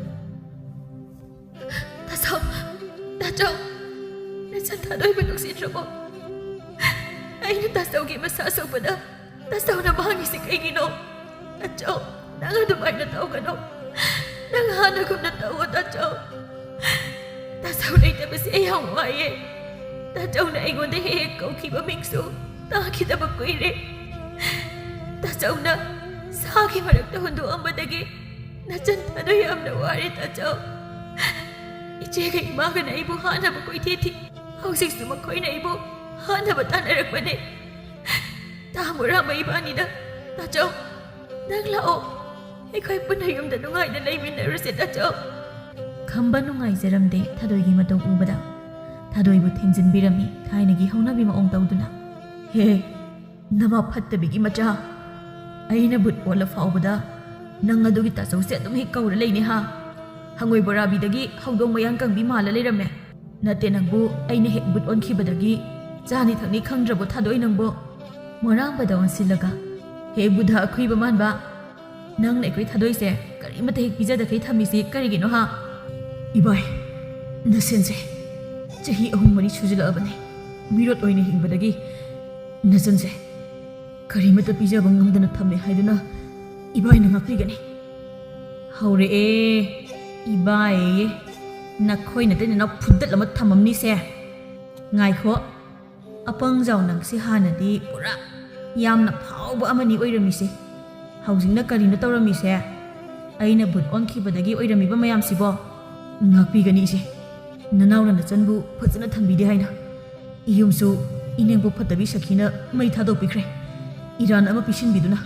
"ꯇꯥꯆꯧ, ꯇꯥꯆꯧ, ꯅꯆꯟ ꯊꯥꯗꯣꯏꯕꯨ ꯅꯨꯡꯁꯤꯗ꯭ꯔꯕꯣ? ꯑꯩꯅ ꯇꯥꯆꯧꯒꯤ ꯃꯁꯥ ꯁꯣꯛꯄꯗ ꯇꯥꯆꯧꯅ ꯃꯥꯡꯉꯤꯁꯤ ꯀꯩꯒꯤꯅꯣ? ꯇꯥꯆꯧ, ꯅꯪ ꯑꯗꯨꯃꯥꯏꯅ ꯇꯧꯒꯅꯨ꯫ ꯅꯪ ꯍꯥꯟꯅꯒꯨꯝꯅ ꯇꯧꯑꯣ, ꯇꯥꯆꯧ꯫ ꯇꯥꯆꯧ ꯂꯩꯇꯕꯁꯦ ꯑꯩ ꯌꯥꯝ ꯋꯥꯏꯌꯦ꯫ ꯇꯥꯆꯧꯅ ꯑꯩꯉꯣꯟꯗ ꯍꯦꯛ ꯍꯦꯛ ꯀꯧꯈꯤꯕ ꯃꯤꯡꯁꯨ ꯇꯥꯈꯤꯗꯕ ꯀꯨꯏꯔꯦ꯫ ꯇꯥꯆꯧꯅ ꯁꯥꯒꯤ ꯃꯔꯛꯇ ꯍꯨꯟꯗꯣꯛꯑꯝꯕꯗꯒꯤ ꯅꯆꯟ ꯊꯥꯗꯣꯏ ꯌꯥꯝꯅ ꯋꯥꯔꯦ, ꯇꯥꯆꯧ꯫ ꯏꯆꯦꯒ ꯏꯃꯥꯒꯅ ꯑꯩꯕꯨ ꯍꯥꯠꯅꯕ ꯀꯣꯏꯊꯤ ꯊꯤ꯫ ꯍꯧꯖꯤꯛꯁꯨ ꯃꯈꯣꯏꯅ ꯑꯩꯕꯨ ꯍꯥꯠꯅꯕ ꯇꯥꯟꯅꯔꯛꯄꯅꯦ꯫ ꯇꯥ ꯃꯣꯔꯥꯝꯕ ꯏꯕꯥꯅꯤꯗ, ꯇꯥꯆꯧ, ꯅꯪ ꯂꯥꯛꯑꯣ꯫ ꯑꯩꯈꯣꯏ ꯄꯨꯟꯅ ꯌꯨꯝꯗ ꯅꯨꯡꯉꯥꯏꯅ ꯂꯩꯃꯤꯟꯅꯔꯨꯁꯦ, ꯇꯥꯆꯧ꯫" ꯈꯝꯕ ꯅꯨꯡꯉꯥꯏꯖꯔꯝꯗꯦ ꯊꯥꯗꯣꯏꯒꯤ ꯃꯇꯧ ꯎꯕꯗ꯫ ꯊꯥꯗꯣꯏꯕꯨ ꯊꯦꯝꯖꯤꯟꯕꯤꯔꯝꯃꯤ ꯊꯥꯏꯅꯒꯤ ꯍꯧꯅꯕꯤ ꯃꯑꯣꯡ ꯇꯧꯗꯨꯅ꯫ "ꯍꯦ, ꯅꯃꯥ ꯐꯠꯇꯕꯤꯒꯤ ꯃꯆꯥ꯫ ꯑꯩꯅ ꯕꯨꯠ ꯑꯣꯜꯂ ꯐꯥꯎꯕꯗ ꯅꯪ ꯑꯗꯨꯒꯤ ꯇꯥꯆꯧꯁꯦ ꯑꯗꯨꯝ ꯍꯦꯛ ꯀꯧꯔ ꯂꯩꯅꯦ ꯍꯥ? ꯍꯉꯣꯏ ꯕꯣꯔꯥꯕꯤꯗꯒꯤ ꯍꯧꯗꯣꯡ ꯃꯌꯥꯡ ꯀꯪꯕꯤ ꯃꯥꯜꯂ ꯂꯩꯔꯝꯃꯦ꯫ ꯅꯠꯇꯦ, ꯅꯪꯕꯨ ꯑꯩꯅ ꯍꯦꯛ ꯕꯨꯠ ꯑꯣꯟꯈꯤꯕꯗꯒꯤ ꯆꯥꯅꯤ ꯊꯛꯅꯤ ꯈꯪꯗ꯭ꯔꯕꯣ ꯊꯥꯗꯣꯏ ꯅꯪꯕꯣ?" ꯃꯣꯔꯥꯝꯕꯗ ꯑꯣꯟꯁꯤꯜꯂꯒ, "ꯍꯦ ꯕꯨꯙ ꯑꯈꯨꯏꯕ ꯃꯥꯟꯕ, ꯅꯪꯅ ꯑꯩꯈꯣꯏ ꯊꯥꯗꯣꯏꯁꯦ ꯀꯔꯤꯃꯠꯇ ꯍꯦꯛ ꯄꯤꯖꯗꯈꯩ ꯊꯝꯃꯤꯁꯤ ꯀꯔꯤꯒꯤꯅꯣ ꯍꯥ?" "ꯏꯕꯥꯏ, ꯅꯆꯟꯁꯦ ꯆꯍꯤ ꯑꯍꯨꯝ ꯃꯔꯤ ꯁꯨꯖꯤꯜꯂꯛꯑꯕꯅꯤ ꯃꯤꯔꯣꯠ ꯑꯣꯏꯅ ꯍꯤꯡꯕꯗꯒꯤ꯫ ꯅꯆꯟꯁꯦ ꯀꯔꯤꯃꯠꯇ ꯄꯤꯖꯕ ꯉꯝꯗꯅ ꯊꯝꯃꯦ ꯍꯥꯏꯗꯨꯅ ꯏꯕꯥꯏꯅ ꯉꯥꯛꯄꯤꯒꯅꯤ꯫" "ꯍꯧꯔꯛꯑꯦ ꯏꯕꯥꯏꯌꯦ, ꯅꯈꯣꯏ ꯅꯇꯩ ꯅꯅꯥꯎ ꯐꯨꯗꯠ ꯑꯃ ꯊꯝꯃꯝꯅꯤꯁꯦ꯫ ꯉꯥꯏꯈꯣ, ꯑꯄꯪꯖꯥꯎ ꯅꯪꯁꯤ ꯍꯥꯟꯅꯗꯤ ꯄꯨꯔꯥ ꯌꯥꯝꯅ ꯐꯥꯎꯕ ꯑꯃꯅꯤ ꯑꯣꯏꯔꯝꯃꯤꯁꯦ꯫ ꯍꯧꯖꯤꯛꯅ ꯀꯔꯤꯅꯣ ꯇꯧꯔꯝꯃꯤꯁꯦ? ꯑꯩꯅ ꯕꯨꯠ ꯑꯣꯟꯈꯤꯕꯗꯒꯤ ꯑꯣꯏꯔꯝꯃꯤꯕ ꯃꯌꯥꯝꯁꯤꯕꯣ? ꯉꯥꯛꯄꯤꯒꯅꯤ ꯏꯆꯦ, ꯅꯅꯥꯎꯅ ꯅꯆꯟꯕꯨ ꯐꯖꯅ ꯊꯝꯕꯤꯗꯦ ꯍꯥꯏꯅ꯫ ꯏꯌꯨꯝꯁꯨ ꯏꯅꯦꯝꯄꯣꯛ ꯐꯠꯇꯕꯤ ꯁꯈꯤꯅ ꯃꯩ ꯊꯥꯗꯣꯛꯄꯤꯈ꯭ꯔꯦ꯫ ꯏꯔꯥꯟ ꯑꯃ ꯄꯤꯁꯤꯟꯕꯤꯗꯨꯅ,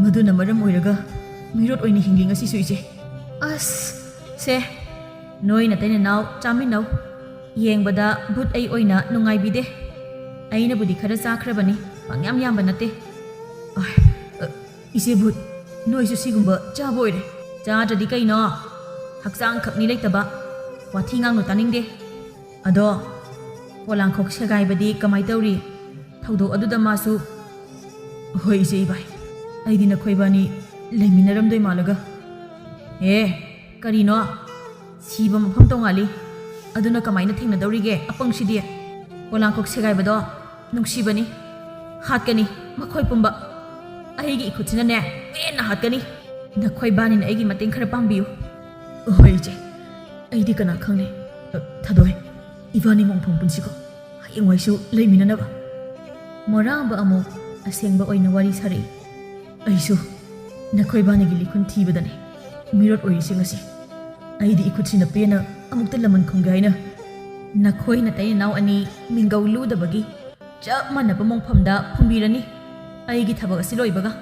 ꯃꯗꯨꯅ ꯃꯔꯝ ꯑꯣꯏꯔꯒ ꯃꯤꯔꯣꯠ ꯑꯣꯏꯅ ꯍꯤꯡꯂꯤ ꯉꯁꯤꯁꯨ, ꯏꯆꯦ꯫ ꯑꯁ, ꯁꯦ, ꯅꯣꯏ ꯅꯇꯩ ꯅꯅꯥꯎ ꯆꯥꯃꯤꯟꯅꯧ꯫ ꯌꯦꯡꯕꯗ ꯚꯨꯠ ꯑꯩ ꯑꯣꯏꯅ ꯅꯨꯡꯉꯥꯏꯕꯤꯗꯦ꯫ ꯑꯩꯅꯕꯨꯗꯤ ꯈꯔ ꯆꯥꯈ꯭ꯔꯕꯅꯤ, ꯄꯪꯌꯥꯝ ꯌꯥꯝꯕ ꯅꯠꯇꯦ꯫ ꯑꯥꯏ, ꯑ, ꯏꯆꯦ ꯚꯨꯠ, ꯅꯣꯏꯁꯨ ꯁꯤꯒꯨꯝꯕ ꯆꯥꯕ ꯑꯣꯏꯔꯦ? ꯆꯥꯗ꯭ꯔꯗꯤ ꯀꯩꯅꯣ? ꯍꯛꯆꯥꯡ ꯈꯛꯅꯤ ꯂꯩꯇꯕ꯫ ꯋꯥꯊꯤ ꯉꯥꯡꯅꯨ, ꯇꯥꯅꯤꯡꯗꯦ꯫ ꯑꯗꯣ ꯄꯣꯂꯥꯡꯈꯣꯛ ꯁꯦꯒꯥꯏꯕꯗꯤ ꯀꯃꯥꯏ ꯇꯧꯔꯤ? ꯊꯧꯗꯣꯛ ꯑꯗꯨꯗ ꯃꯥꯁꯨ? ꯍꯣꯏ, ꯏꯆꯦ ꯏꯕꯥꯏ, ꯑꯩꯗꯤ ꯅꯈꯣꯏꯕꯥꯅꯤ ꯂꯩꯃꯤꯟꯅꯔꯝꯗꯣꯏ ꯃꯥꯜꯂꯒ꯫ ꯑꯦ, ꯀꯔꯤꯅꯣ? ꯁꯤꯕ ꯃꯐꯝ ꯇꯣꯡꯉꯥꯜꯂꯤ꯫ ꯑꯗꯨꯅ ꯀꯃꯥꯏꯅ ꯊꯦꯡꯅꯗꯧꯔꯤꯒꯦ, ꯑꯄꯪꯁꯤꯗꯤ? ꯄꯣꯂꯥꯡꯈꯣꯛ ꯁꯦꯒꯥꯏꯕꯗꯣ ꯅꯨꯡꯁꯤꯕꯅꯤ꯫ ꯍꯥꯠꯀꯅꯤ, ꯃꯈꯣꯏ ꯄꯨꯝꯕ꯫ ꯑꯩꯒꯤ ꯏꯈꯨꯠꯁꯤꯅꯅꯦ, ꯄꯦꯟꯅ ꯍꯥꯠꯀꯅꯤ꯫ ꯅꯈꯣꯏꯕꯥꯅꯤꯅ ꯑꯩꯒꯤ ꯃꯇꯦꯡ ꯈꯔ ꯄꯥꯡꯕꯤꯌꯨ꯫ ꯍꯣꯏ, ꯏꯆꯦ꯫ ꯑꯩꯗꯤ ꯀꯅꯥ ꯈꯪꯅꯤ? ꯑ, ꯊꯥꯗꯣꯏ, ꯏꯕꯥꯅꯤ ꯃꯣꯡꯐꯝ ꯄꯨꯟꯁꯤꯀꯣ, ꯍꯌꯦꯡꯋꯥꯏꯁꯨ ꯂꯩꯃꯤꯟꯅꯅꯕ꯫ ꯃꯣꯔꯥꯡꯕ ꯑꯃꯨꯛ ꯑꯁꯦꯡꯕ ꯑꯣꯏꯅ ꯋꯥꯔꯤ ꯁꯥꯔꯛꯏ꯫ ꯑꯩꯁꯨ ꯅꯈꯣꯏꯕꯥꯅꯤꯒꯤ ꯂꯤꯈꯨꯟ ꯊꯤꯕꯗꯅꯦ ꯃꯤꯔꯣꯠ ꯑꯣꯏꯔꯤꯁꯦ ꯉꯁꯤ꯫ ꯑꯩꯗꯤ ꯏꯈꯨꯠꯁꯤꯅ ꯄꯦꯟꯅ ꯑꯃꯨꯛꯇ ꯂꯃꯟ ꯈꯨꯝꯒꯦ ꯍꯥꯏꯅ꯫ ꯅꯈꯣꯏ ꯅꯇꯩ ꯅꯅꯥꯎ ꯑꯅꯤ ꯃꯤꯡꯒꯧ ꯂꯨꯗꯕꯒꯤ ꯆꯞ ꯃꯥꯟꯅꯕ ꯃꯣꯡꯐꯝꯗ ꯐꯨꯝꯕꯤꯔꯅꯤ, ꯑꯩꯒꯤ ꯊꯕꯛ ꯑꯁꯤ ꯂꯣꯏꯕꯒ꯫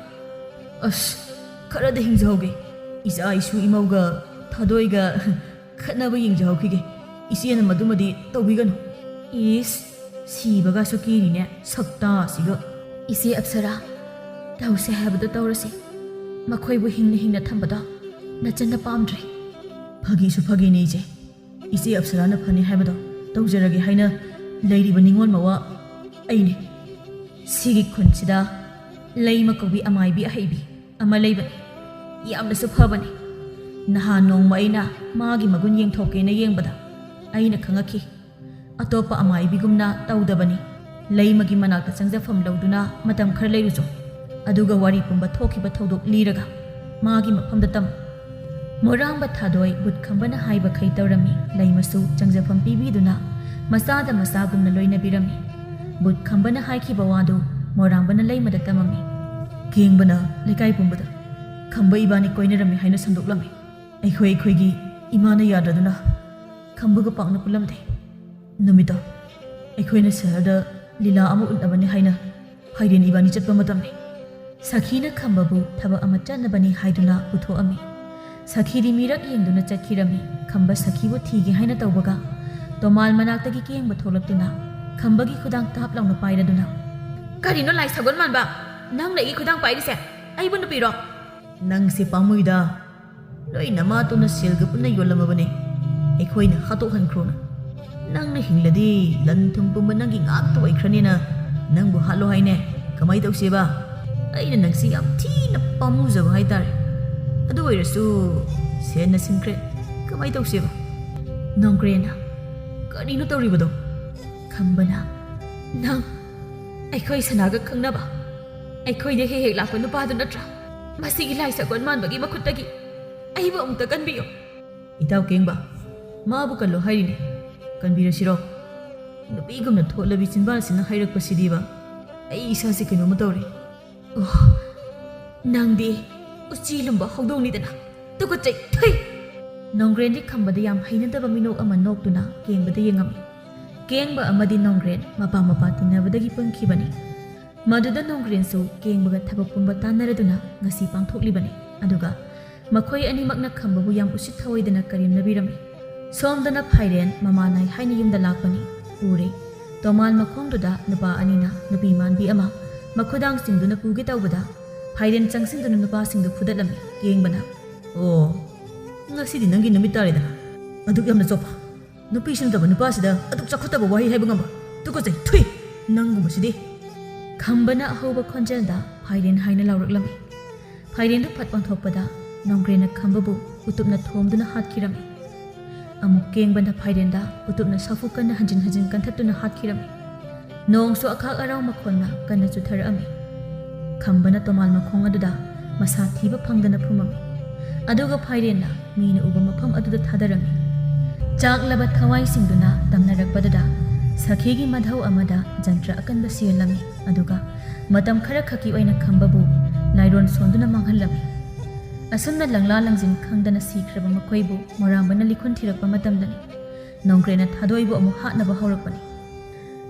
ꯑꯁ, ꯈꯔꯗ ꯍꯤꯡꯖꯍꯧꯒꯦ꯫ ꯏꯆꯥ ꯏꯁꯨ ꯏꯃꯧꯒ ꯊꯥꯗꯣꯏꯒ ꯈꯠꯅꯕ ꯌꯦꯡꯖꯍꯧꯈꯤꯒꯦ꯫ ꯏꯆꯦꯅ ꯃꯗꯨꯃꯗꯤ ꯇꯧꯕꯤꯒꯅꯨ꯫ ꯏꯁ, ꯁꯤꯕꯒꯁꯨ ꯀꯤꯔꯤꯅꯦ, ꯁꯛꯇꯥꯁꯤꯒ꯫ ꯏꯆꯦ ꯑꯞꯁꯔꯥ, ꯇꯧꯁꯦ ꯍꯥꯏꯕꯗꯣ ꯇꯧꯔꯁꯤ꯫ ꯃꯈꯣꯏꯕꯨ ꯍꯤꯡꯅ ꯍꯤꯡꯅ ꯊꯝꯕꯗꯣ ꯅꯆꯟꯅ ꯄꯥꯝꯗ꯭ꯔꯦ꯫ ꯐꯥꯒꯤꯁꯨ ꯐꯥꯒꯤꯅꯦ, ꯏꯆꯦ꯫ ꯏꯆꯦ ꯑꯞꯁꯔꯥꯅ ꯐꯅꯤ ꯍꯥꯏꯕꯗꯣ ꯇꯧꯖꯔꯒꯦ ꯍꯥꯏꯅ ꯂꯩꯔꯤꯕ ꯅꯤꯉꯣꯜ ꯃꯋꯥ ꯑꯩꯅꯤ꯫ ꯁꯤꯒꯤ ꯈꯨꯟꯁꯤꯗ ꯂꯩꯃ ꯀꯧꯕꯤ ꯑꯃꯥꯏꯕꯤ ꯑꯍꯩꯕꯤ ꯑꯃ ꯂꯩꯕꯅꯤ꯫ ꯌꯥꯝꯅꯁꯨ ꯐꯕꯅꯤ꯫ ꯅꯍꯥꯟ ꯅꯣꯡꯃ ꯑꯩꯅ ꯃꯥꯒꯤ ꯃꯒꯨꯟ ꯌꯦꯡꯊꯣꯛꯀꯦꯅ ꯌꯦꯡꯕꯗ ꯑꯩꯅ ꯈꯪꯉꯛꯈꯤ꯫ ꯑꯇꯣꯞꯄ ꯑꯃꯥꯏꯕꯤꯒꯨꯝꯅ ꯇꯧꯗꯕꯅꯤ꯫ ꯂꯩꯃꯒꯤ ꯃꯅꯥꯛꯇ ꯆꯪꯖꯐꯝ ꯂꯧꯗꯨꯅ ꯃꯇꯝ ꯈꯔ ꯂꯩꯔꯨꯆꯣ꯫ ꯑꯗꯨꯒ ꯋꯥꯔꯤ ꯄꯨꯝꯕ ꯊꯣꯛꯈꯤꯕ ꯊꯧꯗꯣꯛ ꯂꯤꯔꯒ ꯃꯥꯒꯤ ꯃꯐꯝꯗ ꯇꯝꯃꯨ꯫ ꯃꯣꯔꯥꯡꯕ ꯊꯥꯗꯣꯏ ꯕꯨꯠ ꯈꯝꯕꯅ ꯍꯥꯏꯕꯈꯩ ꯇꯧꯔꯝꯃꯤ꯫ ꯂꯩꯃꯁꯨ ꯆꯪꯖꯐꯝ ꯄꯤꯕꯤꯗꯨꯅ ꯃꯆꯥꯗ ꯃꯆꯥꯒꯨꯝꯅ ꯂꯣꯏꯅꯕꯤꯔꯝꯃꯤ꯫ ꯕꯨꯠ ꯈꯝꯕꯅ ꯍꯥꯏꯈꯤꯕ ꯋꯥꯗꯨ ꯃꯣꯔꯥꯡꯕꯅ ꯂꯩꯃꯗ ꯇꯝꯃꯝꯃꯤ꯫ ꯀꯦꯡꯕꯅ ꯂꯩꯀꯥꯏ ꯄꯨꯝꯕꯗ ꯈꯝꯕ ꯏꯕꯥꯅꯤ ꯀꯣꯏꯅꯔꯝꯃꯤ ꯍꯥꯏꯅ ꯁꯟꯗꯣꯛꯂꯝꯃꯤ꯫ ꯑꯩꯈꯣꯏ ꯑꯩꯈꯣꯏꯒꯤ ꯏꯃꯥꯅ ꯌꯥꯗ꯭ꯔꯗꯨꯅ ꯈꯝꯕꯒ ꯄꯥꯛꯅ ꯄꯨꯜꯂꯝꯗꯦ꯫ ꯅꯨꯃꯤꯠꯇꯣ ꯑꯩꯈꯣꯏꯅ ꯁꯍꯔꯗ ꯂꯤꯂꯥ ꯑꯃ ꯎꯠꯅꯕꯅꯤ ꯍꯥꯏꯅ ꯐꯥꯏꯔꯦꯟ ꯏꯕꯥꯅꯤ ꯆꯠꯄ ꯃꯇꯝꯅꯤ꯫ ꯁꯈꯤꯅ ꯈꯝꯕꯕꯨ ꯊꯕꯛ ꯑꯃ ꯆꯠꯅꯕꯅꯤ ꯍꯥꯏꯗꯨꯅ ꯄꯨꯊꯣꯛꯑꯝꯃꯤ꯫ ꯁꯈꯤꯗꯤ ꯃꯤꯔꯛ ꯌꯦꯡꯗꯨꯅ ꯆꯠꯈꯤꯔꯝꯃꯤ꯫ ꯈꯝꯕ ꯁꯈꯤꯕꯨ ꯊꯤꯒꯦ ꯍꯥꯏꯅ ꯇꯧꯕꯒ ꯇꯣꯃꯥꯜ ꯃꯅꯥꯛꯇꯒꯤ ꯀꯦꯡꯕ ꯊꯣꯛꯂꯛꯇꯨꯅ ꯈꯝꯕꯒꯤ ꯈꯨꯗꯥꯡ ꯇꯥꯞ ꯂꯥꯎꯅ ꯄꯥꯏꯔꯗꯨꯅ, "ꯀꯔꯤꯅꯣ ꯂꯥꯏ ꯁꯒꯣꯜ ꯃꯥꯟꯕ? ꯅꯪꯅ ꯑꯩꯒꯤ ꯈꯨꯗꯥꯡ ꯄꯥꯏꯔꯤꯁꯦ? ꯑꯩꯕꯨ ꯅꯨꯄꯤꯔꯣ?" "ꯅꯪꯁꯦ ꯄꯥꯝꯃꯨꯏꯗ꯫ ꯅꯣꯏ ꯅꯃꯥꯇꯣꯟꯅ ꯁꯦꯜꯒ ꯄꯨꯟꯅ ꯌꯣꯜꯂꯝꯃꯕꯅꯦ꯫ ꯑꯩꯈꯣꯏꯅ ꯍꯥꯠꯇꯣꯛꯍꯟꯈ꯭ꯔꯣꯅ꯫ ꯅꯪꯅ ꯍꯤꯡꯂꯗꯤ ꯂꯟ ꯊꯨꯝ ꯄꯨꯝꯕ ꯅꯪꯒꯤ ꯉꯥꯛꯇ ꯑꯣꯏꯈ꯭ꯔꯅꯤꯅ ꯅꯪꯕꯨ ꯍꯥꯠꯂꯣ ꯍꯥꯏꯅꯦ꯫ ꯀꯃꯥꯏ ꯇꯧꯁꯦꯕ? ꯑꯩꯅ ꯅꯪꯁꯤ ꯌꯥꯝ ꯊꯤꯅ ꯄꯥꯝꯃꯨꯖꯕ ꯍꯥꯏꯇꯥꯔꯦ꯫ ꯑꯗꯨ ꯑꯣꯏꯔꯁꯨ ꯁꯦꯟꯅ ꯁꯤꯟꯈ꯭ꯔꯦ꯫ ꯀꯃꯥꯏ ꯇꯧꯁꯦꯕ?" ꯅꯣꯡꯒ꯭ꯔꯦꯟꯅ, "ꯀꯔꯤꯅꯣ ꯇꯧꯔꯤꯕꯗꯣ?" ꯈꯝꯕꯅ, "ꯅꯪ ꯑꯩꯈꯣꯏ ꯁꯅꯥꯒ ꯈꯪꯅꯕ, ꯑꯩꯈꯣꯏꯗ ꯍꯦꯛ ꯍꯦꯛ ꯂꯥꯛꯄ ꯅꯨꯄꯥꯗꯨ ꯅꯠꯇ꯭ꯔꯥ? ꯃꯁꯤꯒꯤ ꯂꯥꯏ ꯁꯒꯣꯜ ꯃꯥꯟꯕꯒꯤ ꯃꯈꯨꯠꯇꯒꯤ ꯑꯩꯕꯨ ꯑꯃꯨꯛꯇ ꯀꯟꯕꯤꯌꯨ꯫" "ꯏꯇꯥꯎ ꯀꯦꯡꯕ, ꯃꯥꯕꯨ ꯀꯜꯂꯣ ꯍꯥꯏꯔꯤꯅꯦ꯫ ꯀꯟꯕꯤꯔꯁꯤꯔꯣ? ꯅꯨꯄꯤꯒꯨꯝꯅ ꯊꯣꯠꯂꯕꯤ ꯆꯤꯟꯕꯥꯜꯁꯤꯅ ꯍꯥꯏꯔꯛꯄꯁꯤꯗꯤꯕ ꯑꯩ ꯏꯁꯥꯁꯦ ꯀꯩꯅꯣꯝꯃ ꯇꯧꯔꯦ꯫" "ꯑꯣ, ꯅꯪꯗꯤ ꯎꯆꯤ ꯂꯨꯝꯕ ꯍꯧꯗꯣꯡꯅꯤꯗꯅ꯫ ꯇꯨꯀꯠꯆꯩ, ꯊꯨꯏ!" ꯅꯣꯡꯒ꯭ꯔꯦꯟꯗꯤ ꯈꯝꯕꯗ ꯌꯥꯝ ꯍꯩꯅꯗꯕ ꯃꯤꯅꯣꯛ ꯑꯃ ꯅꯣꯛꯇꯨꯅ ꯀꯦꯡꯕꯗ ꯌꯦꯡꯉꯝꯃꯤ꯫ ꯀꯦꯡꯕ ꯑꯃꯗꯤ ꯅꯣꯡꯒ꯭ꯔꯦꯟ ꯃꯄꯥ ꯃꯄꯥ ꯇꯤꯟꯅꯕꯗꯒꯤ ꯄꯨꯟꯈꯤꯕꯅꯤ꯫ ꯃꯗꯨꯗ ꯅꯣꯡꯒ꯭ꯔꯦꯟꯁꯨ ꯀꯦꯡꯕꯒ ꯊꯕꯛ ꯄꯨꯝꯕ ꯇꯥꯟꯅꯔꯗꯨꯅ ꯉꯁꯤ ꯄꯥꯡꯊꯣꯛꯂꯤꯕꯅꯤ꯫ ꯑꯗꯨꯒ ꯃꯈꯣꯏ ꯑꯅꯤꯃꯛꯅ ꯈꯝꯕꯕꯨ ꯌꯥꯝ ꯎꯁꯤꯠ ꯊꯑꯣꯏꯗꯅ ꯀꯔꯦꯝꯅꯕꯤꯔꯝꯃꯤ꯫ ꯁꯣꯝꯗꯅ ꯐꯥꯏꯔꯦꯟ ꯃꯃꯥ ꯅꯥꯏ ꯍꯥꯏꯅ ꯌꯨꯝꯗ ꯂꯥꯛꯄꯅꯤ꯫ ꯎꯔꯦ, ꯇꯣꯃꯥꯟ ꯃꯈꯣꯡꯗꯨꯗ ꯅꯨꯄꯥ ꯑꯅꯤꯅ ꯅꯨꯄꯤ ꯃꯥꯟꯕꯤ ꯑꯃ ꯃꯈꯨꯗꯥꯡ ꯆꯤꯡꯗꯨꯅ ꯄꯨꯒꯦ ꯇꯧꯕꯗ ꯐꯥꯏꯔꯦꯟ ꯆꯪꯁꯤꯟꯗꯨꯅ ꯅꯨꯄꯥꯁꯤꯡꯗꯨ ꯐꯨꯗꯠꯂꯝꯃꯤ꯫ ꯀꯦꯡꯕꯅ, "ꯑꯣ, ꯉꯁꯤꯗꯤ ꯅꯪꯒꯤ ꯅꯨꯃꯤꯠ ꯇꯥꯔꯦꯗꯅ꯫ ꯑꯗꯨꯛ ꯌꯥꯝꯅ ꯆꯣꯞꯄ ꯅꯨꯄꯤꯁꯨ ꯅꯠꯇꯕ ꯅꯨꯄꯥꯁꯤꯗ ꯑꯗꯨꯛ ꯆꯥꯎꯈꯠꯇꯕ ꯋꯥꯍꯩ ꯍꯥꯏꯕ ꯉꯝꯕ? ꯇꯨꯀꯠꯆꯩ, ꯊꯨꯏ! ꯅꯪꯒꯨꯝꯕꯁꯤꯗꯤ!" ꯈꯝꯕꯅ ꯑꯍꯧꯕ ꯈꯣꯟꯖꯦꯜꯗ ꯐꯥꯏꯔꯦꯟ ꯍꯥꯏꯅ ꯂꯥꯎꯔꯛꯂꯝꯃꯤ꯫ ꯐꯥꯏꯔꯦꯟꯗꯨ ꯐꯠ ꯑꯣꯟꯊꯣꯛꯄꯗ ꯅꯣꯡꯒ꯭ꯔꯦꯟꯅ ꯈꯝꯕꯕꯨ ꯎꯇꯨꯞꯅ ꯊꯣꯝꯗꯨꯅ ꯍꯥꯠꯈꯤꯔꯝꯃꯤ꯫ ꯑꯃꯨꯛ ꯀꯦꯡꯕꯅ ꯐꯥꯏꯔꯦꯟꯗ ꯎꯇꯨꯞꯅ ꯁꯥꯐꯨ ꯀꯟꯅ ꯍꯟꯖꯤꯟ ꯍꯟꯖꯤꯟ ꯀꯟꯊꯠꯇꯨꯅ ꯍꯥꯠꯈꯤꯔꯝꯃꯤ꯫ ꯅꯣꯡꯁꯨ ꯑꯈꯥꯛ ꯑꯔꯥꯎ ꯃꯈꯣꯟꯅ ꯀꯟꯅ ꯆꯨꯊꯔꯛꯑꯝꯃꯤ꯫ ꯈꯝꯕꯅ ꯇꯣꯃꯥꯜ ꯃꯈꯣꯡ ꯑꯗꯨꯗ ꯃꯁꯥ ꯊꯤꯕ ꯐꯪꯗꯅ ꯐꯨꯝꯃꯝꯃꯤ꯫ ꯑꯗꯨꯒ ꯐꯥꯏꯔꯦꯟꯅ ꯃꯤꯅ ꯎꯕ ꯃꯐꯝ ꯑꯗꯨꯗ ꯊꯥꯗꯔꯝꯃꯤ꯫ ꯆꯥꯛꯂꯕ ꯊꯋꯥꯏꯁꯤꯡꯗꯨꯅ ꯇꯝꯅꯔꯛꯄꯗꯨꯗ ꯁꯈꯤꯒꯤ ꯃꯙꯧ ꯑꯃꯗ ꯖꯟꯇ꯭ꯔ ꯑꯀꯟꯕ ꯁꯤꯍꯜꯂꯝꯃꯤ꯫ ꯑꯗꯨꯒ ꯃꯇꯝ ꯈꯔ ꯈꯛꯀꯤ ꯑꯣꯏꯅ ꯈꯝꯕꯕꯨ ꯂꯥꯏꯔꯣꯟ ꯁꯣꯟꯗꯨꯅ ꯃꯥꯡꯍꯜꯂꯝꯃꯤ꯫ ꯑꯁꯨꯝꯅ ꯂꯪꯂꯥ ꯂꯪꯖꯤꯟ ꯈꯪꯗꯅ ꯁꯤꯈ꯭ꯔꯕ ꯃꯈꯣꯏꯕꯨ ꯃꯣꯔꯥꯝꯕꯅ ꯂꯤꯈꯨꯟ ꯊꯤꯔꯛꯄ ꯃꯇꯝꯗꯅꯤ ꯅꯣꯡꯒ꯭ꯔꯦꯟꯅ ꯊꯥꯗꯣꯏꯕꯨ ꯑꯃꯨꯛ ꯍꯥꯠꯅꯕ ꯍꯧꯔꯛꯄꯅꯤ꯫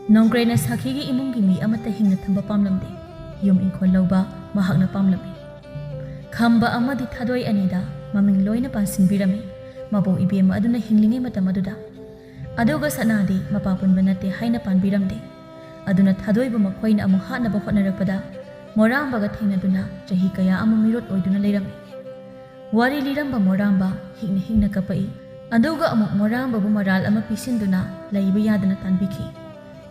ꯅꯣꯡꯒ꯭ꯔꯦꯅ ꯁꯥꯈꯤꯒꯤ ꯏꯃꯨꯡꯒꯤ ꯃꯤ ꯑꯃꯠꯇ ꯍꯤꯡꯅ ꯊꯝꯕ ꯄꯥꯝꯂꯝꯗꯦ꯫ ꯌꯨꯝ ꯏꯪꯈꯣꯜ ꯂꯧꯕ ꯃꯍꯥꯛꯅ ꯄꯥꯝꯂꯝꯃꯤ꯫ ꯈꯝꯕ ꯑꯃꯗꯤ ꯊꯥꯗꯣꯏ ꯑꯅꯤꯗ ꯃꯃꯤꯡ ꯂꯣꯏꯅ ꯄꯥꯟꯁꯤꯟꯕꯤꯔꯝꯃꯤ꯫ ꯃꯕꯣꯛ ꯏꯕꯦꯝꯃ ꯑꯗꯨꯅ ꯍꯤꯡꯂꯤꯉꯩ ꯃꯇꯝ ꯑꯗꯨꯗ꯫ ꯑꯗꯨꯒ ꯁꯅꯥꯗꯤ ꯃꯄꯥ ꯄꯨꯟꯕ ꯅꯠꯇꯦ ꯍꯥꯏꯅ ꯄꯥꯟꯕꯤꯔꯝꯗꯦ꯫ ꯑꯗꯨꯅ ꯊꯥꯗꯣꯏꯕꯨ ꯃꯈꯣꯏꯅ ꯑꯃꯨꯛ ꯍꯥꯠꯅꯕ ꯍꯣꯠꯅꯔꯛꯄꯗ ꯃꯣꯔꯥꯝꯕꯒ ꯊꯦꯡꯅꯗꯨꯅ ꯆꯍꯤ ꯀꯌꯥ ꯑꯃ ꯃꯤꯔꯣꯠ ꯑꯣꯏꯗꯨꯅ ꯂꯩꯔꯝꯃꯤ꯫ ꯋꯥꯔꯤ ꯂꯤꯔꯝꯕ ꯃꯣꯔꯥꯝꯕ ꯍꯤꯛꯅ ꯍꯤꯛꯅ ꯀꯞꯄꯛꯏ꯫ ꯑꯗꯨꯒ ꯑꯃꯨꯛ ꯃꯣꯔꯥꯝꯕꯕꯨ ꯃꯔꯥꯜ ꯑꯃ ꯄꯤꯁꯤꯟꯗꯨꯅ ꯂꯩꯕ ꯌꯥꯗꯅ ꯇꯥꯟꯕꯤꯈꯤ꯫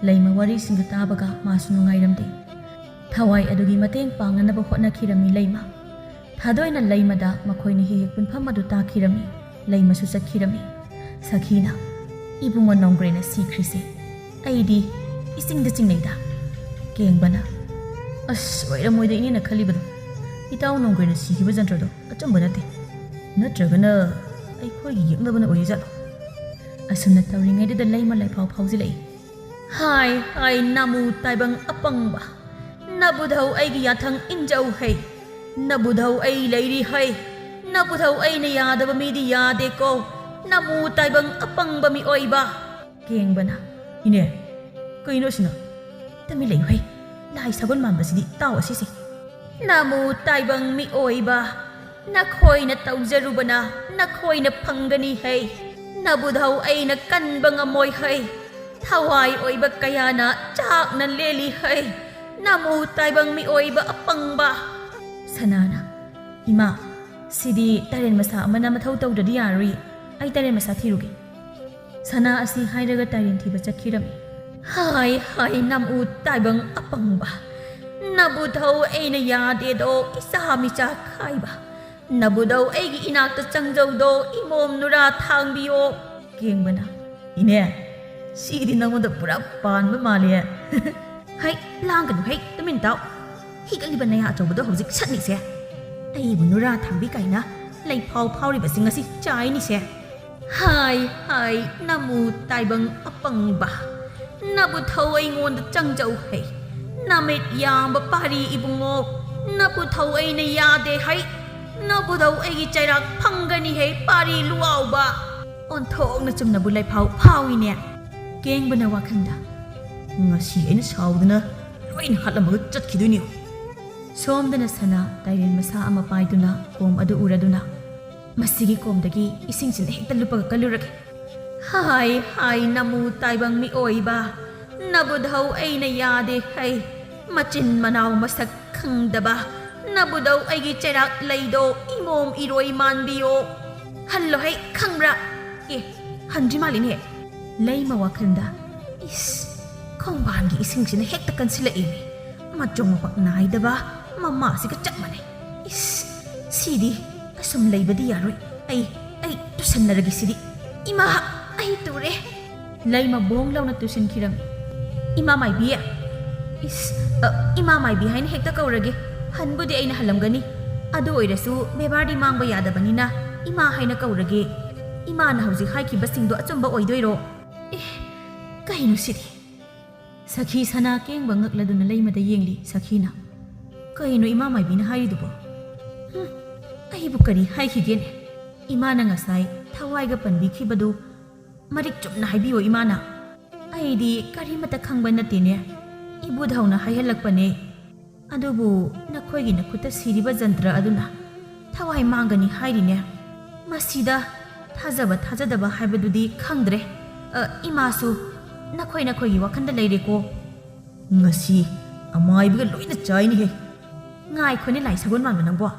ꯂꯩꯃ ꯋꯥꯔꯤꯁꯤꯡꯗꯨ ꯇꯥꯕꯒ ꯃꯥꯁꯨ ꯅꯨꯡꯉꯥꯏꯔꯝꯗꯦ꯫ ꯊꯋꯥꯏ ꯑꯗꯨꯒꯤ ꯃꯇꯦꯡ ꯄꯥꯡꯅꯅꯕ ꯍꯣꯠꯅꯈꯤꯔꯝꯃꯤ ꯂꯩꯃ꯫ ꯊꯥꯗꯣꯏꯅ ꯂꯩꯃꯗ ꯃꯈꯣꯏꯅ ꯍꯦꯛ ꯍꯦꯛ ꯄꯨꯟꯐꯝ ꯑꯗꯨ ꯇꯥꯈꯤꯔꯝꯃꯤ꯫ ꯂꯩꯃꯁꯨ ꯆꯠꯈꯤꯔꯝꯃꯤ꯫ ꯁꯈꯤꯅ, "ꯏꯕꯨꯡꯉꯣ ꯅꯣꯡꯒ꯭ꯔꯦꯅ ꯁꯤꯈ꯭ꯔꯤꯁꯦ ꯑꯩꯗꯤ ꯏꯆꯤꯡꯗ ꯆꯤꯡꯅꯩꯗ"꯫ ꯀꯦꯡꯕꯅ, "ꯑꯁ, ꯑꯣꯏꯔꯝꯃꯣꯏꯗ ꯏꯅꯦꯅ ꯈꯜꯂꯤꯕꯗꯣ꯫ ꯏꯇꯥꯎ ꯅꯣꯡꯒ꯭ꯔꯦꯅ ꯁꯤꯈꯤꯕ ꯖꯟꯇ꯭ꯔꯗꯣ ꯑꯆꯨꯝꯕ ꯅꯠꯇꯦ꯫ ꯅꯠꯇ꯭ꯔꯒꯅ ꯑꯩꯈꯣꯏꯒꯤ ꯌꯦꯛꯅꯕꯅ ꯑꯣꯏꯔꯤꯖꯥꯠꯂꯣ?" ꯑꯁꯨꯝꯅ ꯇꯧꯔꯤꯉꯩꯗꯨꯗ ꯂꯩꯃ ꯂꯥꯏꯐꯥꯎ ꯐꯥꯎꯖꯤꯜꯂꯛꯏ꯫ "ꯍꯥꯏ, ꯍꯥꯏ, ꯅꯃꯨ ꯇꯥꯏꯕꯪ ꯑꯄꯪꯕ, ꯅꯕꯨꯙꯧ ꯑꯩꯒꯤ ꯌꯥꯊꯪ ꯏꯟꯖꯧ ꯍꯩ, ꯅꯕꯨꯙꯧ ꯑꯩ ꯂꯩꯔꯤ ꯍꯩ, ꯅꯕꯨꯙꯧ ꯑꯩꯅ ꯌꯥꯗꯕ ꯃꯤꯗꯤ ꯌꯥꯗꯦꯀꯣ, ꯅꯃꯨ ꯇꯥꯏꯕꯪ ꯑꯄꯪꯕ ꯃꯤꯑꯣꯏꯕ"꯫ ꯀꯦꯡꯕꯅ, "ꯏꯅꯦ, ꯀꯩꯅꯣ ꯑꯁꯤꯅ? ꯇꯨꯃꯤꯟ ꯂꯩꯌꯨ ꯍꯩ, ꯂꯥꯏ ꯁꯒꯣꯜ ꯃꯥꯟꯕꯁꯤꯗꯤ ꯇꯥꯎ ꯑꯁꯤꯁꯦ"꯫ "ꯅꯃꯨ ꯇꯥꯏꯕꯪ ꯃꯤꯑꯣꯏꯕ, ꯅꯈꯣꯏꯅ ꯇꯧꯖꯔꯨꯕꯅ ꯅꯈꯣꯏꯅ ꯐꯪꯒꯅꯤ ꯍꯩ꯫ ꯅꯕꯨꯙꯧ ꯑꯩꯅ ꯀꯟꯕ ꯉꯝꯃꯣꯏ ꯍꯩ꯫ ꯊꯋꯥꯏ ꯑꯣꯏꯕ ꯀꯌꯥꯅ ꯆꯥꯛꯅ ꯂꯦꯜꯂꯤ ꯍꯩ꯫ ꯅꯃꯨ ꯇꯥꯏꯕꯪ ꯃꯤꯑꯣꯏꯕ ꯑꯄꯪꯕ"꯫ ꯁꯅꯥꯅ, "ꯏꯃꯥ, ꯁꯤꯗꯤ ꯇꯔꯦꯟ ꯃꯁꯥ ꯑꯃꯅ ꯃꯊꯧ ꯇꯧꯗ꯭ꯔꯗꯤ ꯌꯥꯔꯔꯣꯏ꯫ ꯑꯩ ꯇꯔꯦꯟ ꯃꯁꯥ ꯊꯤꯔꯨꯒꯦ"꯫ ꯁꯅꯥ ꯑꯁꯤ ꯍꯥꯏꯔꯒ ꯇꯔꯦꯟ ꯊꯤꯕ ꯆꯠꯈꯤꯔꯝꯃꯤ꯫ "ꯍꯥꯏ, ꯍꯥꯏ, ꯅꯃꯨ ꯇꯥꯏꯕꯪ ꯑꯄꯪꯕ, ꯅꯕꯨꯙꯧ ꯑꯩꯅ ꯌꯥꯗꯦꯗꯣ, ꯏꯆꯥ ꯃꯤꯆꯥ ꯈꯥꯏꯕ꯫ ꯅꯕꯨꯙꯧ ꯑꯩꯒꯤ ꯏꯅꯥꯛꯇ ꯆꯪꯖꯧꯗꯣ, ꯏꯃꯣꯝ ꯅꯨꯔꯥ ꯊꯥꯡꯕꯤꯌꯣ"꯫ ꯀꯦꯡꯕꯅ, "ꯏꯅꯦ, ꯁꯤꯗꯤ ꯅꯉꯣꯟꯗ ꯄꯨꯔꯥ ꯄꯥꯟꯕ ꯃꯥꯜꯂꯦ"꯫ "ꯍꯩ, ꯂꯥꯡꯒꯅꯨ ꯍꯩ, ꯇꯨꯃꯤꯟ ꯇꯥꯎ꯫ ꯍꯤꯒꯠꯂꯤꯕ ꯅꯌꯥ ꯑꯆꯧꯕꯗꯣ ꯍꯧꯖꯤꯛ ꯁꯠꯅꯤꯁꯦ꯫ ꯑꯩꯕꯨ ꯅꯨꯔꯥ ꯊꯥꯡꯕꯤ ꯀꯥꯏꯅ ꯂꯩꯐꯥꯎ ꯐꯥꯎꯔꯤꯕꯁꯤꯡ ꯑꯁꯤ ꯆꯥꯏꯅꯤꯁꯦ"꯫ "ꯍꯥꯏ, ꯍꯥꯏ, ꯅꯃꯨ ꯇꯥꯏꯕꯪ ꯑꯄꯪꯕ, ꯅꯕꯨꯙꯧ ꯑꯩꯉꯣꯟꯗ ꯆꯪꯖꯧ ꯍꯩ꯫ ꯅꯃꯤꯠ ꯌꯥꯝꯕ ꯄꯥꯔꯤ ꯏꯕꯨꯡꯉꯣ, ꯅꯕꯨꯙꯧ ꯑꯩꯅ ꯌꯥꯗꯦ ꯍꯩ꯫ ꯅꯕꯨꯙꯧ ꯑꯩꯒꯤ ꯆꯩꯔꯥꯛ ꯐꯪꯒꯅꯤ ꯍꯩ, ꯄꯥꯔꯤ ꯂꯨꯋꯥꯎꯕ"꯫ ꯑꯣꯟꯊꯣꯛꯅ ꯆꯨꯝꯅꯕꯨ ꯂꯩꯐꯥꯎ ꯐꯥꯎꯏꯅꯦ꯫ ꯀꯦꯡꯕꯅ ꯋꯥꯈꯜꯗ, ꯉꯁꯤ ꯑꯩꯅ ꯁꯥꯎꯗꯅ ꯂꯣꯏꯅ ꯍꯥꯠꯂꯝꯃꯒ ꯆꯠꯈꯤꯗꯣꯏꯅꯤ꯫ ꯁꯣꯝꯗꯅ ꯁꯅꯥ ꯇꯥꯏꯔꯦꯟ ꯃꯁꯥ ꯑꯃ ꯄꯥꯏꯗꯨꯅ ꯀꯣꯝ ꯑꯗꯨ ꯎꯔꯗꯨꯅ, "ꯃꯁꯤꯒꯤ ꯀꯣꯝꯗꯒꯤ ꯏꯁꯤꯡꯁꯤꯅ ꯍꯦꯛꯇ ꯂꯨꯞꯄꯒ ꯀꯜꯂꯨꯔꯒꯦ"꯫ "ꯍꯥꯏ ꯍꯥꯏ, ꯅꯃꯨ ꯇꯥꯏꯕꯪ ꯃꯤꯑꯣꯏꯕ, ꯅꯕꯨꯙꯧ ꯑꯩꯅ ꯌꯥꯗꯦ ꯍꯥꯏ꯫ ꯃꯆꯤꯟ ꯃꯅꯥꯎ ꯃꯁꯛ ꯈꯪꯗꯕ ꯅꯕꯨꯙꯧ ꯑꯩꯒꯤ ꯆꯩꯔꯥꯛ ꯂꯩꯗꯣ ꯏꯃꯣꯝ ꯏꯔꯣꯏ ꯃꯥꯟꯕꯤꯌꯣ꯫ ꯍꯜꯂꯣ ꯍꯩ, ꯈꯪꯕ꯭ꯔꯥ? ꯑꯦ, ꯍꯟꯗ꯭ꯔꯤ ꯃꯥꯜꯂꯤꯅꯦ"꯫ ꯂꯩꯃ ꯋꯥꯈꯜꯗ, "ꯏꯁ, ꯈꯣꯡꯕꯥꯟꯒꯤ ꯏꯁꯤꯡꯁꯤꯅ ꯍꯦꯛꯇ ꯀꯟꯁꯤꯜꯂꯛꯏꯅꯦ꯫ ꯃꯆꯣꯡ ꯃꯄꯛ ꯅꯥꯏꯗꯕ ꯃꯃꯥꯁꯤꯒ ꯆꯞ ꯃꯥꯟꯅꯩ꯫ ꯏꯁ, ꯁꯤꯗꯤ ꯑꯁꯨꯝ ꯂꯩꯕꯗꯤ ꯌꯥꯔꯣꯏ꯫ ꯑꯩ, ꯑꯩ ꯇꯨꯁꯟꯅꯔꯒꯦ ꯁꯤꯗꯤ꯫ ꯏꯃꯥ, ꯑꯩ ꯇꯨꯔꯦ"꯫ ꯂꯩꯃ ꯕꯣꯡ ꯂꯥꯎꯅ ꯇꯨꯁꯤꯟꯈꯤꯔꯝꯃꯤ꯫ "ꯏꯃꯥ ꯃꯥꯏꯕꯤ"꯫ "ꯏꯁ, ꯑ, ꯏꯃꯥ ꯃꯥꯏꯕꯤ ꯍꯥꯏꯅ ꯍꯦꯛꯇ ꯀꯧꯔꯒꯦ꯫ ꯍꯟꯕꯨꯗꯤ ꯑꯩꯅ ꯍꯜꯂꯝꯒꯅꯤ꯫ ꯑꯗꯨ ꯑꯣꯏꯔꯁꯨ ꯕꯦꯕꯥꯔꯗꯤ ꯃꯥꯡꯕ ꯌꯥꯗꯕꯅꯤꯅ ꯏꯃꯥ ꯍꯥꯏꯅ ꯀꯧꯔꯒꯦ꯫ ꯏꯃꯥꯅ ꯍꯧꯖꯤꯛ ꯍꯥꯏꯈꯤꯕꯁꯤꯡꯗꯣ ꯑꯆꯨꯝꯕ ꯑꯣꯏꯗꯣꯏꯔꯣ?" ꯑꯦ, ꯀꯩꯅꯣ ꯁꯤꯗꯤ? ꯁꯈꯤ ꯁꯅꯥ ꯀꯦꯡꯕ ꯉꯛꯂꯗꯨꯅ ꯂꯩꯃꯗ ꯌꯦꯡꯂꯤ꯫ ꯁꯈꯤꯅ, "ꯀꯩꯅꯣ ꯏꯃꯥ ꯃꯥꯏꯕꯤꯅ ꯍꯥꯏꯔꯤꯗꯨꯕꯣ? ꯍꯨꯝ, ꯑꯩꯕꯨ ꯀꯔꯤ ꯍꯥꯏꯈꯤꯒꯦꯅꯦ? ꯏꯃꯥꯅ ꯉꯁꯥꯏ ꯊꯋꯥꯏꯒ ꯄꯟꯕꯤꯈꯤꯕꯗꯨ ꯃꯔꯤꯛ ꯆꯨꯝꯅ ꯍꯥꯏꯕꯤꯌꯣ ꯏꯃꯥꯅ꯫ ꯑꯩꯗꯤ ꯀꯔꯤꯃꯠꯇ ꯈꯪꯕ ꯅꯠꯇꯦꯅꯦ꯫ ꯏꯕꯨꯙꯧꯅ ꯍꯥꯏꯍꯜꯂꯛꯄꯅꯦ꯫ ꯑꯗꯨꯕꯨ ꯅꯈꯣꯏꯒꯤ ꯅꯈꯨꯠꯇ ꯁꯤꯔꯤꯕ ꯖꯟꯇ꯭ꯔ ꯑꯗꯨꯅ ꯊꯋꯥꯏ ꯃꯥꯡꯒꯅꯤ ꯍꯥꯏꯔꯤꯅꯦ꯫ ꯃꯁꯤꯗ ꯊꯥꯖꯕ ꯊꯥꯖꯗꯕ ꯍꯥꯏꯕꯗꯨꯗꯤ ꯈꯪꯗ꯭ꯔꯦ꯫ ꯑ, ꯏꯃꯥꯁꯨ ꯅꯈꯣꯏ ꯅꯈꯣꯏꯒꯤ ꯋꯥꯈꯜꯗ ꯂꯩꯔꯦꯀꯣ"꯫ "ꯉꯁꯤ ꯑꯃꯥꯏꯕꯒ ꯂꯣꯏꯅ ꯆꯥꯏꯅꯦꯍꯦ"꯫ "ꯉꯥꯏꯈꯣꯅꯦ ꯂꯥꯏ ꯁꯒꯣꯜ ꯃꯥꯟꯕ ꯅꯪꯕꯣ꯫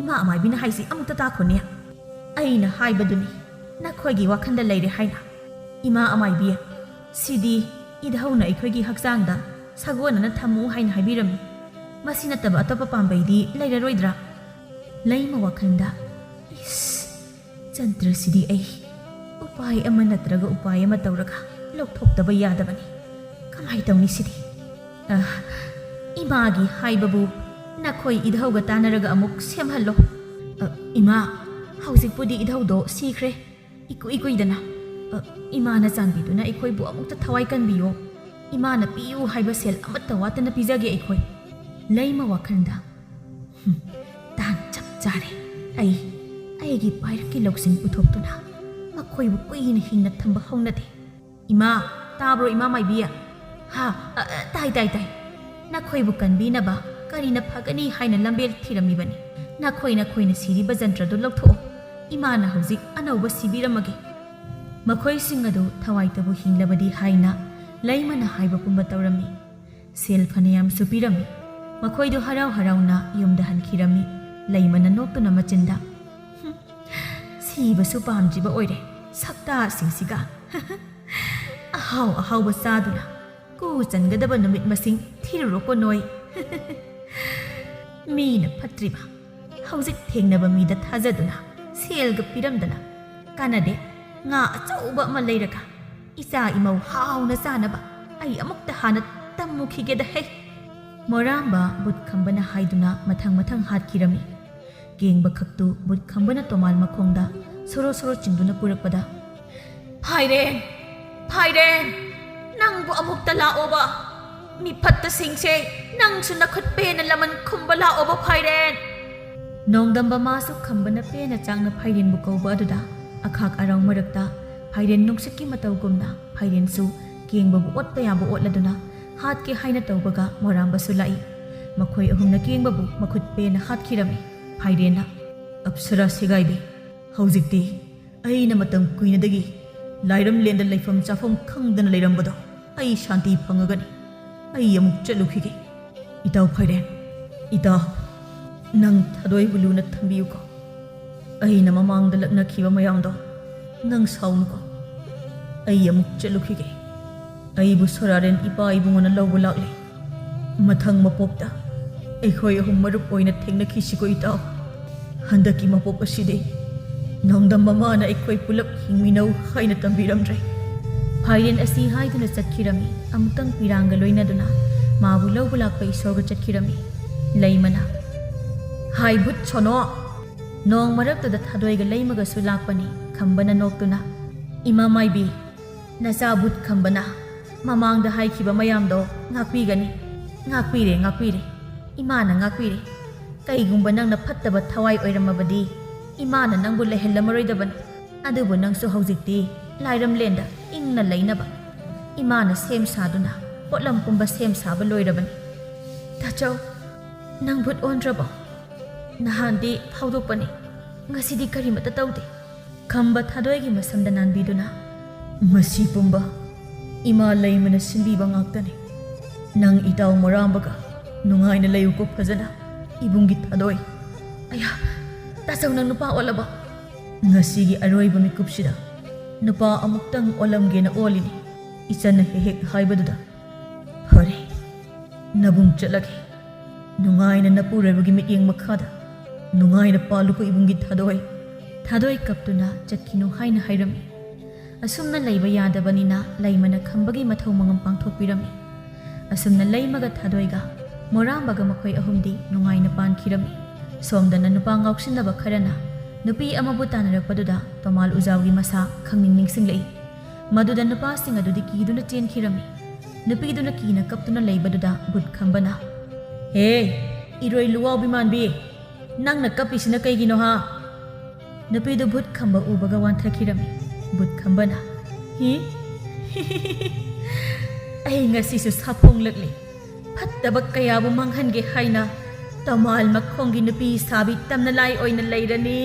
ꯏꯃꯥ ꯑꯃꯥꯏꯕꯤꯅ ꯍꯥꯏꯁꯤ ꯑꯃꯨꯛꯇ ꯇꯥꯈꯣꯅꯦ꯫ ꯑꯩꯅ ꯍꯥꯏꯕꯗꯨꯅꯤ ꯅꯈꯣꯏꯒꯤ ꯋꯥꯈꯜꯗ ꯂꯩꯔꯦ ꯍꯥꯏꯅ꯫ ꯏꯃꯥ ꯑꯃꯥꯏꯕꯤ, ꯁꯤꯗꯤ ꯏꯙꯧꯅ ꯑꯩꯈꯣꯏꯒꯤ ꯍꯛꯆꯥꯡꯗ ꯁꯥꯒꯣꯟꯅꯅ ꯊꯝꯃꯨ ꯍꯥꯏꯅ ꯍꯥꯏꯕꯤꯔꯝꯃꯤ꯫ ꯃꯁꯤ ꯅꯠꯇꯕ ꯑꯇꯣꯞꯄ ꯄꯥꯝꯕꯩꯗꯤ ꯂꯩꯔꯔꯣꯏꯗ꯭ꯔꯥ?" ꯂꯩꯃ ꯋꯥꯈꯜꯗ, "ꯏꯁ, ꯖꯟꯇ꯭ꯔꯁꯤꯗꯤ ꯑꯩ ꯎꯄꯥꯏ ꯑꯃ ꯅꯠꯇ꯭ꯔꯒ ꯎꯄꯥꯏ ꯑꯃ ꯇꯧꯔꯒ ꯂꯧꯊꯣꯛꯇꯕ ꯌꯥꯗꯕꯅꯤ꯫ ꯀꯃꯥꯏ ꯇꯧꯅꯤ ꯁꯤꯗꯤ? ꯑ, ꯏꯃꯥꯒꯤ ꯍꯥꯏꯕꯕꯨ ꯅꯈꯣꯏ ꯏꯙꯧꯒ ꯇꯥꯟꯅꯔꯒ ꯑꯃꯨꯛ ꯁꯦꯝꯍꯜꯂꯣ꯫ ꯑ, ꯏꯃꯥ, ꯍꯧꯖꯤꯛꯄꯨꯗꯤ ꯏꯙꯧꯗꯣ ꯁꯤꯈ꯭ꯔꯦ꯫ ꯏꯀꯨꯏ ꯀꯨꯏꯗꯅ, ꯑ, ꯏꯃꯥꯅ ꯆꯥꯟꯕꯤꯗꯨꯅ ꯑꯩꯈꯣꯏꯕꯨ ꯑꯃꯨꯛꯇ ꯊꯋꯥꯏ ꯀꯟꯕꯤꯌꯣ꯫ ꯏꯃꯥꯅ ꯄꯤꯌꯨ ꯍꯥꯏꯕ ꯁꯦꯜ ꯑꯃꯠꯇ ꯋꯥꯠꯇꯅ ꯄꯤꯖꯒꯦ ꯑꯩꯈꯣꯏ"꯫ ꯂꯩꯃ ꯋꯥꯈꯜꯗ, "ꯍꯨꯝ, ꯇꯥꯟ ꯆꯞ ꯆꯥꯔꯦ꯫ ꯑꯩ ꯑꯩꯒꯤ ꯄꯥꯏꯔꯛꯀꯤ ꯂꯧꯁꯤꯡ ꯄꯨꯊꯣꯛꯇꯨꯅ ꯃꯈꯣꯏꯕꯨ ꯀꯨꯏꯅ ꯍꯤꯡꯅ ꯊꯝꯕ ꯍꯧꯅꯗꯦ꯫ ꯏꯃꯥ, ꯇꯥꯕ꯭ꯔꯣ ꯏꯃꯥ ꯃꯥꯏꯕꯤ? ꯍꯥ? ꯑ, ꯑ, ꯇꯥꯏ, ꯇꯥꯏ, ꯇꯥꯏ꯫ ꯅꯈꯣꯏꯕꯨ ꯀꯟꯕꯤꯅꯕ ꯀꯔꯤꯅ ꯐꯒꯅꯤ ꯍꯥꯏꯅ ꯂꯝꯕꯦꯜ ꯊꯤꯔꯝꯃꯤꯕꯅꯤ꯫ ꯅꯈꯣꯏ, ꯅꯈꯣꯏꯅ ꯁꯤꯔꯤꯕ ꯖꯟꯇ꯭ꯔꯗꯨ ꯂꯧꯊꯣꯛꯑꯣ꯫ ꯏꯃꯥꯅ ꯍꯧꯖꯤꯛ ꯑꯅꯧꯕ ꯁꯤꯕꯤꯔꯝꯃꯒꯦ꯫ ꯃꯈꯣꯏꯁꯤꯡ ꯑꯗꯨ ꯊꯋꯥꯏꯇꯕꯨ ꯍꯤꯡꯂꯕꯗꯤ ꯍꯥꯏꯅ ꯂꯩꯃꯅ ꯍꯥꯏꯕ ꯄꯨꯝꯕ ꯇꯧꯔꯝꯃꯤ꯫ ꯁꯦꯜ ꯐꯅꯌꯥꯝꯁꯨ ꯄꯤꯔꯝꯃꯤ꯫ ꯃꯈꯣꯏꯗꯨ ꯍꯔꯥꯎ ꯍꯔꯥꯎꯅ ꯌꯨꯝꯗ ꯍꯟꯈꯤꯔꯝꯃꯤ꯫ ꯂꯩꯃꯅ ꯅꯣꯛꯇꯨꯅ ꯃꯆꯤꯟꯗ, "ꯍꯨꯝ, ꯁꯤꯕꯁꯨ ꯄꯥꯝꯗ꯭ꯔꯤꯕ ꯑꯣꯏꯔꯦ ꯁꯛꯇꯥꯁꯤꯡꯁꯤꯒ꯫ ꯑꯍꯥꯎ ꯑꯍꯥꯎꯕ ꯆꯥꯗꯨꯅ ꯀꯨ ꯆꯟꯒꯗꯕ ꯅꯨꯃꯤꯠ ꯃꯁꯤꯡ ꯊꯤꯔꯨꯔꯣꯀꯣ ꯅꯣꯏ꯫ ꯃꯤꯅ ꯐꯠꯇ꯭ꯔꯤꯕ ꯍꯧꯖꯤꯛ ꯊꯦꯡꯅꯕ ꯃꯤꯗ ꯊꯥꯖꯗꯨꯅ ꯁꯦꯜꯒ ꯄꯤꯔꯝꯗꯅ ꯀꯥꯟꯅꯗꯦ꯫ ꯉꯥ ꯑꯆꯧꯕ ꯑꯃ ꯂꯩꯔꯒ ꯏꯆꯥ ꯏꯃꯧ ꯍꯥꯎꯅ ꯆꯥꯅꯕ ꯑꯩ ꯑꯃꯨꯛꯇ ꯍꯥꯟꯅ ꯇꯝꯃꯨꯈꯤꯒꯦꯗ ꯍꯦ꯫" ꯃꯣꯔꯥꯝꯕ ꯕꯨꯠ ꯈꯝꯕꯅ ꯍꯥꯏꯗꯨꯅ ꯃꯊꯪ ꯃꯊꯪ ꯍꯥꯠꯈꯤꯔꯝꯃꯤ꯫ ꯀꯦꯡꯕ ꯈꯛꯇꯨ ꯕꯨꯠ ꯈꯝꯕꯅ ꯇꯣꯃꯥꯜ ꯃꯈꯣꯡꯗ ꯁꯣꯔꯣ ꯁꯣꯔꯣ ꯆꯤꯡꯗꯨꯅ ꯄꯨꯔꯛꯄꯗ, "ꯐꯥꯏꯔꯦꯟ! ꯐꯥꯏꯔꯦꯟ! ꯅꯪꯕꯨ ꯑꯃꯨꯛꯇ ꯂꯥꯛꯑꯣꯕ! ꯃꯤꯐꯠꯇꯁꯤꯡꯁꯦ, ꯅꯪꯁꯨ ꯅꯈꯨꯠ ꯄꯦꯟꯅ ꯂꯃꯟ ꯈꯨꯝꯕ ꯂꯥꯛꯑꯣꯕ, ꯐꯥꯏꯔꯦꯟ!" ꯅꯣꯡꯗꯝꯕ ꯃꯥꯁꯨ ꯈꯝꯕꯅ ꯄꯦꯟꯅ ꯆꯥꯡꯅ ꯐꯥꯏꯔꯦꯟꯕꯨ ꯀꯧꯕ ꯑꯗꯨꯗ ꯑꯈꯥꯛ ꯑꯔꯥꯎ ꯃꯔꯛꯇ ꯐꯥꯏꯔꯦꯟ ꯅꯨꯡꯁꯤꯠꯀꯤ ꯃꯇꯧꯒꯨꯝꯅ ꯐꯥꯏꯔꯦꯟꯁꯨ ꯀꯦꯡꯕꯕꯨ ꯑꯣꯠꯄ ꯌꯥꯕ ꯑꯣꯠꯂꯗꯨꯅ ꯍꯥꯠꯀꯦ ꯍꯥꯏꯅ ꯇꯧꯕꯒ ꯃꯣꯔꯥꯝꯕꯁꯨ ꯂꯥꯛꯏ꯫ ꯃꯈꯣꯏ ꯑꯍꯨꯝꯅ ꯀꯦꯡꯕꯕꯨ ꯃꯈꯨꯠ ꯄꯦꯟꯅ ꯍꯥꯠꯈꯤꯔꯝꯃꯤ꯫ ꯐꯥꯏꯔꯦꯟꯅ, "ꯑꯞꯁꯔꯥ ꯁꯦꯒꯥꯏꯕꯤ, ꯍꯧꯖꯤꯛꯇꯤ ꯑꯩꯅ ꯃꯇꯝ ꯀꯨꯏꯅꯗꯒꯤ ꯂꯥꯏꯔꯝꯂꯦꯟꯗ ꯂꯩꯐꯝ ꯆꯥꯐꯝ ꯈꯪꯗꯅ ꯂꯩꯔꯝꯕꯗꯣ ꯑꯩ ꯁꯥꯟꯇꯤ ꯐꯪꯉꯒꯅꯤ꯫ ꯑꯩ ꯑꯃꯨꯛ ꯆꯠꯂꯨꯈꯤꯒꯦ꯫ ꯏꯇꯥꯎ ꯐꯥꯏꯔꯦꯟ, ꯏꯇꯥꯎ, ꯅꯪ ꯊꯥꯗꯣꯏꯕꯨ ꯂꯨꯅ ꯊꯝꯕꯤꯌꯨꯀꯣ꯫ ꯑꯩꯅ ꯃꯃꯥꯡꯗ ꯂꯛꯅꯈꯤꯕ ꯃꯌꯥꯝꯗꯣ ꯅꯪ ꯁꯥꯎꯅꯨꯀꯣ꯫ ꯑꯩ ꯑꯃꯨꯛ ꯆꯠꯂꯨꯈꯤꯒꯦ꯫ ꯑꯩꯕꯨ ꯁꯣꯔꯥꯔꯦꯟ ꯏꯄꯥ ꯏꯕꯨꯡꯉꯣꯅ ꯂꯧꯕ ꯂꯥꯛꯂꯦ꯫ ꯃꯊꯪ ꯃꯄꯣꯛꯇ ꯑꯩꯈꯣꯏ ꯑꯍꯨꯝ ꯃꯔꯨꯞ ꯑꯣꯏꯅ ꯊꯦꯡꯅꯈꯤꯁꯤꯀꯣ ꯏꯇꯥꯎ꯫ ꯍꯟꯗꯛꯀꯤ ꯃꯄꯣꯛ ꯑꯁꯤꯗꯤ ꯅꯣꯡꯗꯝ ꯃꯃꯥꯅ ꯑꯩꯈꯣꯏ ꯄꯨꯂꯞ ꯍꯤꯡꯃꯤꯟꯅꯧ ꯍꯥꯏꯅ ꯇꯝꯕꯤꯔꯝꯗ꯭ꯔꯦ꯫" ꯐꯥꯏꯔꯦꯟ ꯑꯁꯤ ꯍꯥꯏꯗꯨꯅ ꯆꯠꯈꯤꯔꯝꯃꯤ꯫ ꯑꯃꯨꯛꯇꯪ ꯄꯤꯔꯥꯡꯒ ꯂꯣꯏꯅꯗꯨꯅ ꯃꯥꯕꯨ ꯂꯧꯕ ꯂꯥꯛꯄ ꯏꯁꯣꯔꯒ ꯆꯠꯈꯤꯔꯝꯃꯤ꯫ ꯂꯩꯃꯅ, "ꯍꯥꯏ ꯚꯨꯠ ꯁꯣꯅꯣ!" ꯅꯣꯡ ꯃꯔꯛꯇꯨꯗ ꯊꯥꯗꯣꯏꯒ ꯂꯩꯃꯒꯁꯨ ꯂꯥꯛꯄꯅꯤ꯫ ꯈꯝꯕꯅ ꯅꯣꯛꯇꯨꯅ, "ꯏꯃꯥ ꯃꯥꯏꯕꯤ, ꯅꯆꯥ ꯚꯨꯠ ꯈꯝꯕꯅ ꯃꯃꯥꯡꯗ ꯍꯥꯏꯈꯤꯕ ꯃꯌꯥꯝꯗꯣ ꯉꯥꯛꯄꯤꯒꯅꯤ꯫" "ꯉꯥꯛꯄꯤꯔꯦ, ꯉꯥꯛꯄꯤꯔꯦ꯫ ꯏꯃꯥꯅ ꯉꯥꯛꯄꯤꯔꯦ꯫ ꯀꯩꯒꯨꯝꯕ ꯅꯪꯅ ꯐꯠꯇꯕ ꯊꯋꯥꯏ ꯑꯣꯏꯔꯝꯃꯕꯗꯤ ꯏꯃꯥꯅ ꯅꯪꯕꯨ ꯂꯩꯍꯜꯂꯝꯃꯔꯣꯏꯗꯕꯅꯤ꯫ ꯑꯗꯨꯕꯨ ꯅꯪꯁꯨ ꯍꯧꯖꯤꯛꯇꯤ ꯂꯥꯏꯔꯝꯂꯦꯟꯗ ꯏꯪꯅ ꯂꯩꯅꯕ ꯏꯃꯥꯅ ꯁꯦꯝ ꯁꯥꯗꯨꯅ ꯄꯣꯠꯂꯝ ꯄꯨꯝꯕ ꯁꯦꯝ ꯁꯥꯕ ꯂꯣꯏꯔꯕꯅꯤ꯫ ꯇꯥꯆꯧ, ꯅꯪ ꯚꯨꯠ ꯑꯣꯟꯗ꯭ꯔꯕꯣ? ꯅꯍꯥꯟꯗꯤ ꯐꯥꯎꯗꯣꯛꯄꯅꯤ, ꯉꯁꯤꯗꯤ ꯀꯔꯤꯃꯠꯇ ꯇꯧꯗꯦ꯫ ꯈꯝꯕ ꯊꯥꯗꯣꯏꯒꯤ ꯃꯁꯝꯗ ꯅꯥꯟꯕꯤꯗꯨꯅ, "ꯃꯁꯤ ꯄꯨꯝꯕ ꯏꯃꯥ ꯂꯩꯃꯅ ꯁꯤꯟꯕꯤꯕ ꯉꯥꯛꯇꯅꯤ꯫ ꯅꯪ ꯏꯇꯥꯎ ꯃꯣꯔꯥꯝꯕꯒ ꯅꯨꯡꯉꯥꯏꯅ ꯂꯩꯌꯨꯀꯣ ꯐꯖꯅ, ꯏꯕꯨꯡꯒꯤ ꯊꯥꯗꯣꯏ꯫" "ꯑꯌꯥ, ꯇꯥꯆꯧ, ꯅꯪ ꯅꯨꯄꯥ ꯑꯣꯜꯂꯕꯣ?" "ꯉꯁꯤꯒꯤ ꯑꯔꯣꯏꯕ ꯃꯤꯀꯨꯞꯁꯤꯗ ꯅꯨꯄꯥ ꯑꯃꯨꯛꯇꯪ ꯑꯣꯜꯂꯝꯒꯦꯅ ꯑꯣꯜꯂꯤꯅꯤ꯫ ꯏꯆꯟꯅ ꯍꯦꯛ ꯍꯦꯛ ꯍꯥꯏꯕꯗꯨꯗ꯫ ꯐꯔꯦ, ꯅꯕꯨꯡ ꯆꯠꯂꯒꯦ꯫ ꯅꯨꯡꯉꯥꯏꯅ ꯅꯄꯨꯔꯣꯏꯕꯒꯤ ꯃꯤꯠꯌꯦꯡ ꯃꯈꯥꯗ ꯅꯨꯡꯉꯥꯏꯅ ꯄꯥꯜꯂꯨꯀꯣ ꯏꯕꯨꯡꯒꯤ ꯊꯥꯗꯣꯏ꯫" ꯊꯥꯗꯣꯏ ꯀꯞꯇꯨꯅ ꯆꯠꯈꯤꯅꯨ ꯍꯥꯏꯅ ꯍꯥꯏꯔꯝꯃꯤ꯫ ꯑꯁꯨꯝꯅ ꯂꯩꯕ ꯌꯥꯗꯕꯅꯤꯅ ꯂꯩꯃꯅ ꯈꯝꯕꯒꯤ ꯃꯊꯧ ꯃꯉꯝ ꯄꯥꯡꯊꯣꯛꯄꯤꯔꯝꯃꯤ꯫ ꯑꯁꯨꯝꯅ ꯂꯩꯃꯒ ꯊꯥꯗꯣꯏꯒ ꯃꯣꯔꯥꯝꯕꯒ ꯃꯈꯣꯏ ꯑꯍꯨꯝꯗꯤ ꯅꯨꯡꯉꯥꯏꯅ ꯄꯥꯟꯈꯤꯔꯝꯃꯤ꯫ ꯁꯣꯝꯗꯅ ꯅꯨꯄꯥ ꯉꯥꯎꯁꯤꯟꯅꯕ ꯈꯔꯅ ꯅꯨꯄꯤ ꯑꯃꯕꯨ ꯇꯥꯟꯅꯔꯛꯄꯗꯨꯗ ꯇꯣꯃꯥꯜ ꯎꯖꯥꯎꯒꯤ ꯃꯁꯥ ꯈꯪꯅꯤꯡ ꯅꯤꯡꯁꯤꯡꯂꯛꯏ꯫ ꯃꯗꯨꯗ ꯅꯨꯄꯥꯁꯤꯡ ꯑꯗꯨꯗꯤ ꯀꯤꯗꯨꯅ ꯆꯦꯟꯈꯤꯔꯝꯃꯤ꯫ ꯅꯨꯄꯤꯗꯨꯅ ꯀꯤꯅ ꯀꯞꯇꯨꯅ ꯂꯩꯕꯗꯨꯗ ꯚꯨꯠ ꯈꯝꯕꯅ, "ꯍꯦ, ꯏꯔꯣꯏ ꯂꯨꯋꯥꯎꯕꯤ ꯃꯥꯟꯕꯤ, ꯅꯪꯅ ꯀꯞꯄꯤꯁꯤꯅ ꯀꯩꯒꯤꯅꯣ ꯍꯥ?" ꯅꯨꯄꯤꯗꯨ ꯚꯨꯠ ꯈꯝꯕ ꯎꯕꯒ ꯋꯥꯟꯊꯈꯤꯔꯝꯃꯤ꯫ ꯚꯨꯠ ꯈꯝꯕꯅ, "ꯍꯤ? ꯑꯩ ꯉꯁꯤꯁꯨ ꯁꯥꯐꯣꯡꯂꯛꯂꯤ꯫ ꯐꯠꯇꯕ ꯀꯌꯥꯕꯨ ꯃꯥꯡꯍꯟꯒꯦ ꯍꯥꯏꯅ ꯇꯃꯥꯜ ꯃꯈꯣꯡꯒꯤ ꯅꯨꯄꯤ ꯁꯥꯕꯤ ꯇꯝꯅꯂꯥꯏ ꯑꯣꯏꯅ ꯂꯩꯔꯅꯤ꯫"